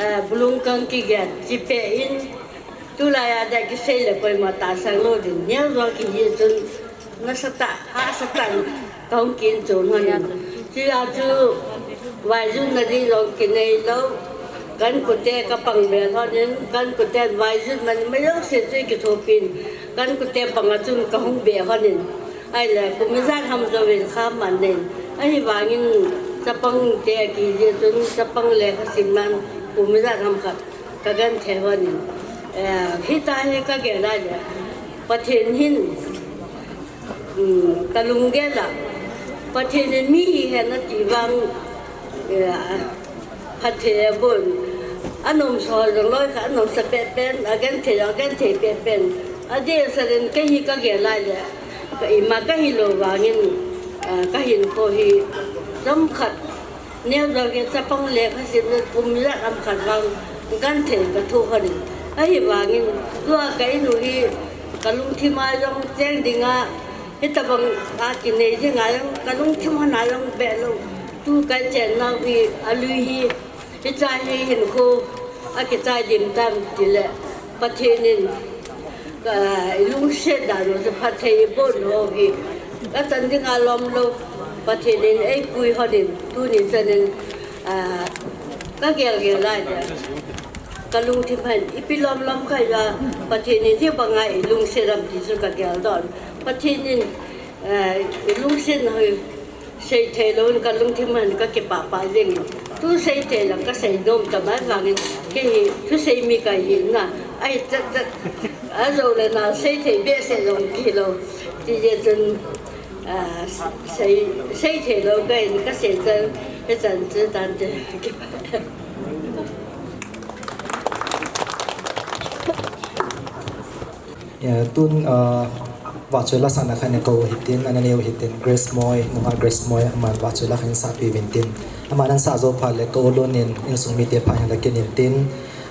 eh, bulung kang kigen, chipe in, tulai a da kisei le koima tahsan lou ding, neo jong kihi chun, nasatah, hahsatah in, kahung kin chun hon in. Chua chu, vaijun na ding jong kinei lou, kan kute kapang be hon in, kan kute vaijun man, mai lou se chu kithopin, kan kute pang a chun kahung be hon in. Ahile, kum ijat ham jouvin kha man in. Ahivangin, chapang te kiji chun, chapang le khasim man, kum ijat ham khat, kagenthei hon in. Eh, hitia hi kagel a le, Pathen hin, um, kalunggel a, Pathen in mi hihen ati vang, eh, phatthei abon, anom sa ho jong loi kha, anom sa pehpeh, agenthei, agenthei pehpeh. Adeh sa in kei hi kagel a le, ka ima kahilou vangin, ah, kahinkho hi, chomkhat, neo jong hi chapang le khasim le kum ijat ham khat vang, genthei kathoh hon in. Ahivangin, tua ka in u hi, kalungthim a jong cheng ding a, hitobang a kinei ding a jong, kalungthim hon a jong be lou. Tu kachen nau hi, alui hi, hiche hi hinkho, akichai dim tam tile, Pathen in, ka, ilungset dan u chu phatthei ibon ho hi, kachan ding a lom lou, Pathen in eipui hon in, tuni chan in, ah, kagel gel a le, kalungthim hon, ipi lom lom kha a, Pathen in hibang a ilungset ham ti chu kagel doh. Pathen in, eh, ilungset na hi, seithei lou in kalungthim hon kakipah pah jeng in. Tu seithei lang kasei nom tamai vangin, kei hi thusei mi kahi na. Ahi chat chat. Ajou le na seithei behseh jong kilou. Tijeh chun, ah, sei, seithei lou kahin kasei chan, hichan chu tante. Ya, tun, ah, vahchoi lasahna khat nakou hitin, ana neiu hitin, Grace Moi, nungah Grace Moi, aman vahchoi la khat insahpeh uvin tin. Aman ansah jou phat le, ka u Lun in, insung mite phat hin la kit in tin.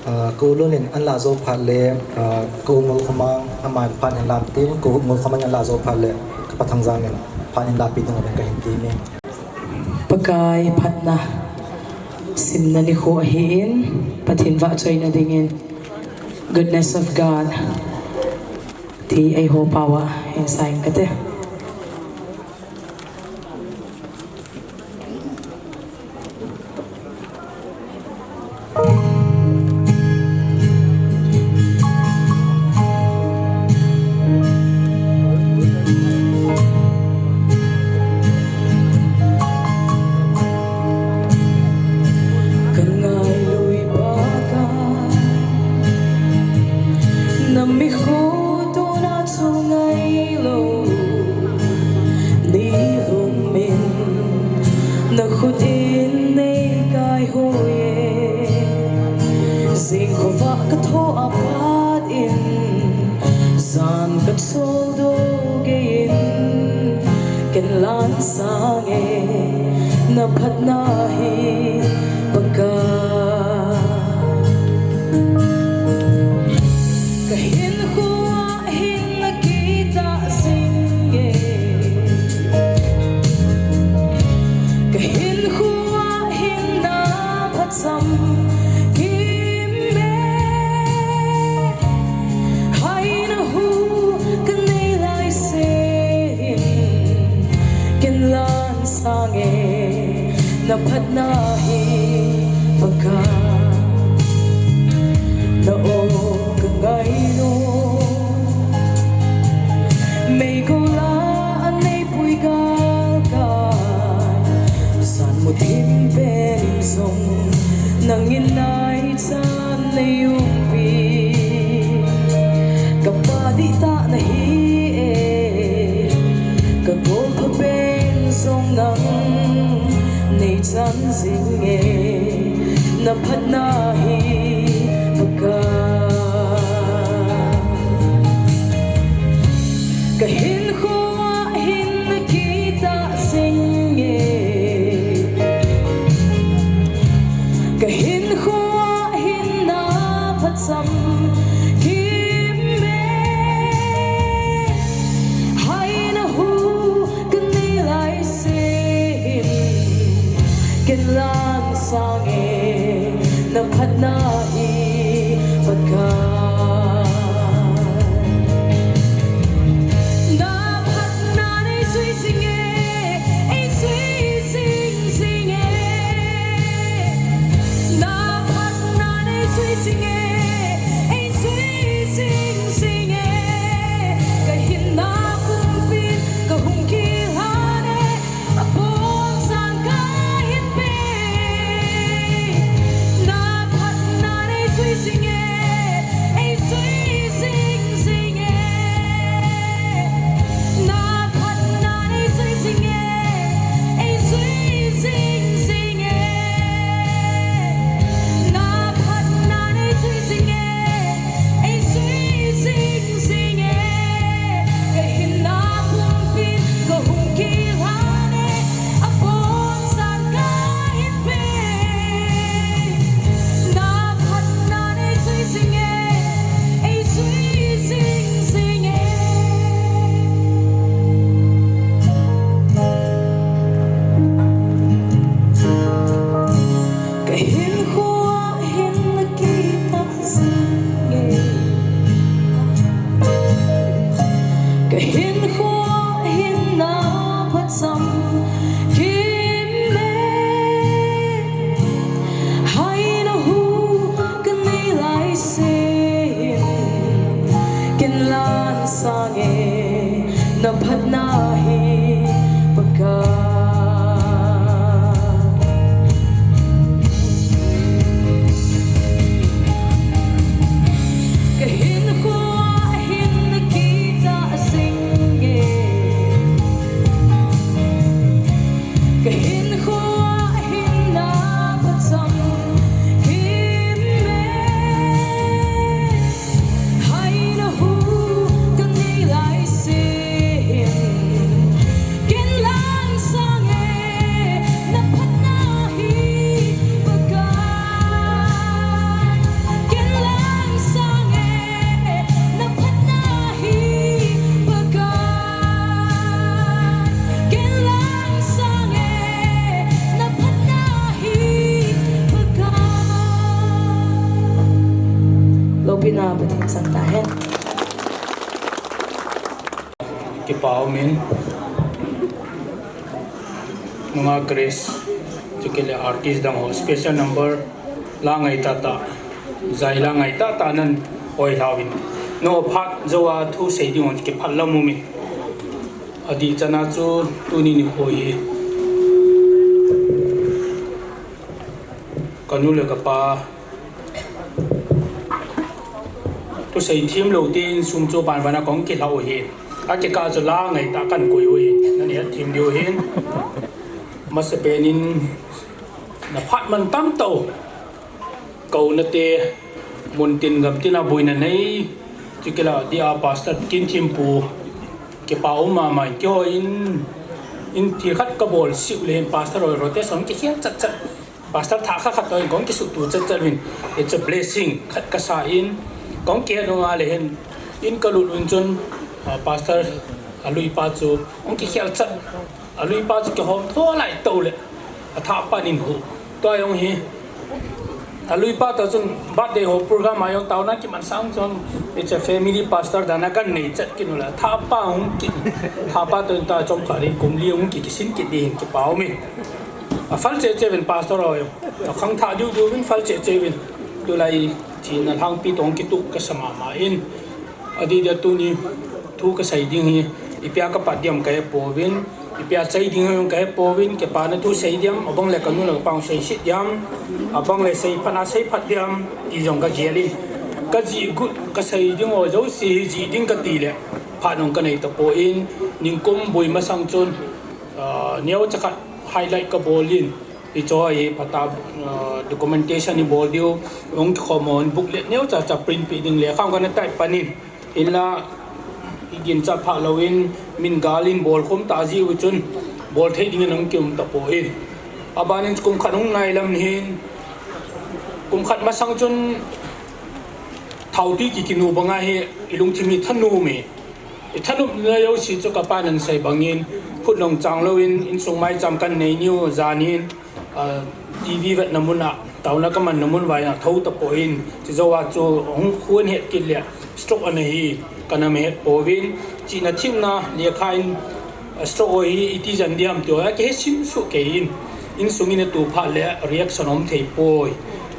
Ah, ka u Lun in, anlah jou phat le, ah, ka u Ngulkhomang, aman phat hin la tin, ka u Ngulkhomang in anlah jou phat le, ka pa Thangjang in, phat hin lapi ding uvin kahin ti e. Pakai phatna simna nikho ahin, Pathen vahchoina dingin, Goodness of God ti eiho pao a hin sa ing kate. Ka ngailu Pakai, na mikhu tona chu ngailou, nei lungmin, na khut in nei kaihoi e. Jingkhovah ka thoh a pat in, jan ka choldo gei in, ken lansang e, na phatna hi Pakai. Ka hinkho a hin na kitah jing e. Ka hinkho a hin na phatcham kim e. Haina hu ka nei lai se hin, ken lansang e, na phatna hi Pakai. Na o ka ngailu, meikol a nei pui galkai, jan muthim pen in jong, nangin nai chan nei umpi. Ka pa dihtah na hi e, ka golpha pen jong nang nei chan jing e, na phatna hi Pakai. Ka hinkho a hin na kitah jing e. Ka hinkho a hin na phatcham kim e. Haina hu ka nei lai se hin, ken lansang e, Hinkhoa hinna phatcham kimen, haina hu kanei laise hin, ken lang sange naphatna hi Pakai. Kahinkhoa hin nakitah jing e. Kahinkhoa hinna phatcham kimen, haina hu kanei laise hin, ken lang sange naphatna hi Pakai. Ken lang sange naphatna hi Pakai. Ken lang sange naphatna hi Pakai. Loupina Pathen chang tahen. Kipa umin. Nunga Grace, chukit le artist dang ho special number la ngai tahtah, jai la ngai tahtah nan hoilhauvin. Nangho phat jouva thu sei ding ho kiphatlam umin. Adih chana chu tuni nikho hi kanu le kapa thusei themlou te insung chu banbana kahung kilhau ahin. Akikah chu la ngaitah kahin koi u ahin. Nahet them diu ahin. Masapen in naphat mantam tah u. Kauna te, muntin gamtina boina nei, chukit le dia Pastor Kinthempu, kipa um mama in, keiho in, in thil khat kabol seh uleh hin Pastor ho rotation kikhel chat chat. Pastor thah khat khat toh in kahung kisuhtuh chat chat uvin. It's a blessing. Khat kasa in, kahung kihet u ahileh hin, in kalut un chun, ah, Pastor aluipa chu hung kikhel chat. Aluipa chu kihom tho lai tah uleh, athahpan in hu. Tua jong hi, aluipa toh chun birthday ho program a jong taona kimansah chun, it's a family pastor dan a kahin nei chat kit uleh, athahpa hung kit, athahpa toh in ta chomkhat ding kum li hung kit, kisin kit ding hin kipa umin. Aphal cheh cheh uvin Pastor ho jong, akhangthah diu diu uvin phal cheh cheh uvin. Tulai china lhangpi toh kituh kasa mama in. Adih dia tuni thu kasei ding hi, ipi a kapat diam kahe pouvin, ipi a sei ding hi jong kahe pouvin, kipana thu sei diam, abang le kanu le kapa hung seiset diam, abang le seiphat a seiphat diam, ti jong kagel in. Kajih got, kasei ding ho jouse hi jih ding kati leh, phat jong kanei tapon, nikum boi masang chun, ah, neocha khat highlight kabol in, hiche hi phatah a, ah, documentation ibol diu, hung kikhom un booklet neocha cha print peh ding lekha kana type pan in. Hinla, iginchat phah louvin, min gal in bolkhum tah jeh u chun, bol thei ding in hung kium tapon. Aban in kum khat hung nailam hin, kum khat masang chun, thaotui kikinu banga hi, ilungthim hi thanom e. Ithanopna jouse chu kapan asei bangin, khut long chang louvin, insung maicham kahin nei niu, jan in, ah, TV vetna mun a, taona kamanna mun uva hin athou tapon, chujou a chu hung khu ahin het kit leh, stroke ana hi, kanam het pouvin, chihna themna lekha in, ah, stroke ho hi iti jan diam ti ho akihe sim soh kei in, insung in atu phat leh reaction um thei poi,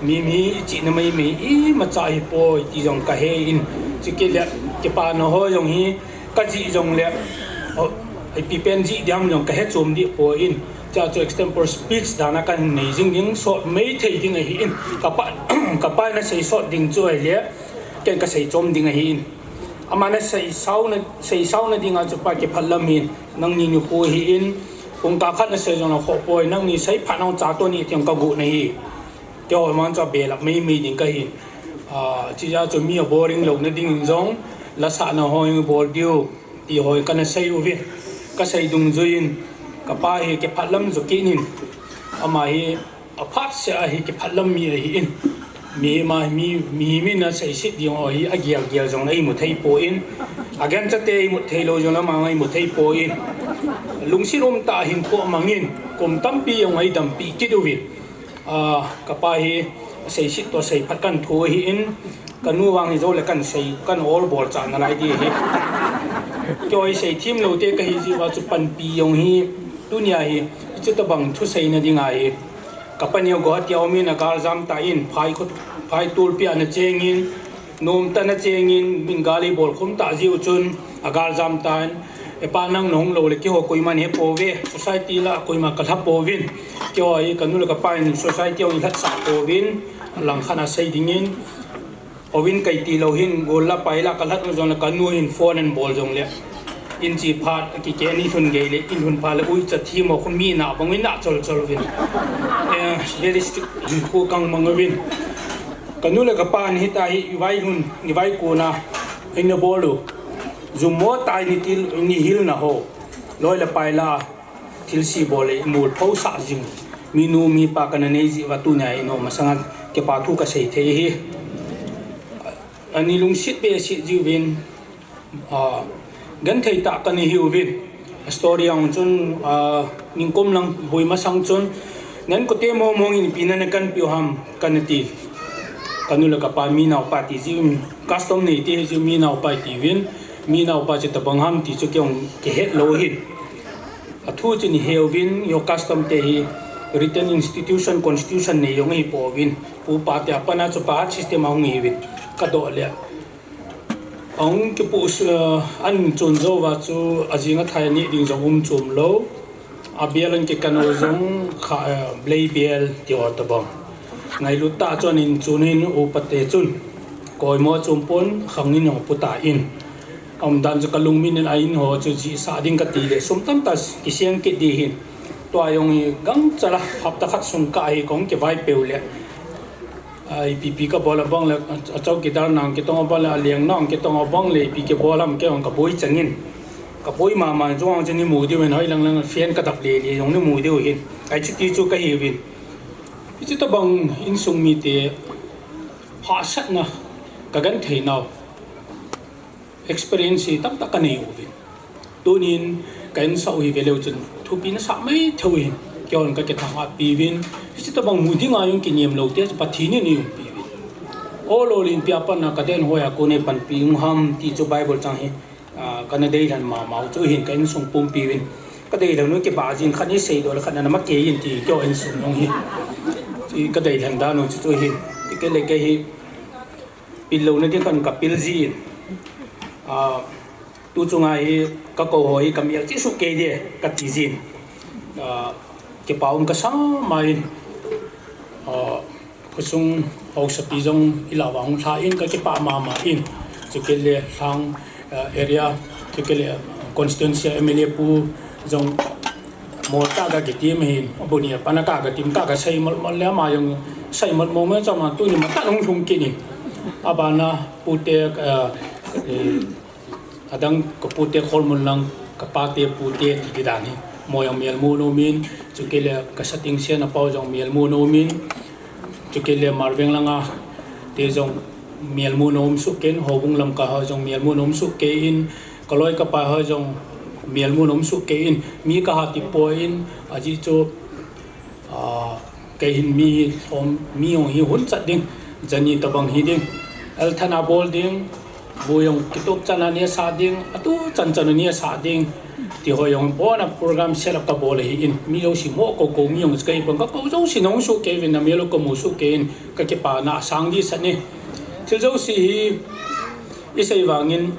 mi, mi ichihna mai mai imacha ahipoi, ti jong kahe in, chukit leh kipana ho jong hi, kajih jongleh, oh, ipi pen jih diam jong kahe chom deh pon, chua chu extempore speech dan a kahin nei jing ding, sot mai thei ding ahin, kapa, kapa in asei sot ding chu ahileh, ken kasei chom ding ahin. Aman asei sauna, sei sauna dinga chu pa kiphatlam hin, nangni nikho ahin, pungkah khat nasei jongleh khoh poi, nangni seiphat nang cha toh ni ti jong kagot nahi. Keiho man chu abelap mai mai ding kahin. Ah, chujeh chu mi aboring louna dingin jong, lasahna ho jong bol diu, ti ho kana sei uvin. Kasei dungjuiyin, kapa hi kiphatlam joh kit in. Ama hi aphat seh a hi kiphatlam mi ahin. Mi ma, mi, mi, mi naseiset ding ho hi agel gel jong eimu thei pon. Agancha te eimu thei lou jongleh ama eimu thei pon. Lungset um tah a hinkho amangin, kum tampi jong eidampi kit uvin. Ah, kapa hi, seiset toh seiphat kahin thu ahin, kanu vang hijou leh kahin sei, kahin ol bol chah nalai ding ahi. Keiho hi seithem lou te kahi jeh uva chu panpi jong hi, tunia hi, hiche tobang thuseina dinga hi. Ka paneo Guwahati a um in agal jam tan, phai khut, phai tulpi a ana chengin, nomtah a ana chengin, min gal eibol khum tah jeh u chun, agal jam tan, Hepa nang nahung lou le keiho koiman hepouve, society lah a koima kalha pouvin, keiho hi kanu le kapa in society hung lhatsah pouvin, langkhat a sei dingin, Ovin kaiti lou hin, gol la pai la kalhat u jongle kanu hin phone anabol jongle. In che phat, akikhen in lhun gei le, in lhun phat le, uicha themmo khu mi na bang uvin na chol chol uvin. Eh, very strict hinkho kang mang uvin. Kanu le kapan hitia hi, ivailhun, ivaikon a, ina bol u. Jummo tah in itil, in ihil na ho. Loi le pai la. Thilse bol le imol phousah jing. Minu mipa kana nei jeh uva tunia hi nangho masanga kipa thu kasei thei ahi. Ana lungset behseh jiuvin, ah, genthei tah kana hiuvin. A story a hung chun, ah, ningkum lang boi masang chun, nang kote mong mong in ipi nana kanpeh u ham kana ti. Kanu le kapa mi naopa ti jiuvin, custom nei te jiu mi naopa itiuvin, mi naopa chu tobang ham ti chu kei hung kihet lou ahin. Athu chu iheuvin, eiho custom te hi written institution, constitution nei jong ahipouvin. Pu pa te apat a chu pa hat system ahung hiuvin. Kadoh le. Ahung kipu, eh, ahin chon jou uva chu ajing athai aneh ding jong um chom lou. Abel ahin kikan u jong kha, eh, blei bel ti ho tobang. Ngailut tah chun ahin chon in upa te chun. Koimo chom pon khang in jong pu tan. Aumdan chu kalungmin in a in ho chu jihsah ding kati le, sum tamtah kiseng kit ding ahin. Tua jong hi gangchal a hapta khat sung kah hi kahung kivai peu le. A, ipi ipi kabol a bang le, a, a chowkidar na kitong a bang le, a leng na kitong a bang le, ipi kibol ham kei jong kaboi chang in. Kaboi mama jong chu nei mu diu ahin, hoilang lang fan kadap le le jong nei mu diu ahin. Ahi chuti chu kahiuvin. Hiche tobang insung mite hahsatna kagenthei nau. Experience hi tamtah kanei uvin. Tunin ka insung u hi veleu chun thupi nasah mai thei uvin. Kei hon kakithang-at piuvin. Hiche tobang mu dinga jong kinem lou te chu Pathen in eiumpi uvin. Ol ol in ipi a pat a kaden hoi a kon eipanpi u ham ti chu Bible chang hi, ah, kana deilhen mama u chu ahin ka insung pumpi uvin. Kadeilhen u kibah jin khat in seidoh le khat in ana makei in ti keiho insung jong hi. Chu kadeilhen dan u chu chu ahin. Ti kei le kei hi Pil louna ding khan kapil jin. Ah, tu chunga hi kakou ho hi kamel cheh suh kei ding kati jin. Ah, kipa um kasa mai. Ah, khosung haosapi jong ilah uva hung lha in kakipah mama in. Chukit le lhang, ah, area, chukit le constituency M L A pu jong Mol tah kakitim ahin, abul ni a pat a kakatim, kakasei mol mol le ama jong sei mol mol mol chama tuni matah hung lhung kit in. Abana pute, eh, eh, adang kapute Kholmun lang, kapate pute ti ti dan hi. Mo jong melmu nom in, chukit le kasating sen apau jong melmu nom in, chukit le Marveng langa te jong melmu nom suh kei in, Houbung Lamka ho jong melmu nom suh kei in, Kaloi kapai ho jong melmu nom suh kei in, mi kaha ti poi in, ajeh chu, ah, kei hin mi lhom, mi jong hi hun chat ding, jani tabang hi ding, elthan a bol ding, bu jong kitup chan a neh sah ding, atu chan chan a neh sah ding, ti ho jong bon a program set up kabol ahi in, mi jouse mo kou kou mi jong kei pon kakou jouse nahung suh kei uvin, namel u kamu suh kei in, kakipana asang dehset e. Thil jouse hi isei vangin,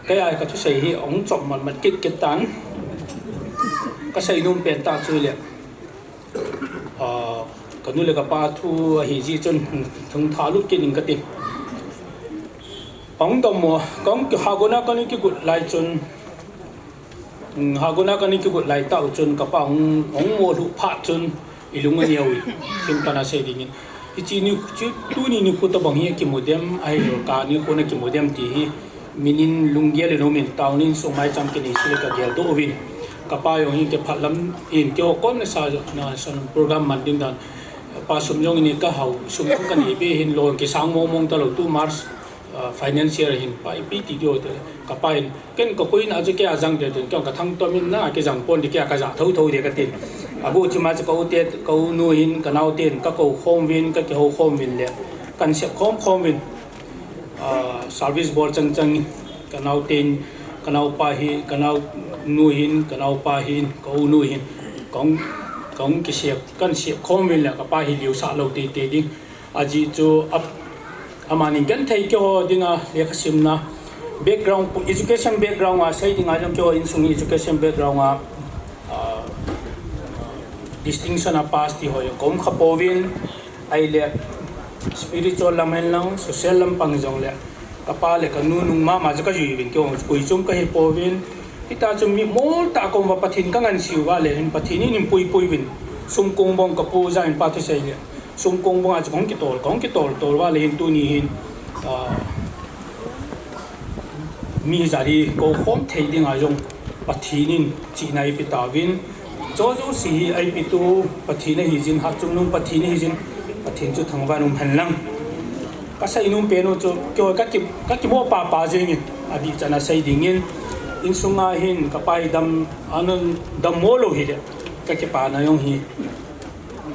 Kei a kathusei hi ahung chom mat mat kit kit tan. Kasei nom pen tah chu le, ah, kanu le kapa thu ahi jeh chun thung tha lut kit ing kati. Ahung dam mo, kong ki hagona kani kigot lai chun, mm, hagona kani kigot lai tah u chun kapa hung, hung mo lhuh phat chun, Ilung aneo in, thil pana sei dingin. Hiche ni, chu, tuni nikho tabang hi akimu dem, ahilou kah nikho na kimu dem ti hi, min in lunggel in um in, town in sung mai cham kinei sile kagel doh uvin. Kapa jong hi kiphat lam in, keiho kom nasa, na, son program man ding dan. Pa sum jong in kahao, sum jong kanei be hin lou kisang mong mong talou, tu March, ah, financial hin pa ipi ti diu te. Kapa in, Ken kakoi na chu kei a jang te tin, kei kathang tom in na, kei jang pon ti kei a kaja tho tho de katin. Abu chima chu ka u te, ka u nu hin, kanao ten, kakou khom uvin, kakihou khom uvin le. Kan sep khom khom uvin. Ah, service bol chang chang in. Ka naoten, ka naopa hi, ka naonu hin, ka naopa hin, ka unu hin, kong, kong kisep, kan sep khom vin le, ka pa hi liu sa lo te te ding. Aji chu ap, amani kan thei ke ho dinga, lekha simna, background, education background a, sei dinga jong ke ho insung education background a, ah, distinction a pass ti ho, kom kha povin, Ahile, spiritual lam hen lang, social lam pang jong le, ka pa le ka nu nung mama chu ka jui vin, kei hong koi chom ka hi povin. Hita chu mi mol ta kom va Pathen ka ngan siu va le, hin Pathen in pui pui vin. Sum kong bong ka pu ja in pa thu sei le. Sum kong bong a chu kong kitol, kong kitol, tol va le hin tuni hin, ah, mi jari ko khom thei ding a jong Pathen in chihna ipi tauvin. Jojo si hi ipi tu Pathen ahi jin, hat chungnung Pathen ahi jin, Pathen chu thangvah in um hen lang. Ka sei nom pen u chu, kei ka ki, ka kimo pa pa jing in, adih chan a sei ding in, insung a hin ka pa hi dam, anan dam mo lo hi le, ka kipana jong hi,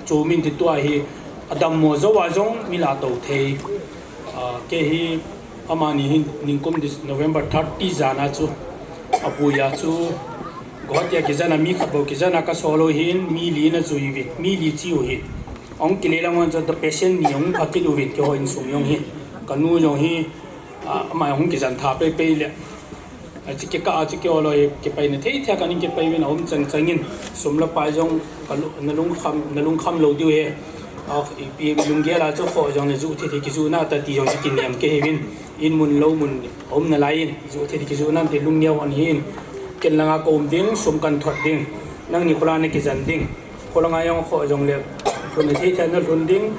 chu min ti tua hi, adam mo jo a jong mi la to thei. Ah, kei hi amani hin ningkum dis November thirty jan a chu, abul a chu, Guwahati a kijan a mi khat bou kijan a ka solo hin, mi li na chu hi vin, mi li chi u hin. Ong kile lang wan chu the patient ni ong pha kit u vin, kei ho insung jong hi. Ka nu jong hi, ah, ama hung kijan tha pei pei le. Achi kei ka, achi kei olo e, kipai na thei thei a kanin kipai vin a um chang chang in. Sum le pai jong ka lu-, na lungkham, na lungkham lo diu he. A, ipi lunggel a chu kho jong le ju thei thei kiju na ta ti jong chu kiniam kei hi vin. In mun lo mun a um na lai in, ju thei thei kiju na ti lungneo an hin. Ken langa ka um ding, sum kan thot ding. Nangni khola na kijan ding. Kholanga jong kho jong le, lhun na thei thei na lhun ding.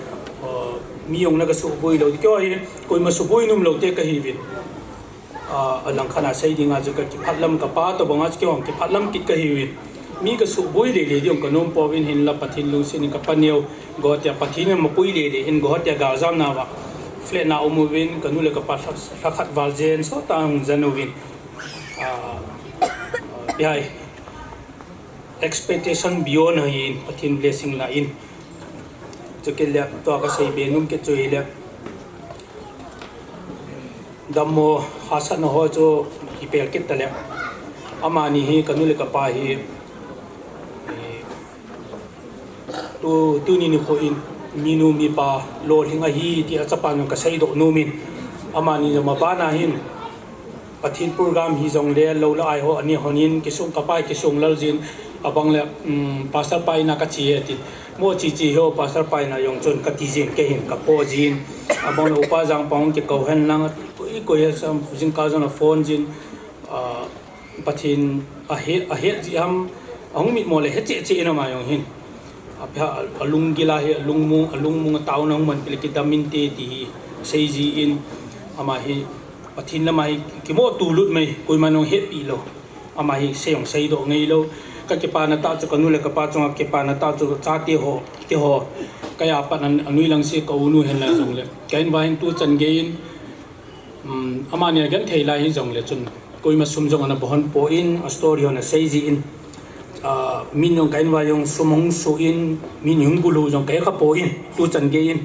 O, mi jong na ka suboi lo. Kei hi, koima suboi nom lo te ka hi vin. Ah, a langkhat a sei ding a chu ka kiphatlam ka pa to bang a chu kei hong kiphatlam kit ka hi vin. Mi ka suboi le le ding ka nom povin hin la Pathen lungset in ka pa neo. Guwahati a Pathen in mapui le le hin Guwahati a galjam na va. Flat na um u vin, ka nu le ka pa lha, lha khat val jen so ta hung jan u vin. Ah, ah, bihai. Expectation beyond ahin, Pathen blessing la in. Chu kei le, tua ka sei be nom kei chu hi le. Dammo hahsatna ho chu kipel kit ta le. Amani hi ka nu le ka pa hi, eh, tu, tuni nikho in, minu mipa lolhing ahi ti a chapa nung ka sei doh nom in. Amani jong ma bana hin, Pathen program hi jong le lo la ai ho ani honin kisung ka pai kisung lal jin abang le, um, pastor pai na ka chi he ti mo chi chi ho pastor pai na jong chun ka ti jin ke hin ka po jin abang le upa jang pang ki ko hen lang koi koi he sam jing ka jong a phone jin, ah, Pathen a he, a he ji am a hung mit mo le he che che na ma jong hin. A pha, a lunggil a hi, a lungmong, a lungmong a taona hung man pile kidam inte ti hi, sei ji in, ama hi, Pathen lama hi, kimo tu lut mai, koima nung hepi lo. Ama hi, sei hung sei doh ngei lo. Ka kipana ta chu, ka nu le ka pa chunga kipana ta chu, chate ho, te ho. Ka ya pat an, anui lang si, ka u nu hen la jong le. Ka in va hin tu chan gei in, Um, amani a genthei lai hi jong le chun, koima sum jong ana bohon po in, a story hon a sei ji in, ah, min jong ka in va jong sum hung su in, min jong bulu jong ka e kha po in, tu chan gei in.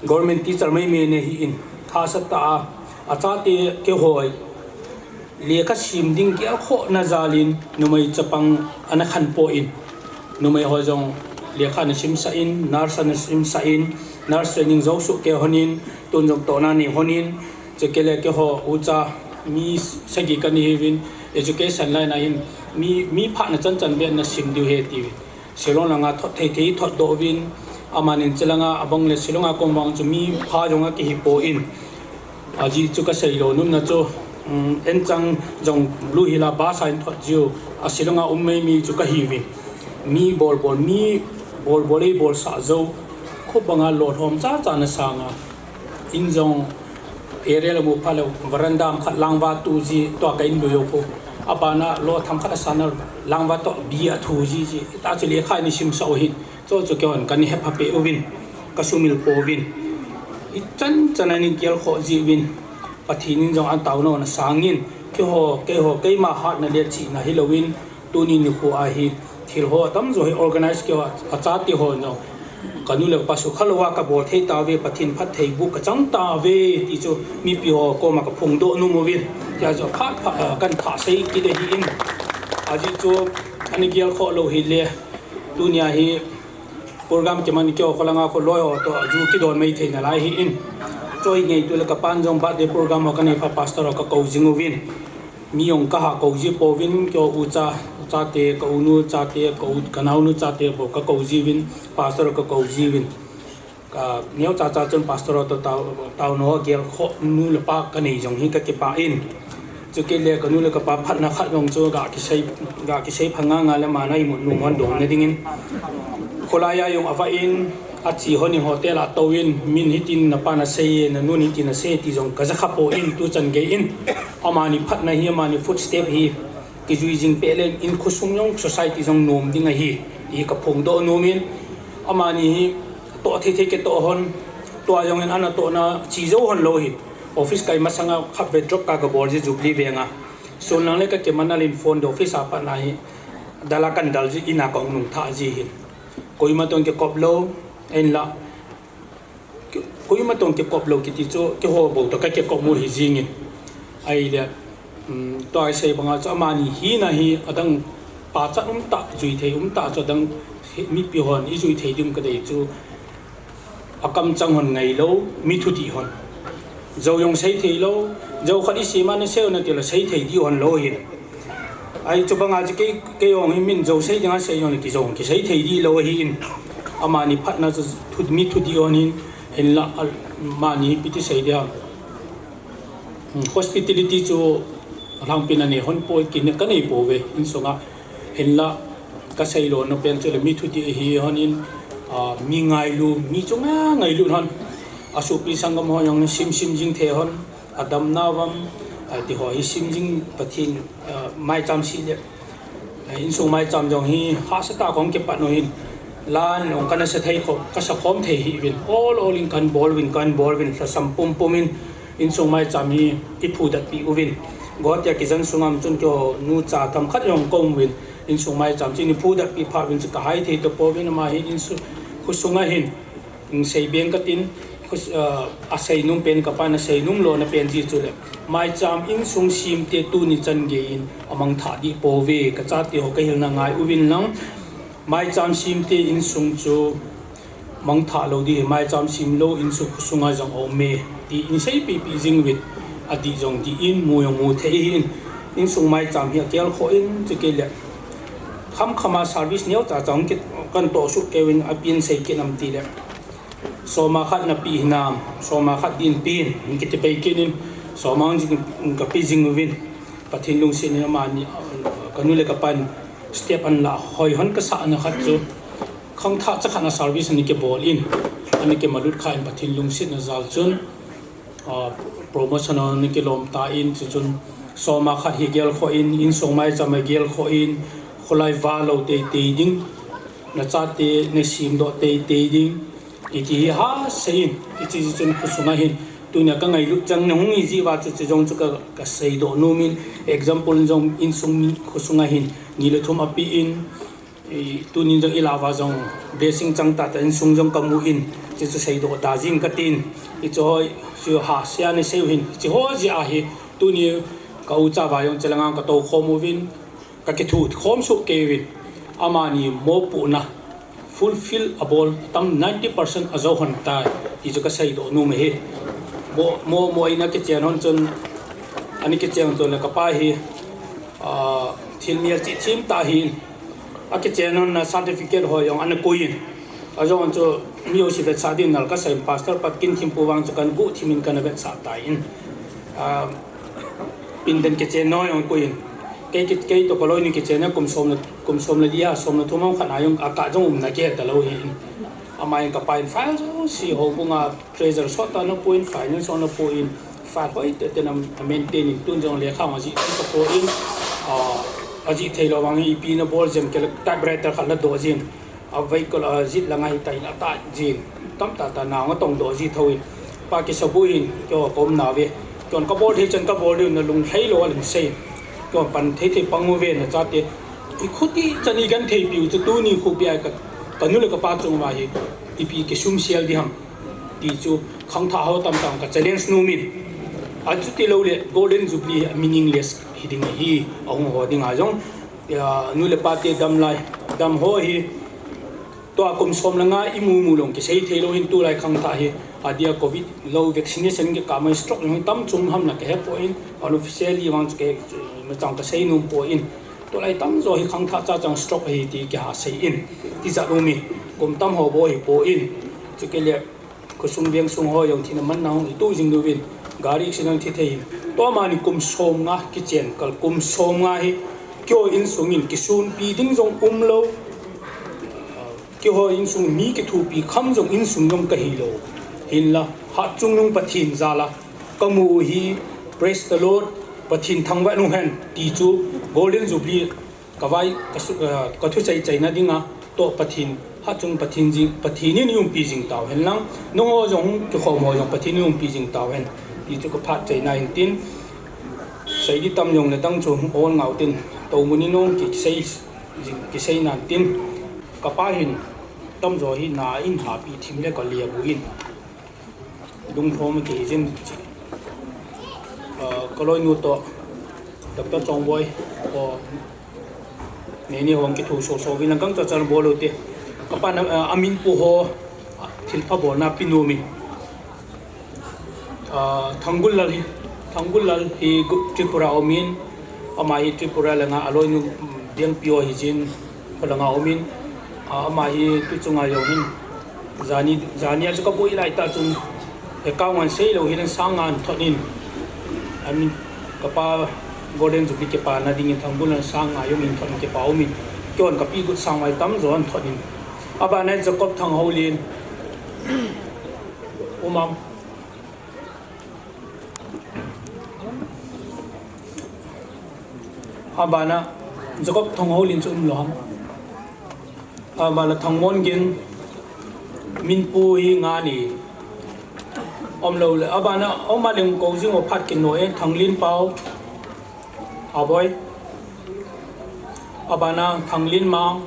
Government teacher mai me ne hi in, tha sa ta a, a chate kei hoi. Lekha sim ding kial kho na jal in, numei chapang ana khan po in. Numei ho jong lekha na sim sa in, nurse na sim sa in, nurse training jo su ke honin, tun jong tona ni honin, che ke le ke ho ucha mi sagi ka ni hi vin, education line a hin, mi, mi pha na chan chan be na sim diu he ti vin. Shillong langa thot thei thei thot doh vin, amanin che langa abang le Shillong a kom vang chu mi pha jong a ki hi po in. Aji chu ka sei lo num na chu, um, en chang jong Blue Hill a bus a in thot jiu, a Shillong a um mai mi chu ka hi vin. Mi bol bol, mi bol bol ei bol sa jo, khu banga lo thom cha cha na sanga. In jong area le mu pha le veranda am khat langva tu ji, tua ka in lu yo khu. Abana lo tham khat a sana langva to bi a thu ji ji, ta chu lekha ni sim sa o hin. Chu chu kei hon ka ni hepha pe uvin, ka sumil po uvin. I chan chan a ni kial kho ji uvin. Pathen in jong an tauna na sangin, kei ho, kei ho, keima hat na le chi na hi lo in, tuni ni khu a hi, thil ho tam jo hi organize kei ho, a chate ho jong. Kanu le kapa sukha louva kabol thei tauve, Pathen phattheiboh kachang tauve ti chu mipi ho koma kaphongdoh nom uvin. Tia chu phat phat, ah, kan thah sei kit ahin. Ajeh chu ana gelkhoh lou hile, tunia hi program kiman keiho kholanga kholoi ho toh aju kidon mai thei nalai ahin. Choi ngei tule kapan jong birthday program ho kanei phat pastor ho kakou jing uvin. Mi jong kaha kou ji pouvin, keiho ucha, chate, ka unu chate, ka u, kanaonu chate bou kakou jiuvin, pastor kakou jiuvin. Ka neocha cha chun pastor toh tao, taona gelkhoh nu le pa kanei jong hi kakipah in. Chukit le kanu le kapa phatna khat jong chu ga kisei, ga kisei pha nga nga le ama imut nom hon donna dingin. Kholai a jong avah in, ache hon in hotel a atouvin, min hitin napa nasei e, nanun hitin asei e ti jong kajakha poi, tuchan gei in. Amani phatna hi, amani footstep hi kijui jing peh le in khosung jong society jong nom ding ahi ti kaphongdoh nom in. Amani hi toh thei thei kitoh hon, tua jong in ana tohna che jou hon lou hi. Office kai masanga khatvei drop ka kabol ji Jubilee venga. Sun lang le kakimanal in phone office a pat na hi dal a kan dal ji, in a kahung nung thah ji hin. Koima toh kikop lou, ahinla koima toh kikop lou kiti chu keiho bou toh kakikop u hi jingin. Ahile, um, tua isei banga chu amani hina hi adang pachat umtah, jui thei umtah chu adang mipi hon ijui thei ding kadei chu akamchang hon ngailou, mi thudih hon. Jou jong sei thei lou, jou khat isei ma nasei u nati le sei thei dih hon lou hin. Ahi chubanga chu kei, kei jong hi min jou sei dinga sei jongle kijou kisei thei dih lou ahin. Amani phatna chu thu, mi thudih hon hin, hinla, amani ipi ti sei dia. Hospitality chu alhangpin anei hon poi, kanei pouve insunga. Hinla, kasei lona pen chule mi thudih ahi hon in, ah, mi ngailu, mi chunga ngailu hon. Asopi sanggam ho jong sim sim jing thei hon, adamna vam, ah, ti ho hi sim jing Pathen, ah, maicham sih le. Insung maicham jong hi hahsatah a kahung kipat u hin, lan jong kana sa thei khom, kasa khom thei hih uvin, ol ol in kahin bol uvin, kahin bol uvin, lhasam pumpum in, insung maicham hi iphudatpeh uvin. Guwahati a kijen sunga um chun keiho nucha themkhat jong kaum uvin, insung maicham chu iphudatpeh phat uvin chu kahai thei tapouvin, ama hi insu, khosunga hin, sei beng katin, khos-, ah, asei nom pen, kapan asei nom lona pen ji chule, maicham insung semte tuni chan gei in amangthah dih pouve, kachate ho kahilna ngai uvin lang, maicham semte insung chu mangthah lou ding, maicham sem lou insung khosunga jong aume, ti in seipehpeh jing uvin, adih jong dih in, mu jong mu thei ahin, insung maicham hi agelkhoh in, chukit le khamkhama service neocha cha hung kit, kahin tohsuh kei uvin, apin sei kit nam tile, soma khat napeh hinam, soma khat din pen, kiti pai kit in, soma jing kape jing uvin, Pathen lungset in amani, kanu le kapan step ahin lah hoi hon kasahna khat chu, khangthah cha khat a service ana kibol in, ana kimalut kha in Pathen lungsetna jal chun, ah, promotion ana kilom tan, chuchun soma khat hi gelkhoh in, insung maicham hi gelkhoh in, kholai va lou teitei ding, nachate nasemdoh teitei ding, iti hi hasei in, hiche chun khosunga hin, tunia kangailut chang nahung hi jeh uva chu, chu jong chu ka, kaseidoh nom in, example jong insung khosunga hin, ni le thum apeh in, tunin jong ilah uva jong blessing chang tahtah insung jong kamu in, hiche chu seidoh da jing katin, hiche ho chu hahsa a nasei u hin, hiche ho jeh a hi, tuni ka ucha uva jong chelanga katoukhom uvin, kakithukhom soh kei uvin, amani mopohna fulfill abol tam ninety percent ajou hon tai, ti chu kaseidoh nom ahi. Mo, mo, mo in akichen hon chun, ana kichen chun le kapa hi, ah, thil mial chih thim tah ahin, akichen hon a certificate ho jong ana koi in, ajong chu mi jouse vetsah din nal kasei in, Pastor Patkin Thimpu vang chu kahin guhthim in kana vetsah tan, ah, pindan kichen ho jong koi in, kei, kei toh kaloinu kichenna kum som le, kum som le li a, som le thum a khat a jong akah jong umna kihe talou ahin, ama in kapa in file jouse houbunga treasurer sot a ana pui in, finance ana pui in, file hoitah tah in a maintain in, tun jong lekha jong ajih thei tapon, ah, ajih theilou vang ipi nabol jem kei le typewriter khat ladoh jin, avei kol a jet langa hitia in atah jin, tamtah tah in atongdoh ji thou in, Pa Kisabu hin keiho kaumna uve, keihon kabol thei chan kabol diu, nalung lhailou a lungsei, keihon pan thei thei pang uve, nachate ikhuti chan igentheipiu chu tuni khopi a ka, kanu le kapa chung uva hi ipi kisumsel ding ham ti chu khangthah ho tamtah ka challenge nom in. Achuti lou le Golden Jubilee meaningless hi ding ahi, ahung ho ding a jong. Ya, nu le pa te dam lai, dam ho hi, tua kum som le nga imu mu lou kisei thei lou hin tulai khangthah hi, adia covid lou vaccination kikah mai stroke lou tam chung ham na kahe poi, unofficially vang chu ke, machang kasei nom poi. Tulai tamjo hi khangthah cha chang stroke ahi ti kiha sei in. Tijat um in, kum tam ho bou hi poi. Chukit le, khosung vengsung ho jong thina manna hung itu jing diuvin, gari accident thi thei in. Tua mani kum som nga kichen kal, kum som nga hi keiho insung in kisunpi ding jong umlou. Keiho insung mi kithopi kham jong insung jong kahi lou. Hinla, hatchungnung Pathen jal a kamu hi, praise the Lord, Pathen thangvah in um hen ti chu Golden Jubilee kavai, kasu-, eh, kathu chai chaina dinga, toh Pathen, hatchung Pathen jing, Pathen in umpi jing tau hen lang, nangho jong, kikhom ho jong Pathen in umpi jing tau hen ti chu kaphat chaina hin tin, sei di tam jong le tang chu ol ngau tin, to mun in nong kisei, jing, kisei nan tin, kapa hin tamjo hi na in hapi thim le kali abu in. Lungthom kei jin, ah, kaloinu toh, Doctor Chongboi, ko, neini hong kithu so so vin lang kang cha cha bol u te. Kapa na, ah, amin pu ho, ah, thilpha bolna pinu mi. Ah, Thanggul Lal hi, Thanggul Lal hi gu-, Tripura umin, ama hi Tripura langa aloinu, mm, diang pio hi jin, kholanga umin, ah, ama hi tu chunga jong hin, Jani, jani a chu kaboi lai tah chun, he kau ngan sei lou hin sang nga an thot in. I mean, kapa Golden Jubilee kipana dingin Thanggul an sang nga jong in thot in kipa umin. Keiho kapi gut sang vai tamjo an thot in. Abana Jacob Thanghoulin. Umam. Abana, Jacob Thanghoulin chu umlou ham. Abana Thangmongin, Minpu hi nga ni. Umlou le, abana, um a leng ko jing o phat kin noi, Thanglin Pau. Aboi. Abana Thanglin Mang.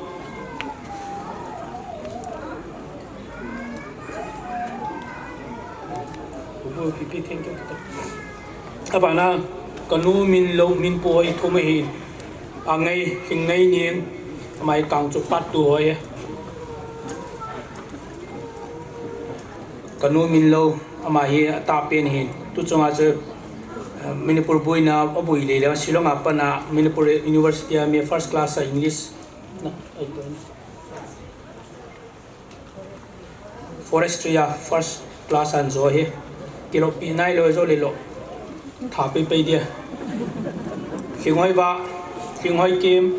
Abana kanu Minlou, Minpu hoi thum ahi. Angai, Hingngai Nin, amai kang chu pat tu hoi. Kanu Minlou, ama hi atah pen hin. Tu chunga chu, eh, Manipur boina, aboi le le, Shillong a pat a, Manipur University a mi first class a English. Na, ai tu. Forestry a first class an jo hi. Kilopi nai lo jo le lo. Tha pei pei dia. Lhinghoi va, Lhinghoi Kim,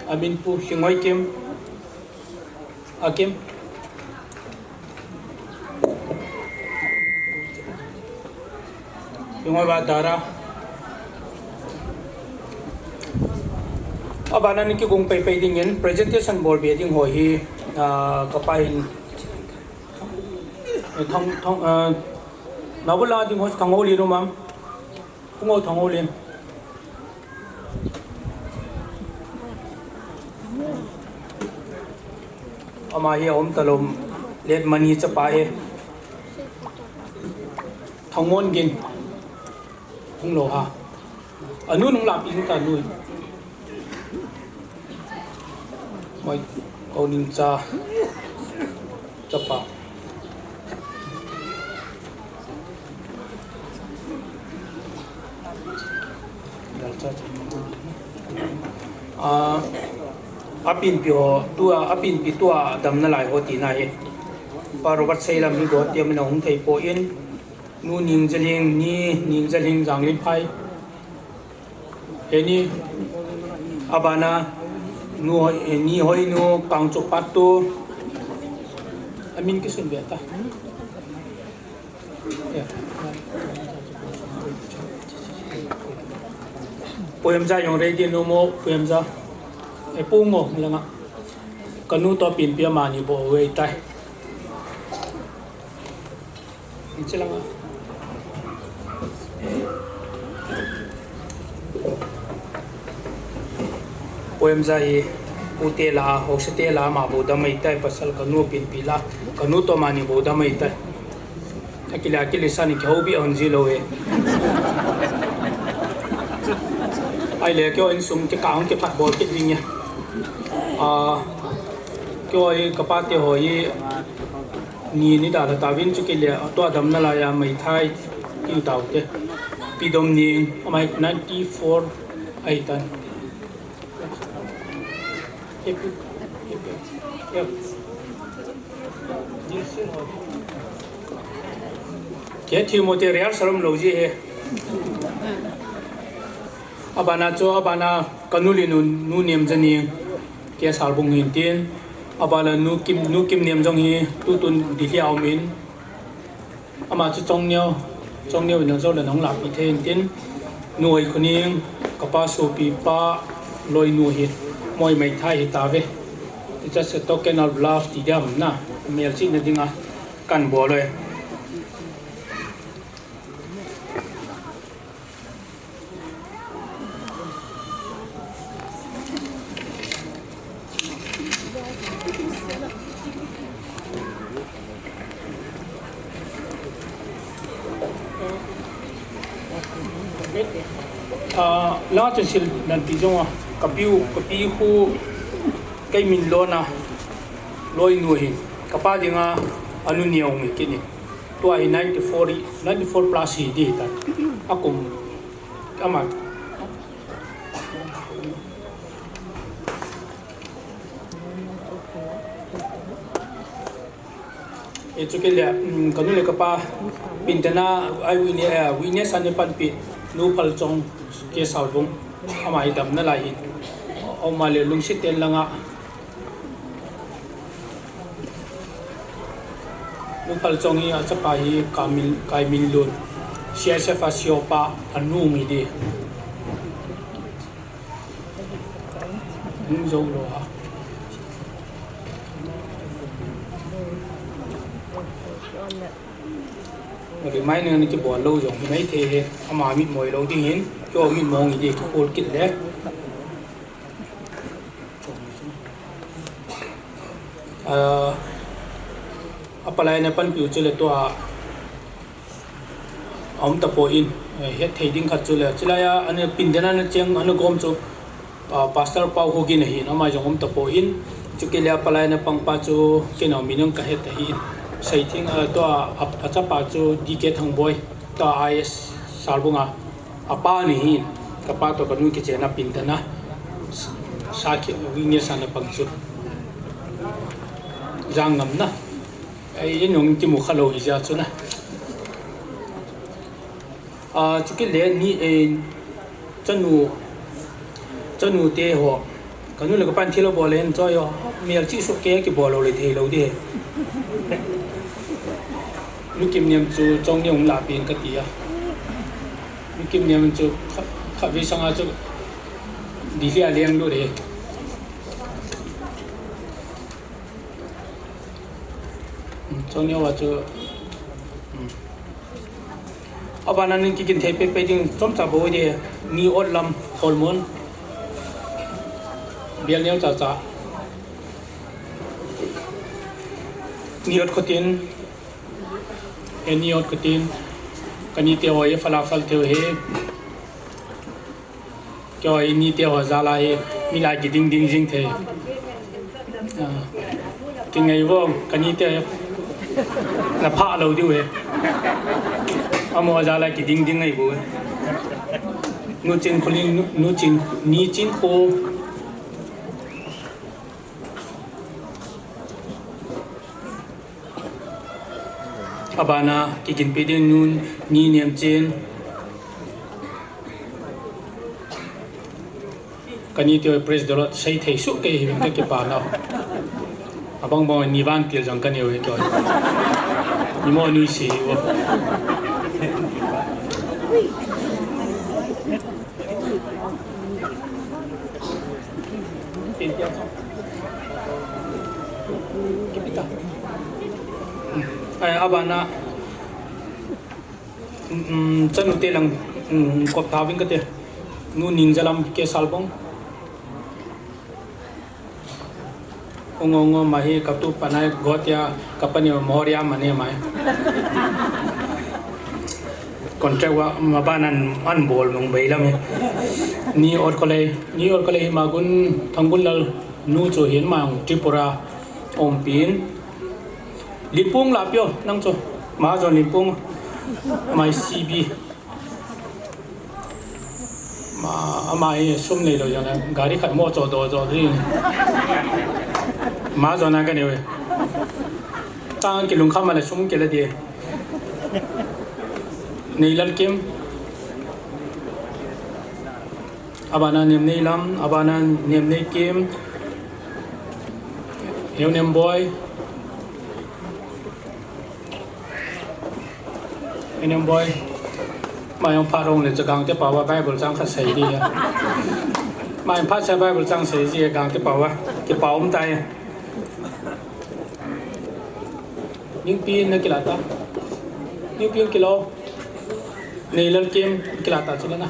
amin pu Lhinghoi Kim. Akim. Yung ba dara. Abana ni kikung pei pei dingin presentation bol be ding ho hi, ah, kapa hin. Eh, thang, thang, ah, nabula ding ho Thanghoulin um am. Kung o Thanghoulin. Ama hi aum talou, late Mani chapa hi. Thangmongin. Hung lou ha. Anu nung lam ing ta nu. Moi, ko ning cha. Chapa. Ah, apinpi ho, tua, apinpi tua damna lai ho tina hi. Pa Robert Seilam hi Guwahati a min a hung thei poi. Nu Ningjalhing, ni Ningjalhing Janglinphai. Heni, abana, nu hoi, ni hoi nu Kangchuk Pattu. Amin kisun be ta. Ya. Poemja jong ready nu mo, Poemja. E pu ngo, langa. Kanu to pinpi amani bo wei tai. Hiche langa. Poemja hi Pute la, haosa te la, ama bou dam ahitai, pasal kanu pinpi la, kanu toh amani bou dam ahitai. Akile, akile sa ni kihou bih hon ji lou e. Ahile, keiho insung kikah hung kiphat bol kit ding e. Ah, keiho hi, kapa te ho hi, ni, ni dalha tauvin chukit le, tua damna laiya meithai, tiu taute. Pi Domning, ama hi ninety-four ahitan. Kei Timothy real salam lou ji he. Abana chu, abana kanu le nu, nu Nemjani, K. Salbung hin tin. Abana nu Kim, nu Kimnem jong hi, tutun Delhi a um in. Ama chu Chongneo, Chongneo in ajou le nahung lahpeh thei in tin, nu Hoikhuning, kapa sopipa, loinu hi, moi meithai hi tauve. It's just a token of love ti diam na, melchihna dinga, kan bol uve. Ah, la chu sil nan ti jong a, ka piu, ka pi khu kei min lona, loinu hin, ka pa dinga, anu neo nge kini. Tua hi ninety-four, ninety-four plus hi di ta. A kum, ama. Hichu kile, um, kanu le kapa, pintena, ai witness, eh, witness ana panpi, nu Phalchong, K. Salbung, ama hi damna lai hin. Ama le lungset ten langa. Nu Phalchong hi achapa hi Kaimin, Kaiminlun. C I S F a siopa anu nge di. Hung jou lou ha. Reminder na kibol lou jong hi mai thei he. Ama mitmo lou ding hin. Keiho mitmo nge di kihol kit le. Ah, apalai na panpiu chule tua, aum tapon, eh, hetthei ding khat chule, chulaiya, ana pintena ana cheng, ana gom chu, ah, Pastor Paokhogin ahin, ama jong aum tapon, chukit le apalai na pangpa chu, kei nao min jong kahet ahin, Seithing, ah, tua, a, achapa chu D K Thangboi, tua I S Salbunga, apa ni hin, kapa toh kanu kichenna pintena, sa ki, witness ana pang chu. Jang ngam na. Ai, inung kimu kha lou hi jeh chun a. Ah, chukit le ni, eh, chanu, chanu te ho. Kanu le kapan thil abol le hin choi ho. Melchih suk kei kibol lou le thei lou di. Nu Kimnem chu Chongneo hung lahpeh in kati a. Nu Kimnem chu kha, khatvei sanga chu Delhi a leng lut e. Hmm, Chongneo a chu, hmm. Abana nin kigin thei pehpeh ding chomcha bou di, Ni Otlam, Kholmun. Bial neo chacha. Ni Otkhotin. He Ni Otkhotin. Kani te ho e, Falafal te ho e. Keiho ini te ho jal a hi, mi lai kiding ding jing thei. Ah, kingai vo, kani te na pha lou diu he. Amaho jal a kiding ding ngai vo. Nu Chin Khuling, nu, nu Chin, Ni Chin Khu. Abana, kiginpi ding nu Ni Nemchin. Kani te praise the Lord, sei thei suh kei hi ka kipa nau. Abang bang ni vantil jong kani ve to. Ni mo ni si vo. Ai, abana, um, chanu te lang, um, kop tha ving kate. Nu Ningjalam K Salbong. Ungo, ungo, mahi katu panai gotia kapani moria mane mai. Contract wa mabanan an bol mong bailam he. Ni or kole, ni or kole magun Thangun Lal nu chu hin mang Tripura ompin. Lipung la pio nang chu. Ma jo Lipung. Mai C B. Ma, ama hi sum nei lo jong le, gari khat mo cho do jo ding. Ma jo na ka ne we. Tang ki lung kham le sum ki la di. Nei Lal Kim. Abana Nem Nei Lam, abana Nem Nei Kim. Heu Nem Boy. Inem boy. Mai ong pharong le chagang te pawa Bible chang khat sei di ya. Mai phat sa Bible chang sei ji gang te pawa. Ki pawm tai. Ning pi na kilata. Ning pi kilo. Nei Lal Kim kilata chila na.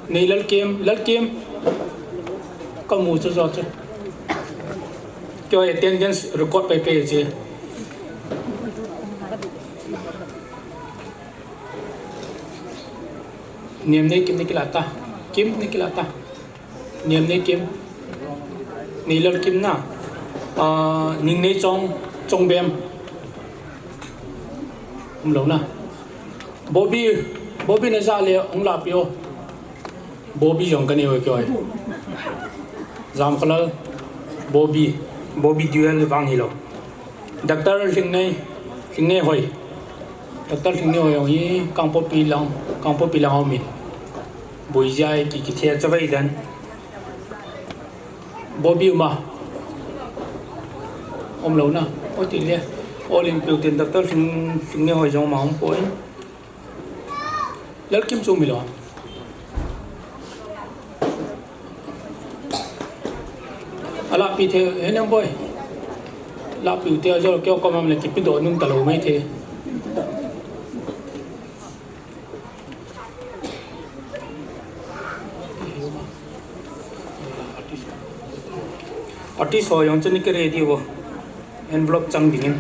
Nei Lal Kim, Lal Kim. Ka mu chu jo chu. Kyo attendance record pai pai che. Nem Nei Kim ni kilata. Kim ni kilata. Nem Nei Kim. Nei Lal Kim na. Ah, Ning Nei Chong, Chong Bem. Um lo na. Bobby, Bobby na ja le ong la pio. Bobby jong ka neo koi. Jam Khalal, Bobby, Bobby duel vang hi lo. Doctor Hlingnei, Hlingnei Hoi. Doctor Hlingnei Hoi jong hi Kangpokpi lang, Kangpokpi lang hom in. Bui jai ki ki thia chavai dan. Bobby uma. Om lo na. O ti le. Olympic tin Doctor Hling, Hlingnei Hoi jong ma om poi. Lal Kim chu mi lo. Ala pi the, he nam boy. La pi te jo kyo ko mam le ki pi do nung ta lo mai the. Artist ho jong chani ke ready vo. Envelope chang dingin.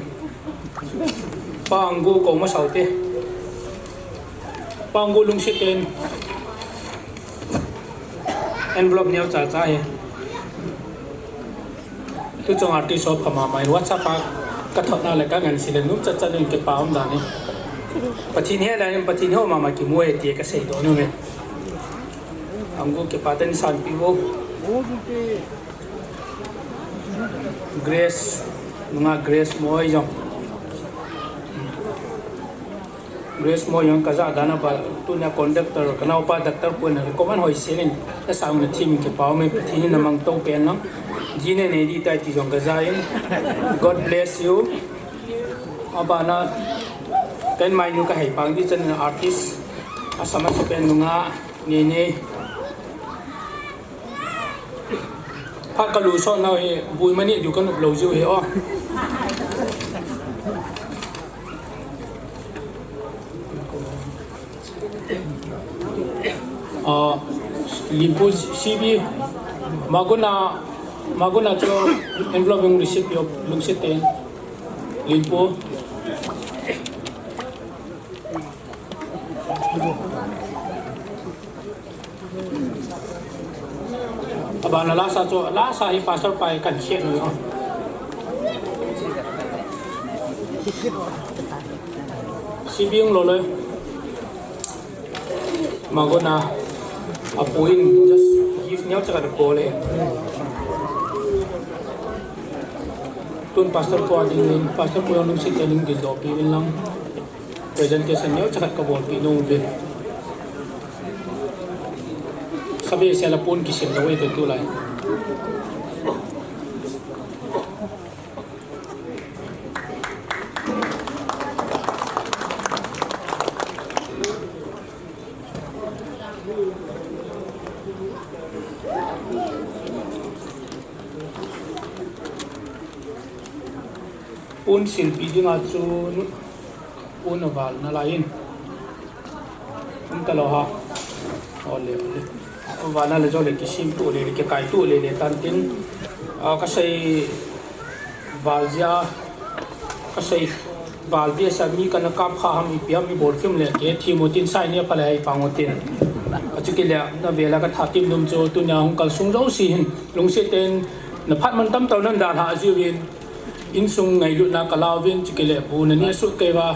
Pa Anggu ko ma saute. Pa Anggu lungsit ten. Envelope neo cha cha he. Tu chong artist ho pha mama in WhatsApp a ka thot na le ka ngan si le nu cha cha nun ke pa um da ni. Pathin he la in Pathin ho mama ki mu e ti ka sei do nu me. Anggu ke pa ten san pi vo. Grace, nunga Grace Moi jong. Grace Moi jong ka ja dan a ba, tuna conductor, ka naopa doctor pon na recommend hoi se nin, na sang na thim ke pau me, Pathin in na mang to pen lang. Ji ne ne di tai ti jong ka ja in. God bless you. Aba na, ken mai nu ka hei pang di chan artist. Asama se pen nunga, ne ne. Phat ka lu sot nau hi, bui mani diu ka nup lo jiu hi o. Ah, Limpu C B, Maguna, Maguna cho envelope yung receipt yo, lungsit ten. Limpu. Abana lasa chu, lasa hi pastor pai kan khet ni. Sibing lo le. Magona apuin just give neo chaka ko le. Tun pastor ko ading, pastor ko yung si teling gildo pi lang. Presentation neo chakhat ka bolpi nung uvin. Sabe sela pon kisil lo e tu lai. Pon silpi dinga chu pon aval nalai in. Um ta lo ha. Ole, ole. Aval nalai jo le kisim tu le, le kikai tu le, le tan tin. A, ka sei val jia, ka sei val jia sa mi kana kap kha ham ipi ham i bol kim le ke thi mo tin sai ne pha le hai pa mo tin. A chu ki le na vela ka tha tim num chu tunia hung kal sung jo si hin lungsi ten na phat man tam tau nan da ha jiu in insung ngailutna ka lau vin chu ki le bu na ni a su ke va.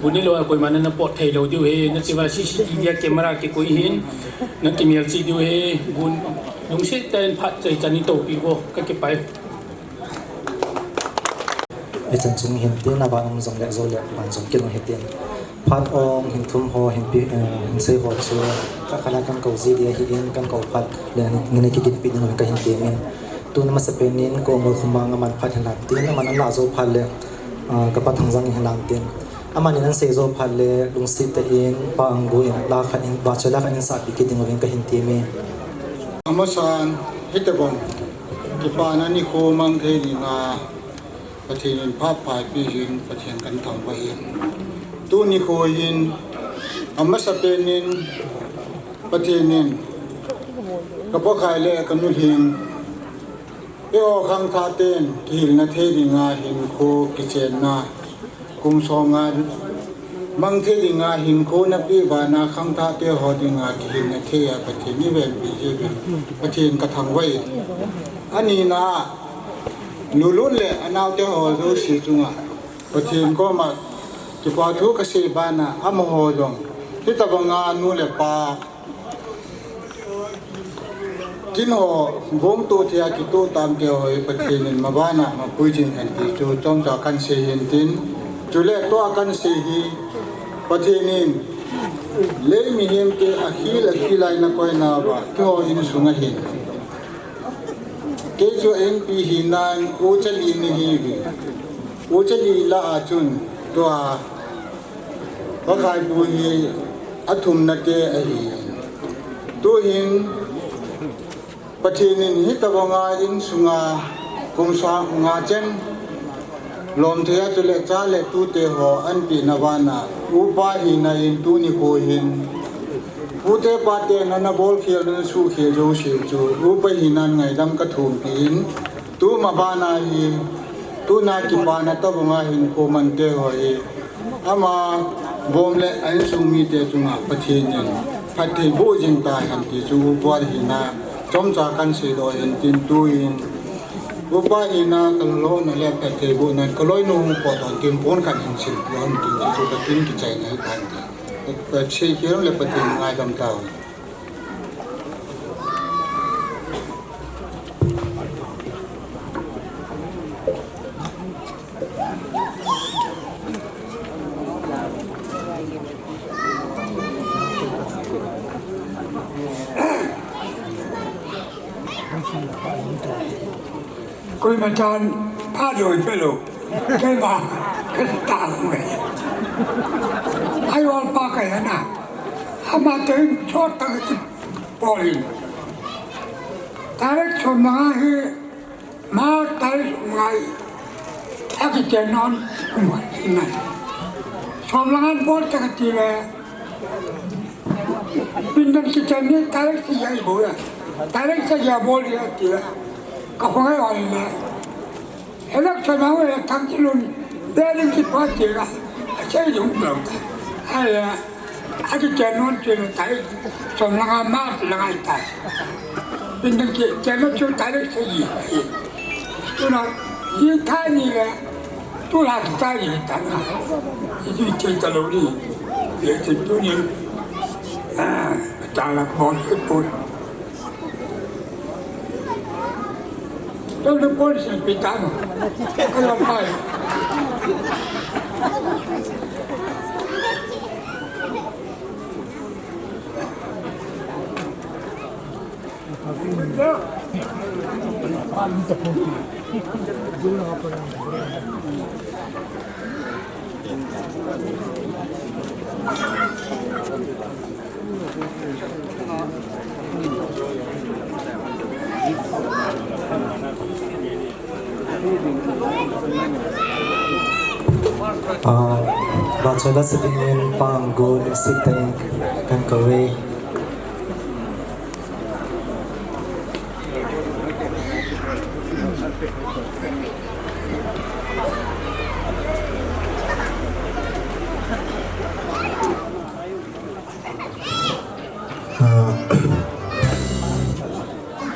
Bun ni lo a koima na na pot thei lo diu he, na chiva C C T V a camera kikoi hin, na kimel chi diu he, bun lungsi ten phat chai chan i topi vo, ka kipai. Hichan chung hin tin, a ban um jong le jo le, ban jong kilung hitin. Phat ong hin thum ho, hin pi, eh, hin sei ho chu, ka khala kan ko ji dia hi in, kan ko phat le, ni, ni ki gin pi ding ka hin ti min. Tuna masa pen in, ko ngol khumang aman phat hin la tin, aman an la jo phat le, ah, ka pa Thangjang in hin lang tin. Amanin an sei jo phat le lungsi te in, pa Anggu in, la khat in, ba che la khat in sa pi ki ding uvin ka hin ti mi. Amasan, hitobang kipana nikho mang thei dinga, Pathen in phat pha pi hin, Pathen kan thangvah in. Tuni kho hin, amasa pen in, Pathen in, ka Pakai le ka Nu Lhing, eiho khangthah ten kihilna thei dinga hinkho kichenna, kum som nga mang thei dinga hinkho na pe bana khangthah te ho dinga kihilna thei a Pathen i venpi jiuvin, Pathen ka thangvah in. Ani na, Nu Lun le anao te ho jouse chunga Pathen koma kipa thu ka sei bana amaho jong hitobanga nu le pa Kin ho, bong to thia kito tam te ho hi Pathen in mabana mapui jing hen ti chu chomcha kan sei hin tin. Chule tua kan sei hi Pathen in lei mihem te akhil akhil a na koina va keiho insunga hin. Kei chu N P hinan U Chali ni hi vi. U Chali la a chun tua Pakai pu hi athumna te ahi. Tuhin Pathen in hitobanga insunga kum sang nga chen lom thei a chule cha le tute ho an pina vana upa hina in tuni kho hin pute pate na na bol khel na su khel jouse chu upa hinan ngaidam ka thumpi in. Tuma bana hi, tuna kipana tobanga hinkho man te ho hi, ama bom le a insung mite chunga Pathen in phatthei boh jing ta hen ti chu upa hina chomcha kan seidoh hen tin tuin upa hina ka lolona le phatthei bohna ka loinu hung pot hon tin pon khat hin silpi hon tin chu ka tin kichaina hi tan ti. Ka sei khel le Pathen ngaidam tau. Koima chan pha doi pe lou. Keima, kei ta lou nge. Ai ol pa ka ya na. Ama te chot ta ki poli. Tarik som nga hi, ma tarik som nga hi. Aki chen non, kum ha ti nai. Som nga bol ta ka ti le. Pindan kichen ni tarik si ya i bol ya. Tarik si ya bol ya ti le. Ka khong ai ol le. Election a hung e Thangchinlun, Bering kipa chela, asei jong lou ta. Ahile, akichen non chela tai, som langa March langa tai. Pindan kichen non chu tarik sagi. Tuna, hi thani le, tula tu tai ta na. Hi che ta lou ni. Ye che tu ni. Ah, ta la ko pun. Tol de pol si pitano. Kaya pai. Ah, bachola sibingin panggo siteng kan kawei.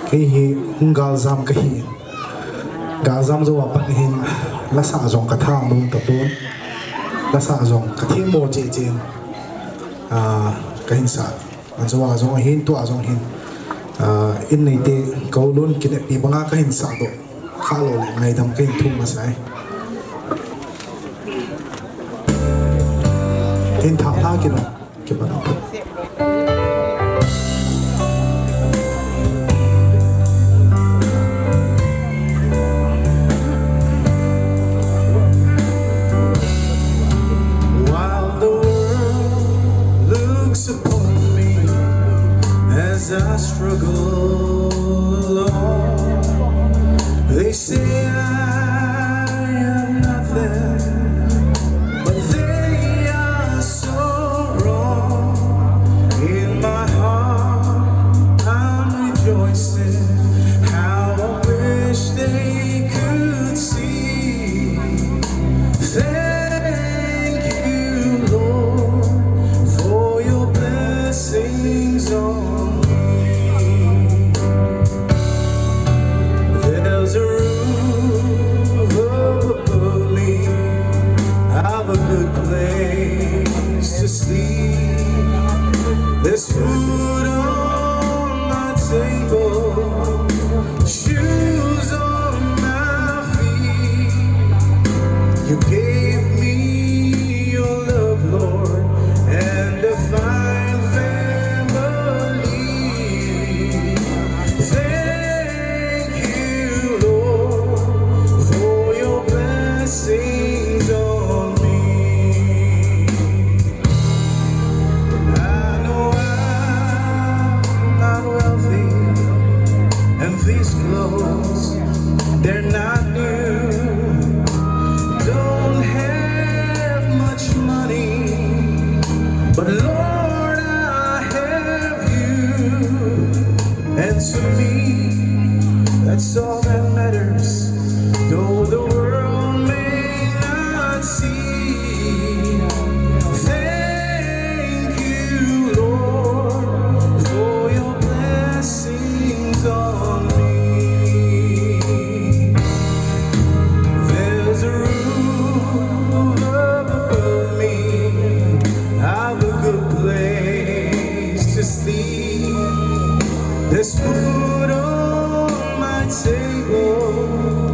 Kei hi hung galjam kahi. Galjam jou a pat hin lasa jong katha nom tapon. Lasa jong kathemmo cheh cheh in, ah, kahin sa. Ajou a jong ahin, tua jong hin, ah, in neite kaulun kineppi banga kahin sa doh. Khalou le ngaidam kahin thum masai. Hin thah thah kit o. While the world looks upon me as I struggle along, they say I am nothing, but they are so wrong. In my heart, I'm rejoicing. How I wish they could see. Thank you, Lord, for your blessings on me. There's a roof above me. I've a good place to sleep. There's food on my table, shoes on my feet. You gave me your love, Lord, and a fine family. Thank you, Lord, for your blessings on me. I know I'm not wealthy, and these clothes, they're not new. Don't have much money, but Lord, I have you. And to me, that's all that matters, though the world may not see. Thank you, Lord, for your blessings on me. There's a roof above me. I've a good place to sleep. There's food on my table.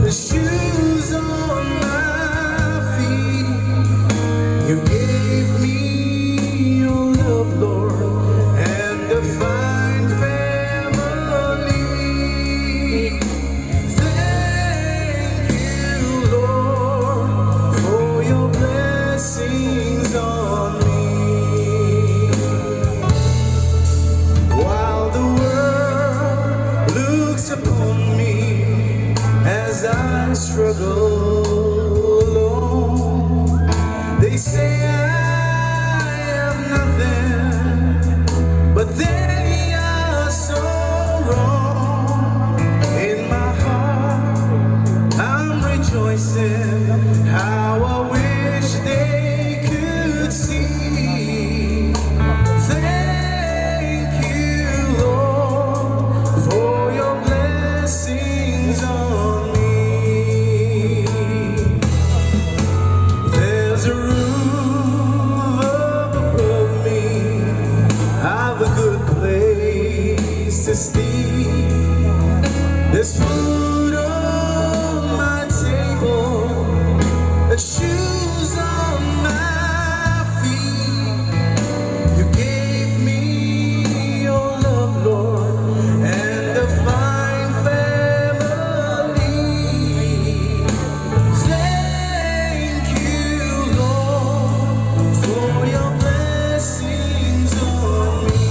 There's shoes on my feet. You gave me your love, Lord, and a fine family. Thank you, Lord, for your blessings on me. While the world looks upon me as I struggle alone, they say I have nothing, but they are so wrong. In my heart, I'm rejoicing. How I wish they could see. Thank you, Lord, for your blessings on me. There's a roof above me. I've a good place to sleep. There's food on my table, and shoes on my feet. You gave me your love, Lord, and a fine family. Thank you, Lord, for your blessings on me.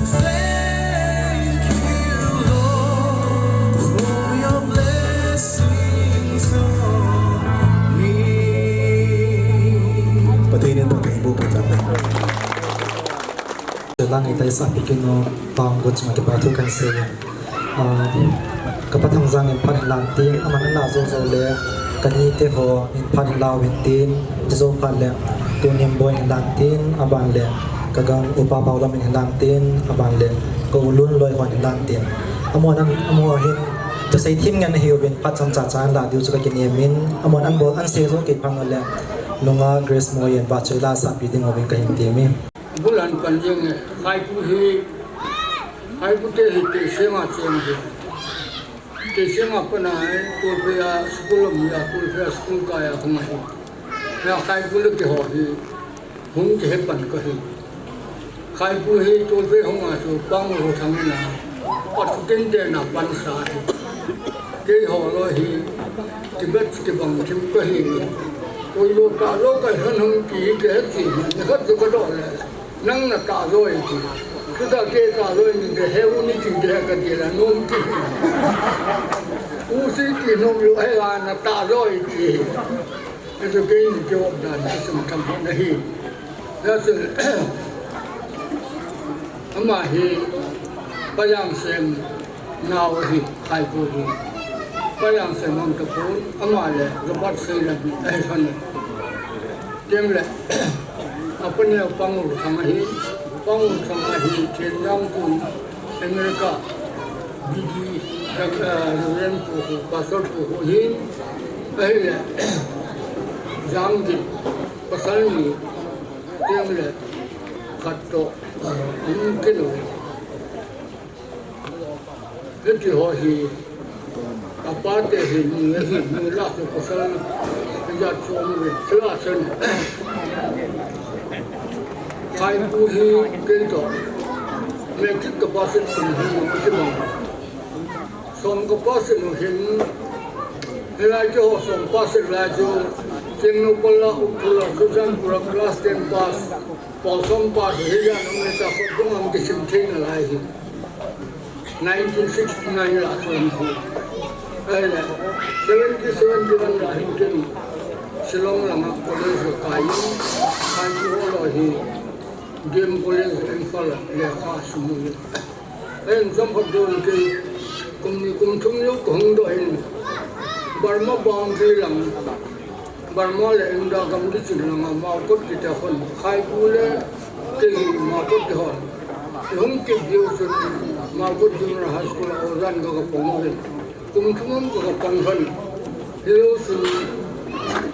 Thank you, Lord, for your blessings on me. ประเทศนี้ต้องการผู้ประกอบการ Chulang i taisa pikin o, pang got chunga kipa thu kan sei. Ah, ka pa Thangjang in phat in lan tin, aman ala jou jou le, ka nite ho in phat in lau in tin, ti jou phat le, tunin Boi in lan tin, aban le, Ka gang upa Paolam in hilang tin, aban le ka u Lunloi hon hilang tin. Amahon an, amahon hin, thusei thim ngen ahiuvin, phat chomcha cha an la diu chu ka kinem in, amahon an bol an sei jong kei phat le, nunga Grace Moi in vahchoi la sahpi ding uvin ka hin tem e. Bulan pan jeng e, Khaipu hi, Khaipu te hi Teiseng a cheng hi. Teiseng a pat a hi, Tolphei a school um a, Tolphei a school kai a hung ahi. Na Khaipu le keiho hi, hung kihe pan ka hi. Khaipu hi Tolphei hung a chu Pangmol Thang in a, a thutin te na pan sa hi. Keiho loi hi, Tibet kibang thim ka hi. Koi lo ka lo ka han hung ki ke he chi, ni khat chu ka do le. Nang na ta joi ti. Chuta kei ta joi ni de he u ni ti de ka ti la nom ti. U si ti nom lo he la na ta joi ti. He chu kei ni kei op dan ki sum tham ho na hi. Ya chu ama hi Payang Sem nau hi Khaipu hi. Payang Sem mang ta pun ama le Robert Sei la bi ai khan. Tem le, apa ni Pangmol Thang ahi, Pangmol Thang ahi, Chen Yang Kun, America, B D, dak, ah, Reverend pu hu, Pastor pu hu hin, ahi le, Jang Gin, pasal ni, tem le, khat to, ah, um, kilo. Hiti ho hi, apa te hi ni, hi ni la chu pasal hi ja chu um ve, chu la chen. Khaipu hi kei to. Matric ka pass in kum hi ni ki mang. Som ka pass in hin. Hilai chu ho som pass in lai chu. Cheng no pala u pula chu jan pura class ten pass. Paul som pass hi ja no me ta ko kum am ki sim thei na lai hi. Nineteen sixty-nine la khan hi. Ahile, seventy, seventy-one la hin ken Shillong langa college la kai in, Khaipu ho loi hi, D M College Imphal a lekha simu in. Ahin jam hot don kei, kum ni kum thum jou kahung doh in, Burma boundary lang, Burma le India gam kichin langa Mawkot kiti a khun, Khaipu le kei hi Mawkot kihon. Ihung kit diu chun Mawkot Junior High School a ojan ka kapang uvin. Kum thum ka kapang lhon. Hilou chun,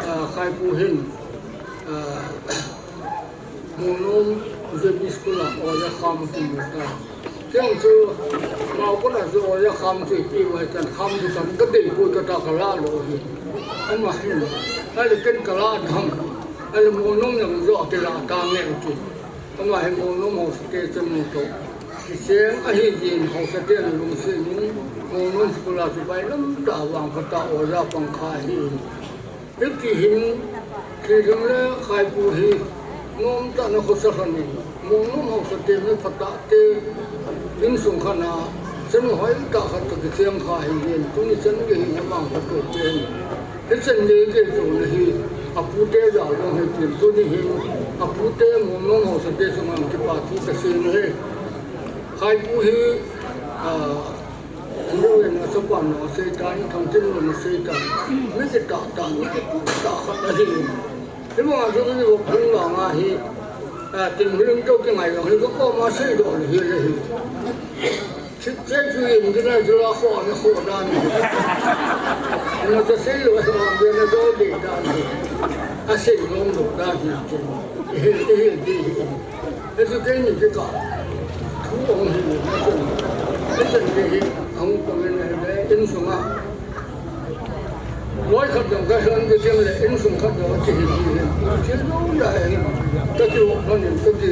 ah, Khaipu hin, ah, Molnom J B School a oja kham kimu ta. Kei chu, Mawkot a chu oja kham chu ipi uva tan kham chu tan ka dei poi kata ka la lou hi. Ama hin, ahile ken ka la tham. Ahile Molnom lang jo kila ta nge ti. Ama hi Molnom haosa te chemu to. Kicheng ahi jin haosa te lungset in Molnom school a chu bailam tah a vangphat a oja pang kha ahi. Hiti hin, Thilhing le Khaipu hi, nomtah in a khosa lhon in, Molnom haosa te mi phatah te, insung khat a, chanu hoi tah khat toh kicheng kha ahi jin, tuni chan gei hin a vangphat to te hin. Hichan gei gei toh na hi, apu te jal jong hi tin, tuni hin, apu te Molnom haosa te chunga kipa thu kasei na hi. Khaipu hi, ah, An lo in a chapa nung a seitan, Thangtin nung a seitan. Mi kitah tah, mi kituh tah khat ahi. Hibang a chu kivop hung vang ahi. A, tin hulim to kingai vang hi, kakoma seidoh le hi le hi. Chit che chu in dinai chu la kho na kho dan hi. Ima cha seilou hi vang na do de dan hi. Asei nom lou dan hi. Ihil, ihil di hi. Hichu keini kikah thu ahung hi, hichun, hichun kei hi ahung pang in ahile, insunga loi khat jong kahin kitim le, insung khat jong kihi hi, thil jong ja hi, kakihou lhon in, kaki,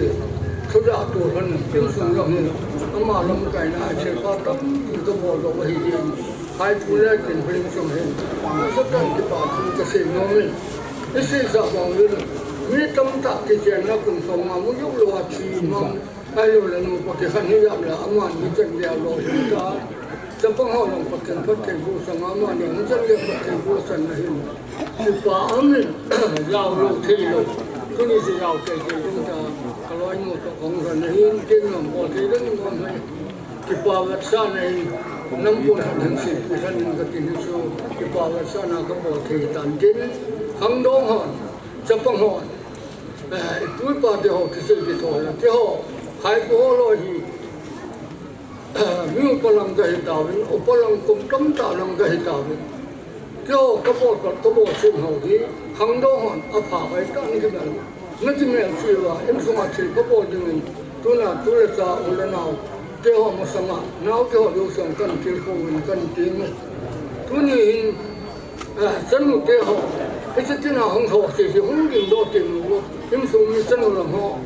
thujah to lhon in, insung jong hi, ama lamkaina a thilpha tampi kabol doh ahi jin. Khaipu le Kinpin sung hin, nasatah in kipa thu kasei nom in, iseisa bang uvin, mi tamtah kichenna kum som nga mu jou lou a thi mang, ahilou le nupa kikhen hi jam le, amani chan gei a lou hin ta, chapang ho jong Pathen phattheiboh sanga, amani jong chan gei a phattheiboh san ahin, kipa aum in, jao lou thei lou, tuni chu jao teitei jong ta, kaloinu toh kahung lhon ahin, ken jong bol thei ding nom ahi. Kipa vetsahna in, nampon khat hin seipi lhon in katin hichu, kipa vetsahna kabol thei tan tin, khangdong hon, chapang hon, Eh, i pu i pa te ho kisei kitho ho, keiho, Khaipu ho loi hi, eh, mi upa lang kahi tauvin, upa lang kum tamtah lang kahi tauvin. Keiho kabol pat, kabol sen ho hi, khangdong hon apha bai tan kimelma. Nati mel chiuva, insunga thil kabol dingin, tuna tu le cha u le nao te ho masanga, nao te ho jouse katilkhouvin kati e. Tuni hin, eh, chanu te ho, hiche tina hung thou sese hung dingdoh teng u, insung mi chanu lam ho.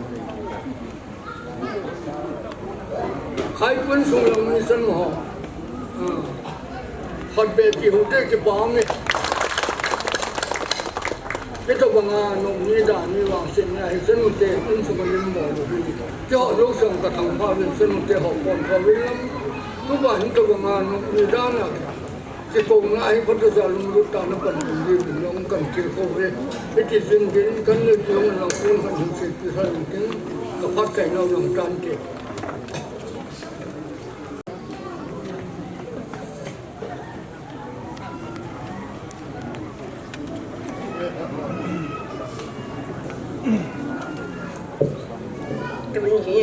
Khaipu insung lam mi chanu ho. Ah. Khat beh ti hute kipah e. Hitobanga nopni dan mi vangsetna hi chanu te insung a lim bol u hi. Keiho jouse kathangvah uvin chanu te ho pon khovin lam. Tuba hitobanga nopni dan a kikouna hi phatah jal lunglut tah a napan diuvin jong katilkhou e. Hiti jing din kanei diuvin lang pon kan hin seipi lhon ding, kaphatchai nau lang tante. Tuni hi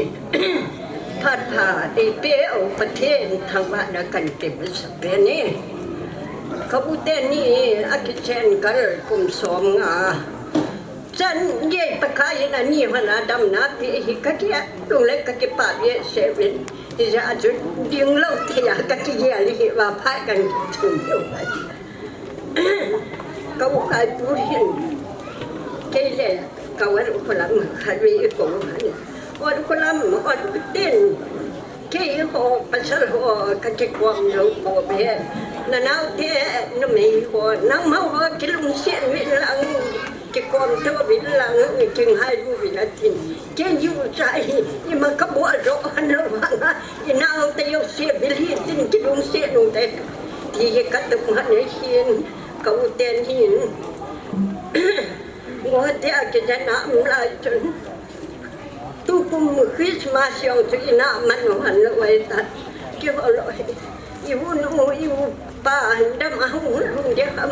phat pha eipeh u Pathen thangvahna kahin pe masat pen e. Ka u teni akichen kal kum som nga. Chan gei Pakai in ani hon a damna apeh hi kakihet lou le kakipah behseh uvin. Hijeh a chu dinglou thei a kakigel hi vaphat kahin thum lou. Ka u Khaipu hin, kei le ka u Khulam khat vei ikou u ahi. U Khulam, u tin, keiho pasal ho kakikom jou pouve. Nanao te, numei ho, nangma ho kilungset uvin lang, kikom tou uvin lang, kingailu uvin atin. Kei u cha hi, ima kabol jou lou vanga, inao te jouse bil hitin kilungset u te. Ti hi katup man ahin, ka u ten hin. Ngo te a kijana um lai chun. Tukum Christmas jong chu ina man u ahin lou ai ta. Kihou lou hi. I u nu, i u pa, dam a hung lhung ding ham,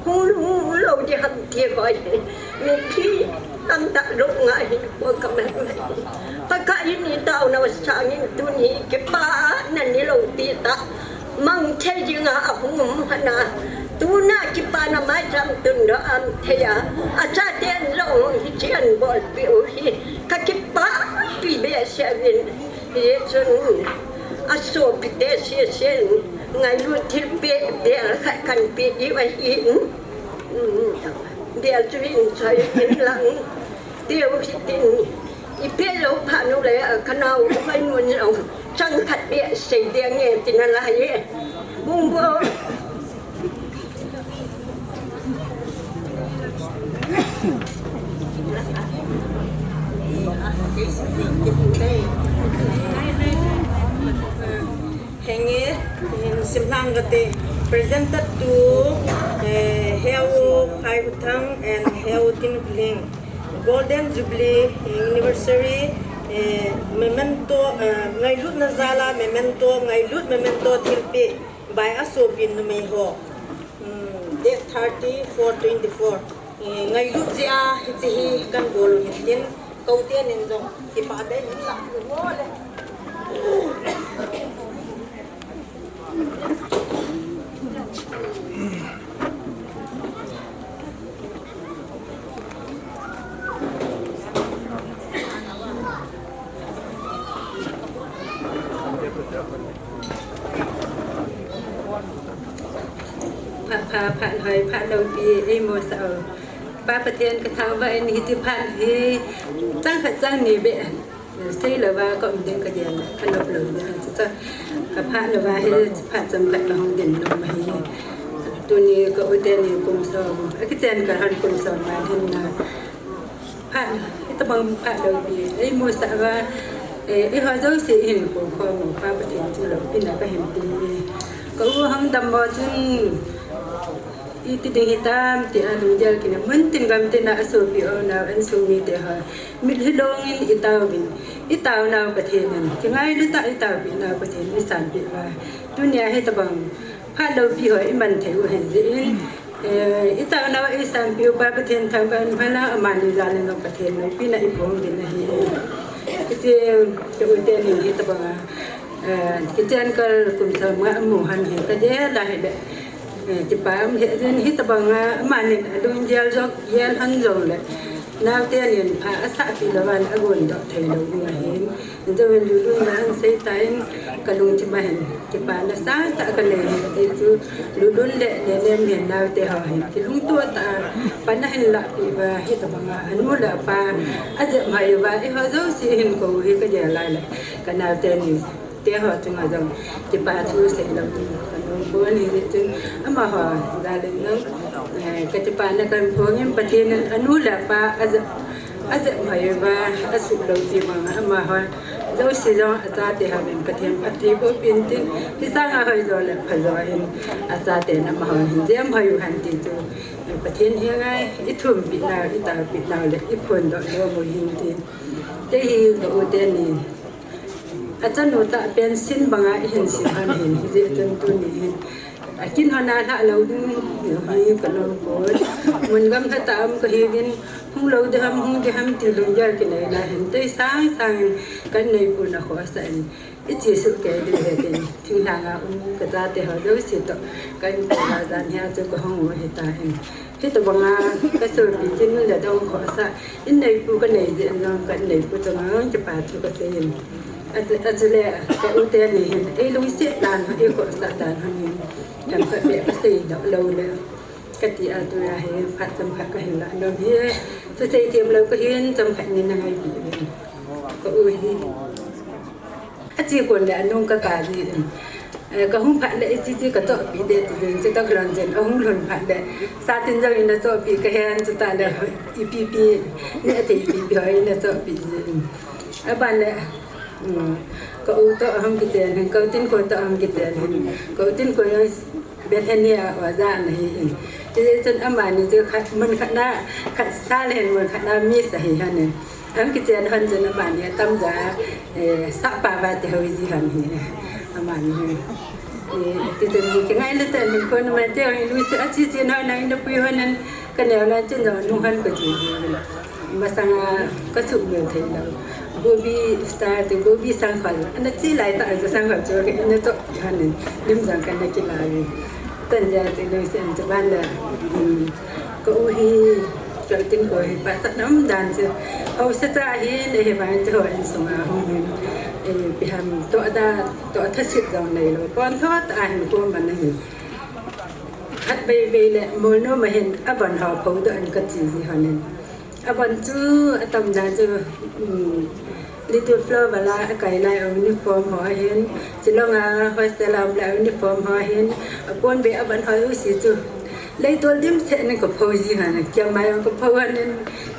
hung lhung lou ding ham ti koi. Mipi tamtah lou ngai hi, koi ka mai mai. Pakai in i taona sangin tuni kipana ni lou ti ta. Mang thei dinga ahung um hana. Tuna kipana maicham tun doh a um thei a. Achaten jong hiche ahin bolpeh u hi. Kakipah pi behseh uvin. Hichun asopi te sesen ngailut thilpeh bel khat kahin pe diu ahi. Bel chu hin choi in lang. Teu hitin. Ipi lou phat nu le, kanao, kanu jong chang khat beh sei ding e, tina lai e. Bung bo. Henge, in simlang kate, presented to, eh, Heo Phaiuthang and Heo Tinupling. Golden Jubilee, eh, anniversary, eh, memento, eh, ngailutna jal a memento, ngailut memento thilpeh by asopi numei ho. Hmm, date thirty four twenty four. Eh, ngailut jeh a hiche hi kahin bol u hitin, ka u tenin jong kipah tah in lang u le. Phat pha, phat hoi, phat loupi, eimo sah u. Pa Pathen kathangvah in hiche phat hi chang khat chang ni beh. Sei louva ka um ding kagel, ka nop lou ding. Chuche ka phat louva hi phat chomkhat ka hung ding nom ahi. Tuni ka u teni kum som, akichen kal hon kum som ma hin na. Phat, hitobang phat loupi, eimusah uva, eh, eiho jouse ihin kou khom u, Pa Pathen chu loupina kahin pe e. Ka u hung dam mo chun, iti ding hitam, tia lunggel kina mun tin gam tina asopi u nau, insung mite ho. Mitlhi longin itaovin, itaonau Pathen in, kingailu tah itaopeh nau Pathen in isanpeh uva. Tunia hitobang phat loupi ho iman thei u ahin jeh in, Eh, i taona a i sanpeh u pa Pathen thangvah in umhen lang, amani jal in jong Pathen loupina i phong uvin ahi. Hiche, ka u teni hitabanga, eh, kichen kal kum sang ma amu hon hi ka jeh a hile, eh, kipa um lheh jeng in, hitabanga amani alunggel jong, gel hon jongle, naote nin pha asah pi lou vin agon doh thei lou ding ahin. Hiche hin Lulun in asei tan, ka lungthim a hin kipana sangtah ka nei hi, ajeh chu Lulun le Nenem hin naote ho hin kilungtoh tah a pan ahin lahpeh uva, hitabanga anu le apa ajep mai uva, eiho jouse hin kou hi ka jeh lai le, ka naote ni te ho chunga jong kipa thu sei lou ding ka nom pon, hijeh chun amaho jal in jong, eh, ka kipana kahin phong in, Pathen in anu le apa ajep, ajep mai uva, asuh lou ti banga amaho jouse jong achate ho hin Pathen phatthei boh peh in tin, hiche sanga hoijo le phajo hin achate in amaho hin jep mai u hen ti chu, eh, Pathen henga i thumpeh nau, i taopeh nau le i phondoh nom u hin tin. Hiche hi ka u teni achanu tah pension banga i hin sem hon hin, hijeh chun tuni hin akin hon a lhah lou ding hi ka nom pon. Mun gamla tah a um ka hiuvin, hung lou ding ham, hung ding ham ti lunggel kinei na hin, tei sang sang in ka inneipu na khohsah in, i chesuh kei diu ahi tin, thinglhang a um ka chate ho jouse toh ka inkouna jan hia chu ka hung u ahitan. Hitabanga ka sopi Chinnu le dong khohsah, inneipu ka nei jeh in jong ka inneipu chunga jong kipa thu ka sei in. Achu, achule ka u teni hin ei lungset dan, ei khohsah dan hon hin themkhat beh ka seidoh lou le, ka ti a tua hi phat chomkhat ka hin lah nom hi. Chu sei them lou ka hin, chomkhat nin na ngaipeh uvin. Ka u hi ache kon le anung ka kap jin, eh, ka hung phat le hiche chu ka chohpeh ding ti jin, chutah lhon jin ahung lhun phat le, satin jong in na chohpeh ka hen, chutah le ipi pi, neh thei ipi pi ho in na chohpeh jin. Aban le, um, ka u toh ahung kichen hin, ka u Tinkho toh ahung kichen hin, ka u Tinkho jong Bethany a oja ana hi in. Hijeh chun amani chu khat, mun khat na, khat sa le hin mun khat na miss ahi hon in. Ahung kichen hon chun amani atamjo, eh, sahpa va ti ho ji hon hi. Amani hi. Eh, ti chun kingaina tah in kon ma te hon, Lucy ache chen hon, nang in pui hon in, ka neo lai chun jong nung hon ka che ji. Masanga ka suhmil thei lou. Bobby Star ti, Bobby Sangkhol. Ana che lai tah a Sangkhol chu ka in na chohpeh hon in, lim jong ka na kila uvin. Tanja ti Lucy an chu ban le, um, ka u hi, ka u Tinkho hi pachatna um dan chu, haosa cha ahin, ahivangin eiho insung a hung hin, eh, ipi ham, toh da, toh thaset jong neilou, pontho tah a hin kom ana hi. Khatvei vei le molnom a hin avon ho phodoh in ka che ji hon in. Avon chu atamjo chu, um, Little Flower vala akai lai a uniform ho ahin, Shillong a hostel a um lai a uniform ho ahin, apon vei avon ho jouse chu leitol dimset in ka pho ji hon, kiam mai jong ka pho hon in,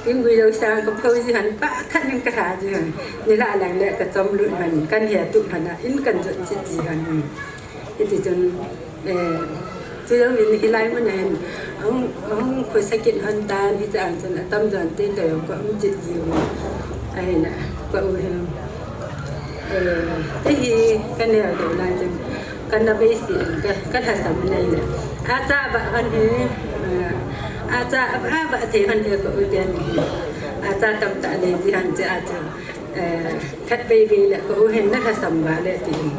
tinggui jouse a ka pho ji hon, phat khat in ka lha ji hon, nilhah lang le ka chomlut hon, kan hetup hon a, in kan jot chet ji hon. Hiti chun, eh, chu jong in hilai mun a hin, ahung, ahung khosa kit hon tan, hiche a chun atamjon te toh jong ka um chet ji u. Ahina, ka u hin, eh, kei hi ka neo deu lai chun, ka na bei si in, ka, ka lhasam nei le. Acha vah hon hi, eh, acha a, avah thei hon hi ka u teni hi. Acha tamtah nei ji hon che a chu. Eh, khatvei vei le ka u hin na lhasam va le tin,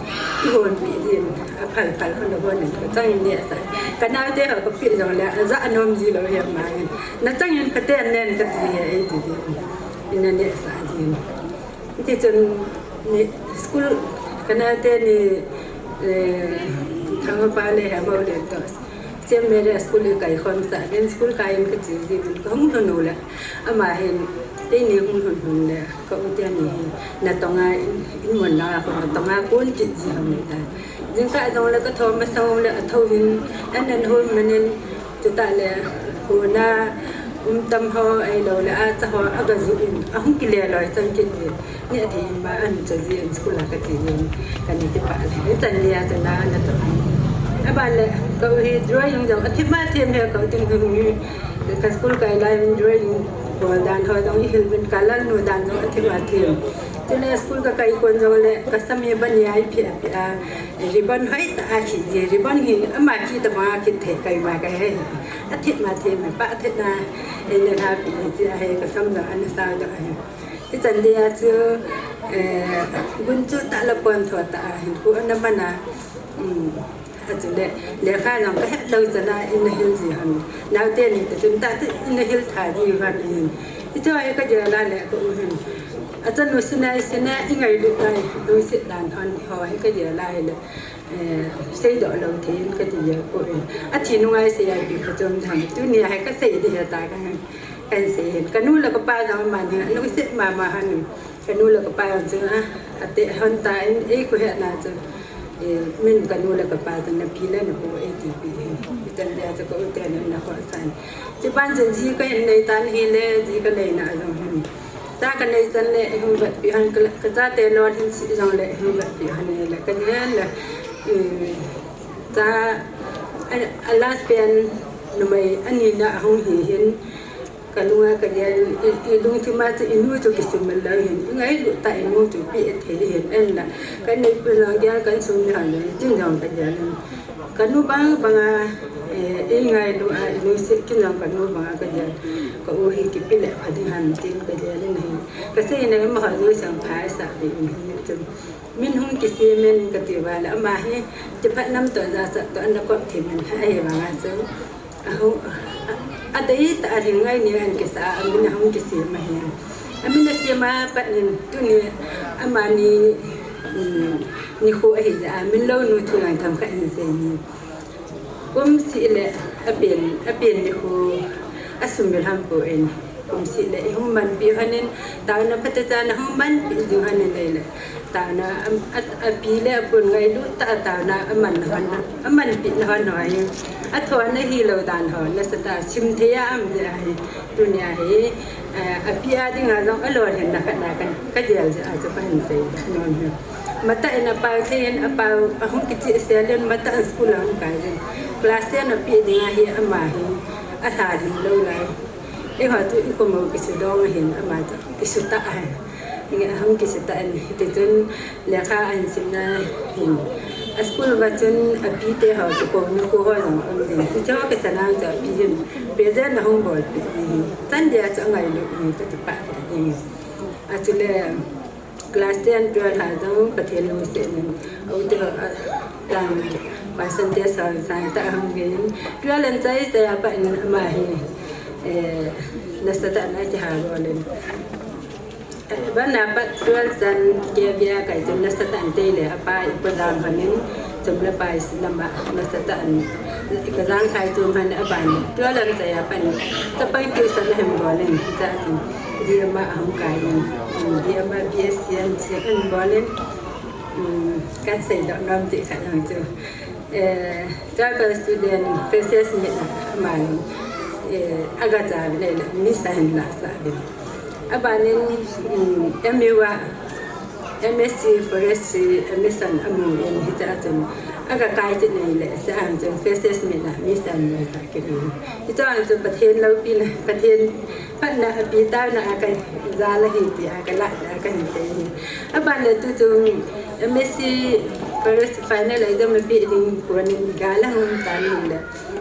i honpeh jin, aphal phal hon hon in, ka chang in nehsah. Ka naote ho ka peh jongle, aja nom ji lou hi ama hin. Na chang in phaten nen ka ti hi, ei ti jin. In na nehsah jin. Hiti chun, ni school, ka naote ni, eh, Thangpa le Hemou le toh Saint Mary School i kai khom sah, then school kai in ka che jin, ka hung lhun u le. Ama hin, keini hung lhun lhun le, ka u teni hin, natong a in, in mun lang a kon, natong a kon chet ji hon in ta. Jingkah jong le ka thou masang u le, athou hin, an an hon man in, chutah le, hon a, um tam ho, ahilou le, acha ho, aga ju in, ahung kile loi chang chet jin. Neh thei ma an cha ji in school a ka che jin, ka ni kipah le. Hichan nia chun na, natong. Aban le, ka u hi drawing jong, athem athem hi ka u Tinkho hi. Ka school kai lai in drawing bol dan ho jong i hil uvin, ka lal nu dan jong athem athem. Chule school kakai kon jongle kasam hi ban hi aiphe phe a, ribbon hoitah a khe ji, ribbon hi ama khe tabang a khe thei kai ma kai he. Athe ma the ma pa athe na, eina lhapi ji ahi, kasam jong ana sao doh ahi. Hichan dia chu, eh, gunchu tah le pontho tah a hinkho ana man a, um, achule, lekha jong kahet lou chan a ina hil ji hon. Naote ni te chun tah te ina hil tha ji hon ahin. Hichu hi kagel a le ka u hin, achanu Sinai Sinai ingailut tai, lungset dan hon ho hi kagel a hile, eh, seidoh lou thei in kati jeh poi. Athi nunga isei a ipi phachom jong, tunia hi kasei ding ahi ta kahin, kahin sei hin. Kanu le kapa jong aman hin alungset mama hon. Kanu le kapa jong chu, ah, ate hon tan, eikhohetna chu, eh, min kanu le kapa chu napi le napu eitipeh hin. Hichan dia chu ka u ten ana khohsah in. Chuban chun ji kahin nei tan ahile, ji kaneina jong hin, cha kanei chan le eihung vetpeh hon, ka, kachate lolhin seh jongle eihung vetpeh hon ahile, kagel le, eh, cha, a, a last pen numei anina ahung hi hin, kalunga kagel in, i, ilungthim a chu inu chu kisumil lou hin, ingailut tah inu chu peh thei hin, ahinla kaneipu jong gel, kansung mihon jong, chun jong kagel in. Kanu bang banga, eh, eingailu a, ilungset kin jong kanu banga kagel. Ka u hi kipe le pha ding ham tin kagel in ahi. Kaseina amaho jouse jong pha asah be in ahi chun. Min hung kisem in kati uva le ama hi chiphat nam toh jachat toh ana kop thim in ahi vanga chu, ahu, a, adei tah a lhingngai ni ahin kisa a, amin ahung kisem ahi. Amin asem a pat in tuni amani, um, nikho ahi jeh a min lounu thu jong themkhat hin sei in. Kum seh le apen, apen nikho asumil ham poi. Kum seh le ihung manpeh hon in, taona phatechan ahung manpeh jing hon in ahile, taona a, a, api le apu ngailut tah a taona aman hon, amanpeh na hon ho hi, athona hilou dan ho nasatah a simthei a um jeh ahi. Tunia hi, eh, api a dinga jong alolhinna khat na ka, kagel jeh a chu kahin sei nom hi. Matah in apao thei in, apao ahung kichehsel in, matah in school ahung kai in. Class ten apeh dinga hi ama hi alha lhing lou lai. Eiho chu ikom u kisudong ahin, ama chu kisutah ahi. Inge ahung kisutah in, hitichun lekha ahin simna hin, a school uva chun apite ho chu kou nikho ho jong um jin. Hiche ho kisan a chu api hin present ahung bolpeh in ahi. Chan dia chu angailut in kati pah in. Achule class ten, twelve a jong Pathen lungset in, a u te ho, a, tang percentage sang sang tah ahung in. Twelve ahin chai chai a pat in ama hi, eh, nasatah in akiha bol in. Eh, ban a pat twelve chan K V a kai chun nasatah in tei le apa ipa jang hon in, chom le pai sinama nasatah in kajang khai chom hon aban. Twelve ahin chai a pat in chapang tuition ahin bol in, cha chun D M A ahung kai in, um, D M A B S C M C ahin bol in, um, kasei doh nom ti khat jong chu, eh, tribal student freshers meet a aman, eh, aga cha uvin ahile Miss ahin lahsah uvin. Aban in, um, M U a M S C Forestry admission amu in, hiche a chun aga kai chet in ahile, hiche a chun freshers meet a Miss ahin lahsah kit in. Hiche a chun Pathen loupina, Pathen phatna, api taona a kajal ahi tia kalah a kahin sei ahi. Aban le tuchung M S C Forest final exam apeh ding kon in gal ahung tan ahile,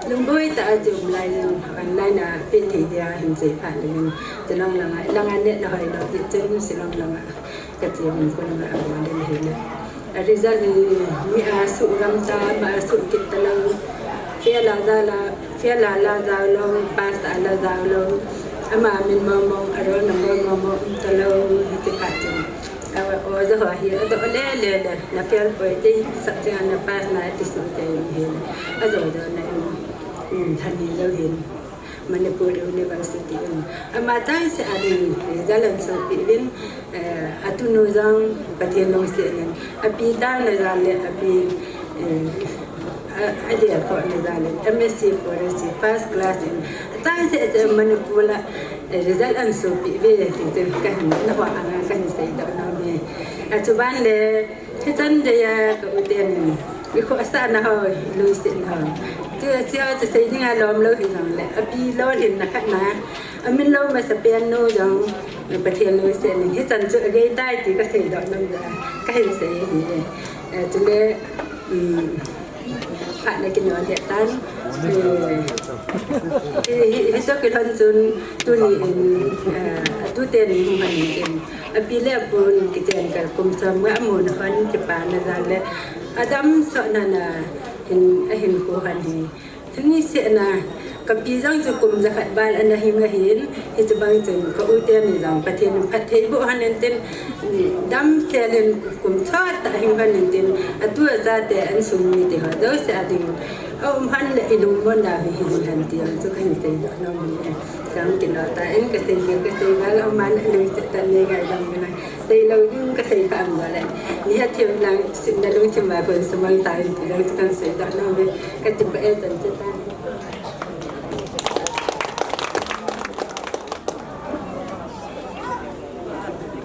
lungboi tah a chu um lai in online a peh thei dia hin sei phat le in, Shillong langa, langa net na hoi lou ti chun Shillong langa kache in, Shillong langa abol in ahile, a result hi mi asuh gamcha, ama asuh kit talou, fail a jao la, fail a la jao lou, pass a la jao lou, ama min mong mong, a roll number mong mong um talou, hiti khat chun, a, oja ho hi adoh le le le, na fail poi, kei subject a na pass na ti suh kei in ahile, ajo jo na in, in than hilou hin, Manipur University in ama chai se a din result ahin sopeh uvin, eh, atunu jong Pathen lungset in, api taona jal le api, eh, a, ajelkhohna jal in M S C Forestry first class in, achai se se Manipur a, eh, result ahin sopeh uve ti chu kahin, nangho anga kahin seidoh nom e. Achuban le, hichan geiya ka u ten in, ikhohsahna ho, ilungsetna ho, chu, chu, chu sei dinga lom lou hijongle, api lolhinna khat na, amin lou masapen nu jong, Pathen lungset in hichan chu agei tai ti kasei doh nom le, kahin sei ahi. Eh, chule, um, phat na kino le tan. Eh, hi, hi, hiche kilhon chun tuni in, eh, atute ni hung han in, api le apu kichen kal kum som nga amun hon kipana jal le, adamsot na na hin, ahin khu han hi. Tuni seh na, kapi jong chu kum jakhat val ana hing ahin, hiche bang chun ka u teni jong Pathen in phatthei boh hen tin, damsel in kum chomkhat tah hing hen tin, atu achate insung mite ho jouse a ding aum hen le ilungmonna hi hing hen ti jong chu kahin seidoh nom e. Jong kino tan kasei, kasei val aman alungset tah in nei ngaidam uvin. Seilou ding kasei kha um le, ni ha thim lang, sitna lungthim a kon sumang tan ti jong chu kahin seidoh nom e. Kati pah e, chan chu tan.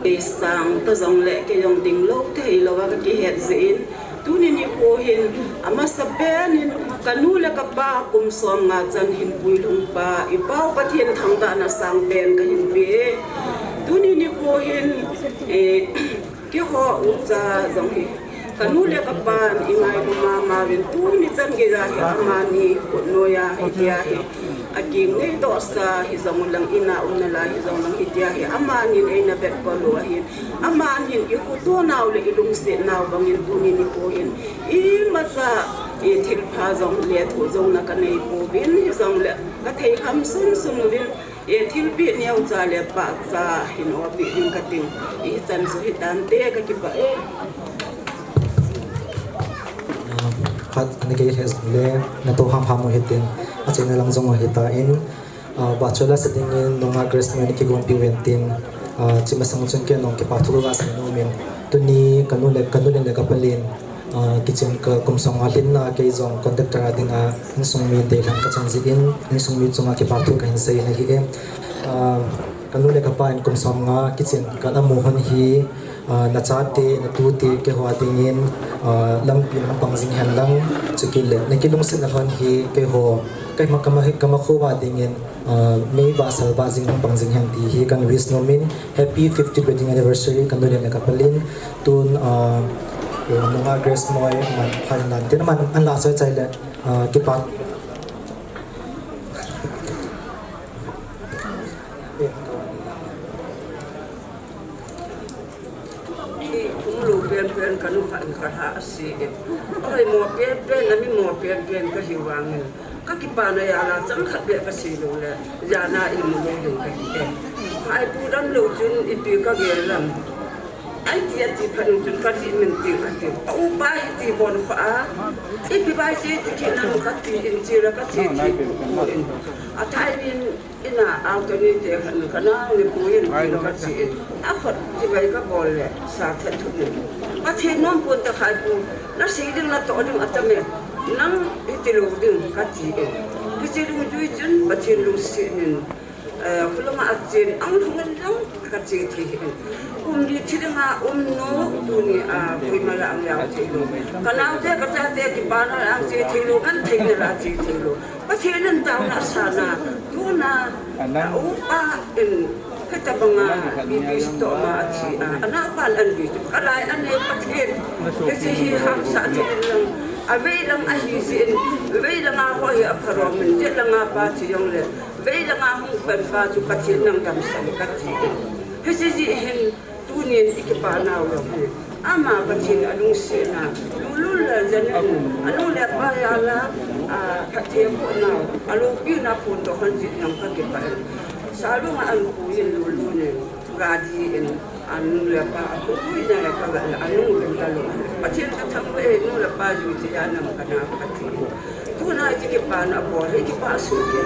Kei sang ta jongle kei jong dinglou thei louva kakihet jeh in, tuni nikho hin amasapen in kanu le kapa kum somnga chan hinpui lhung pa, i Pau Pathen thangvahna sangpen kahin pe e. Tuni nikho hin, eh, keiho ucha jong hi, kanu le kapan ingailu mama uvin, tuni chan geiya hi amani khut noiya hitia hi akingai dohsa hijongleng, ina umna lai hijongleng hitia hi amanin eina vetkol u ahin, amanin ikhoto nau le ilungset nau bangin tuni nikho hin imacha, ithilpha jong lethuh jong na kanei pouvin, hijongle kathei kham sunsun uvin, e, thilpeh neocha le pahcha hin ompeh ding kating. Ichan chu hitante, kakipah e. Khat ana kei hes le, natoh hamham u hitin, achaina lang jong u hitan, ah, bachelor sa dingin nungah Grace Moi na kigonpeh uvin tin, ah, hiche masang chun kei jong kipa thu kasei nom in, tuni kanu le, kanu le kapa lin, ah, kichen kal kum somnga lhinna kei jong conductor a dinga insung mite lhon kachan jeh in, insung mi chunga kipa thu kahin sei in ahi e. Ah, kanu le kapa in kum somnga kichen kal amu hon hi, ah, nachate, natute, keiho a dingin, ah, lampi hung pang jing hen lang, chukit le nakilungsetna lhon hi keiho, keima, keima, keima kho a dingin, ah, mei vah sal vah jing hung pang jing hen ti hi kahin wish nom in, Happy fiftieth wedding anniversary, kanu le kapa lin. Tun, ah, nungah Grace Moi man phat in tin, aman ana la chai chai le, ah, kipa. Hung lou penpen kanu khat in kalha ase e. Ahoimo penpen, amimo penpen kahi vangin, kakipana jal a chang khat beh kasei lou le, jana imu lou ding kahi e. Khaipu damlou chun ipi kagel lam. Aiti ati phat in chun kati min ti kati. A upa hiti bon kho a, ipi bai che ti kit nam kati in, che la kache thei poi in. Athai min Ina, alternate te khat in, kanao ni pu in, tin kache in. Akhut chibai kabol le, sa that thum in. Pathen nom pon ta Khaipu, nasei ding natoh ding atam e. Nang hiti lou ding kati in. Hiche lungjui chun Pathen lungset in, eh, khulama achen, ang lhung in lang kache thei in. Kum li thi dinga um nom, tuni a, koima la ang jao thei lou. Kanaote, kachate, kipana la ang che thei lou, kan theina la che thei lou. Pathen in taona asana, tuna, a upa in, hitabanga, B B C toh ma athi a, anaopan anvi chu, kalai anei Pathen, hiche hi hamsah thei in lang, avei lang ahi jeh in, vei langa ho hi apharom in, jet langa pa thi jongle, vei langa hung pan pa chu Pathen nang damsah in kati in. Hiche jeh hin, Tunin ikipa nau jong hi, ama Pathen alungsetna, lulul le jan in, anu le apa jal a, a, phatthei aboh nau, aloupina phondoh hon jeh in jong kakipah e. Salunga ahin puiyin lulul in, gari in, anu le apa, apuina le kavet le, anung uvin kalung. Pathen kathangvah e, nu le pa jui che a nam kana Pathen. Tuna hiche kipana abol hi kipah soh kei.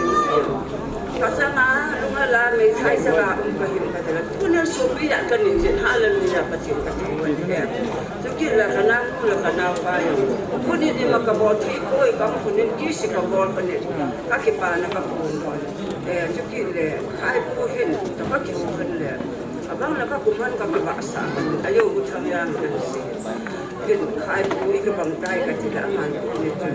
Kasanga lunga la meithai sanga um kahin katile. Tuna sopi a kanin jin, hallelujah, Pathen kathangvah e. Chukit le kanao nu le kanao pa jong. Tuni ima kabol thei poi, kakhut in kisi kabol kanin. Kakipana kaphondoh. Eh, chukit le, Khaipu hin, kakihou hin le. Abang le kakum hon kakivahsah hon. Ajo u thang jang hon si. Kin khai pui ka bang tai ka ti la man ni chun.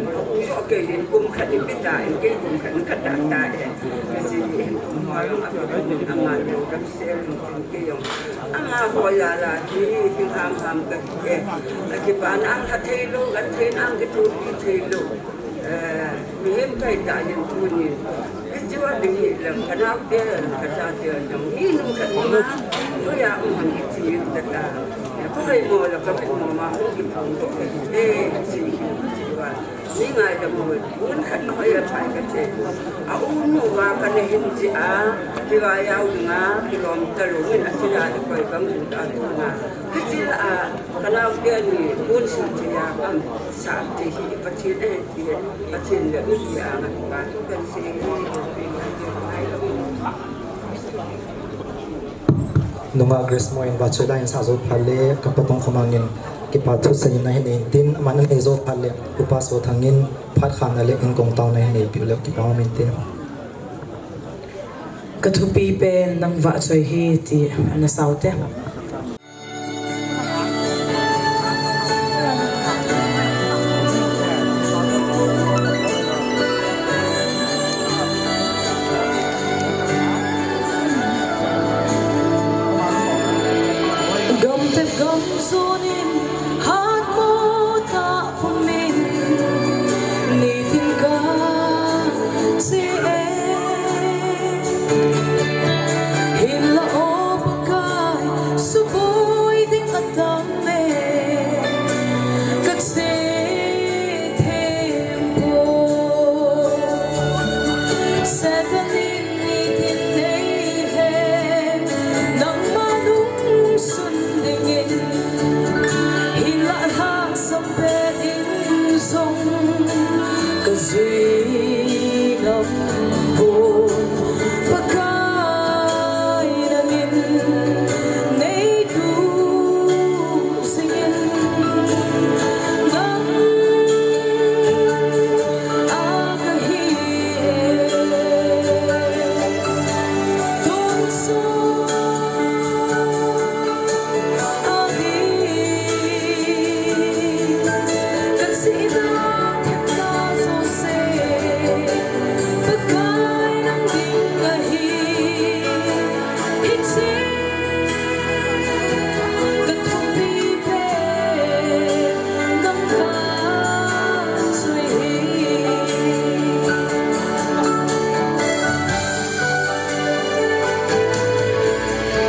Ko ke yin kum khat ni pi ta in ke kum khat ni khat ta ta e. Ka si ni in kum ma yong a ka ni a man yong ka se ni kin ke yong. A ma ho ya la ni ni kin ham ham ka ke. A ki ba na ang ha thei lo, kan thei na ang ki tu pi thei lo. Eh, mihem kai ta yin tu ni. Ichi wa ding hi lam ka nau te, ka cha te dong. Hi nu ka ni ma, nu ya um ham ichi yin ta ta. Ko hai mo la ka mo ma, um ki phong ko ke. Eh, si, si wa. Ni ngai da mo, un khat no ya pai ka che. A u nu wa ka ne hin chi a, ki wa ya u nga, ki lom ta lo, ni a chi da ni koi ka mun ta tu nga. Ki chi la a, ka nau te ni, un si chi ya, ka sa chi hi, ka chi de. Nungah Grace Moin vahchoi la in sa jo phat le, ka pa Tongkhomang in kipa thusei na hin in tin, aman anei jo phat le, Upa Sothang in phat khan na le in kong tao na hin nei piu le kipa min te. Ka thupi pen nang vahchoi hi ti ana sau te. Gamtep gamsun in hatmo tah pum in nitin ka si e. Hinla o Pakai, suboi ding atam e, ka che them poi. Satan in nitin nei hen, nangma nung sun dingin, hinla lhasam pet in jong ka jui ngam poi. Pakai nangin nei tu singin, nang a ka hi e. Tun sung a di ka si da ka ta so se, Pakai nang ding ahi. Hiche ka thupi pen nang vahchoi hi.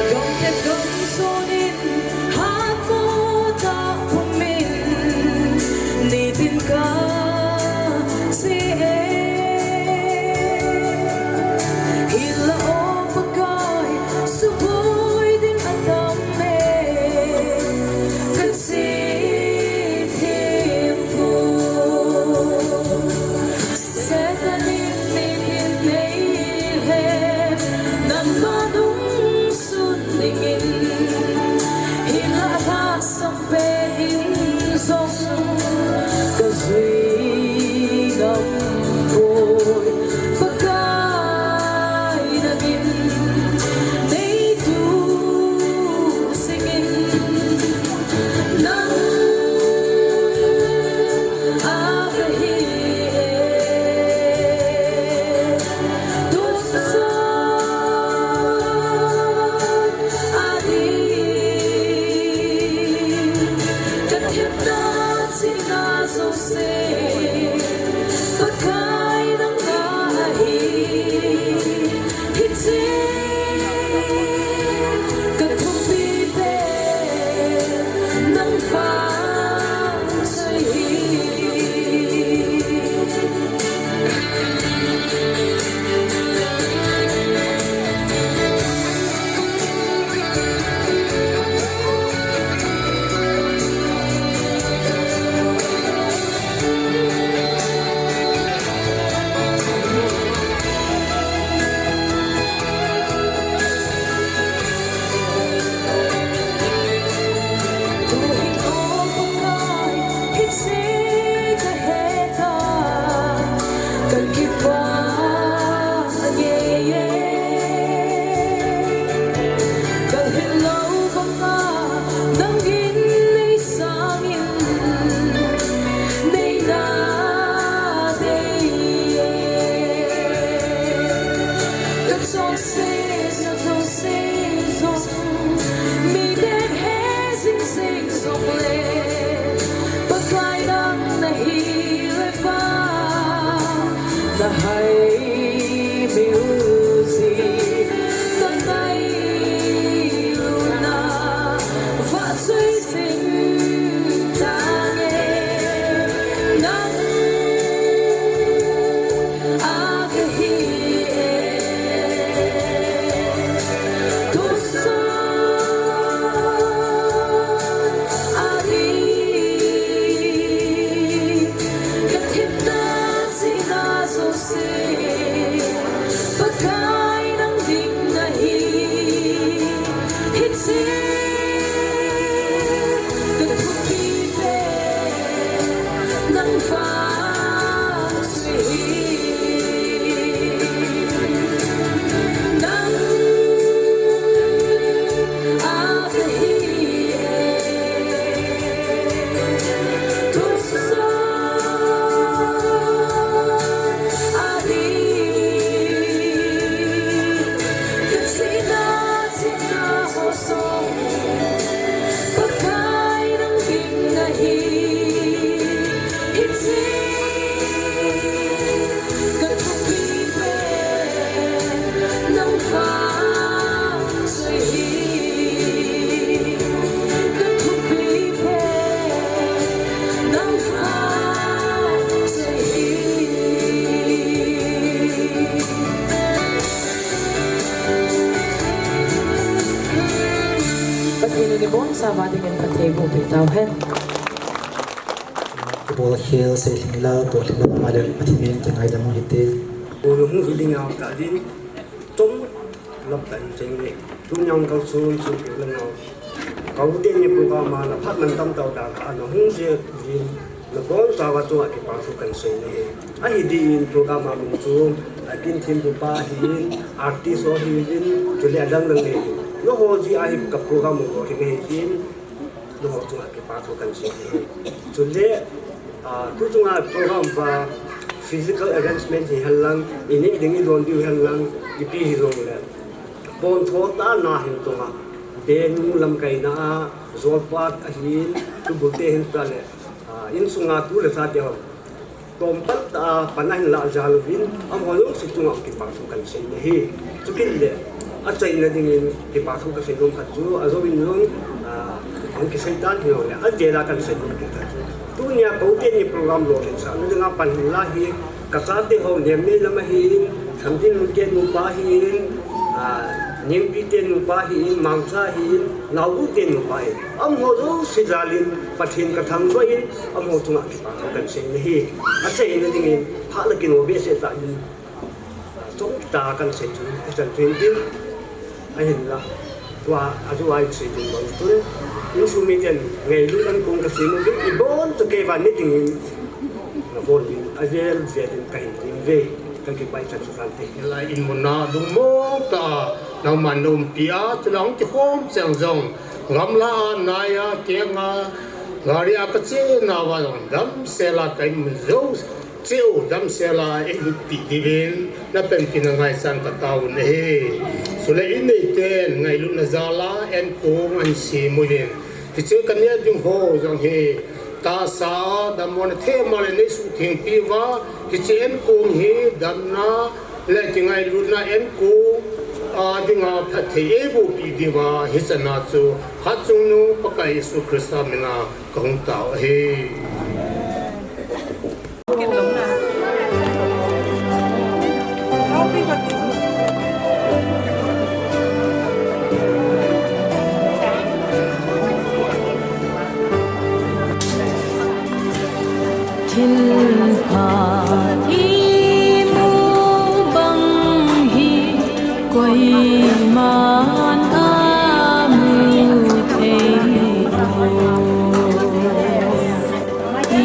Gamtep gamsun in hatmo tah pum in nitin ka si e. Hinla o Pakai, suboi ding atam e, ka che them poi. Satan in nitin nei hen, nangma nung sun dingin, hinla lhasam pet in jong ka jui ngam poi. Pakai nangin nei tu singin, nang a ka hi e. Tun sung a di ka thepna chihna jouse, Pakai nang ahi. Hiche ka thupi pen nang vahchoi hi. Tuhin o Pakai, hiche ka het a, ka kipah ngei e. Ka hinlou banga nangin nei sangin Sava dingin Pathen boh peh tauhen. Kibol khel sei lhing la, bol lhing la, ma le Pathen min kingaidam u hite. Bol hung zu ding a ta din. Chom lap ta in cheng le. Tun yang kal sun sun pe la nau. Kau te ni program a na phat man tam tau ta ka na hung je din. Na bol sa va chu a kipa thu kan sei ni. Ahi din program a mun chu a kin thim pu pa hin, artist ho hi din, chule adang dang le. No ho ji a hi ka program ho hi ni din. Nangho chunga kipa thu kan sei hi. Chule, ah, tu chunga program pa physical arrangement hi henlang, i neh ding i don diu henlang, ipi hijongle. Pontho tah a hin tonga. Benu lamkaina a, jolpa ahin, tubul te hin ta le. Ah, insunga tu le sa te ho. Tom pan ta, pan a hin la jal uvin, amaho jong si chunga kipa thu kan sei ni hi. Chukit le, achaina dingin kipa thu ka sei nom khat chu, ajouvin jong, ah, hung kisei tan hi jong le, adel a kan sei nom kit khat chu. Tunia Kote ni program lolhinsahna dinga pan hin la hi, ka chate ho Niamnei lam ahin, Thamtinlun te nupa ahin, ah, Nengpi te nupa ahin, Mangcha ahin, Naobu te nupa ahin. Amaho jouse jalin, Pathen ka thangvah in, amaho chunga kipa thu kan sei ni hi. Achaina dingin, phat la kino behseh tah in, chomkhat kan sei chu, i chan chu hin tin, ahinla, tua, ajo a i sei ding bang chun, insung miten, ngailut an kong ka sei mu chu, i bon chu kei vang ni dingin, na bon ding, avel vel in ka hin tin ve, ka kipa i chan chu kan te. Hilai in mun a, lungmong tah a, nangman na umpi a, chulang kikhom chang jong, gamla a, nai a, keng a, gari a ka che nauva jong, damsel a ka in mun jo, cheu damsel a, ei lutpi diuvin, na panpina ngaichan ka tao u ahi. Chule i neiten, ngailutna jal a, enkong an sem uvin. Hiche ka neh ding ho jong hi, tahsa a, damlouna themkhat le nei suhthengpi uva, hiche enkong hi, damna, le kingailutna enkong, a dinga phatthei eiboh pi diuva, hichan a chu, Hatchungnung Pakai Jesu Christa min a kahung tao ahi. Thilpha imu bang hi koiman amu thei lou. I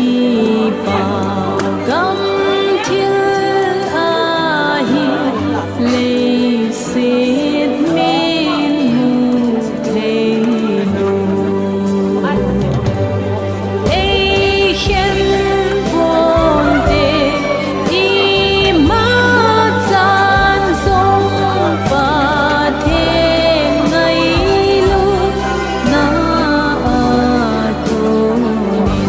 pao gam thil ahi leiset min mu thei lou. Ei khen ponte ima chan jong Pathen ngailutna a tunin.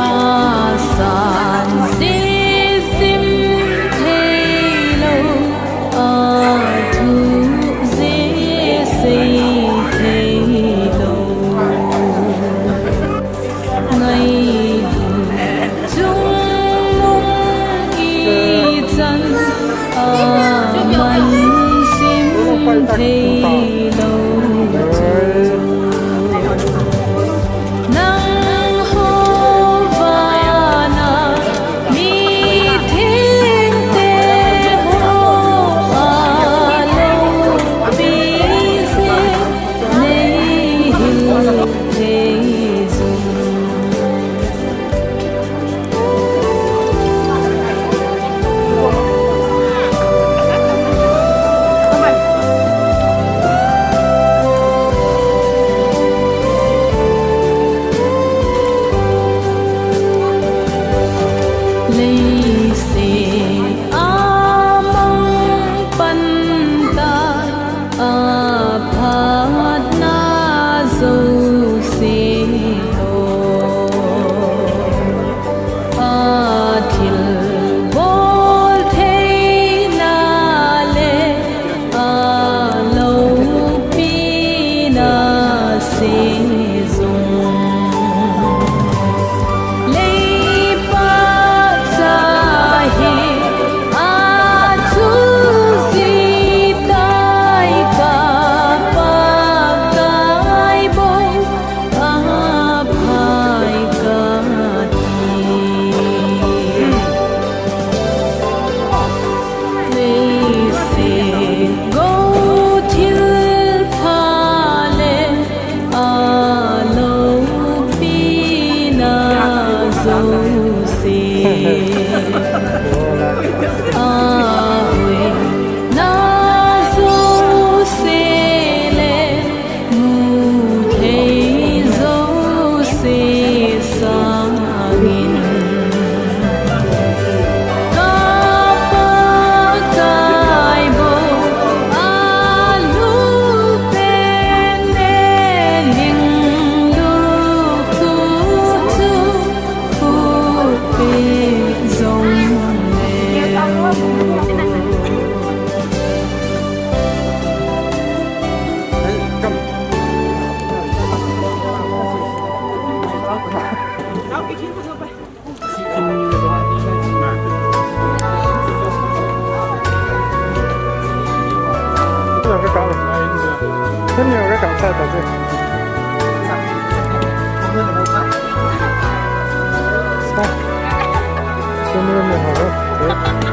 Asan se sim thei lou, athu je sei thei lou. Ngailutna chungnung ichan aman sim thei lou. Nangho vana mithengte ho a loupi jeh nei hil thei jong. Leiset a mang pan ta, aphatna jouse toh, athilbol theina le aloupina se jong. Leiset a hi athu jita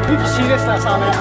Serious na sa na.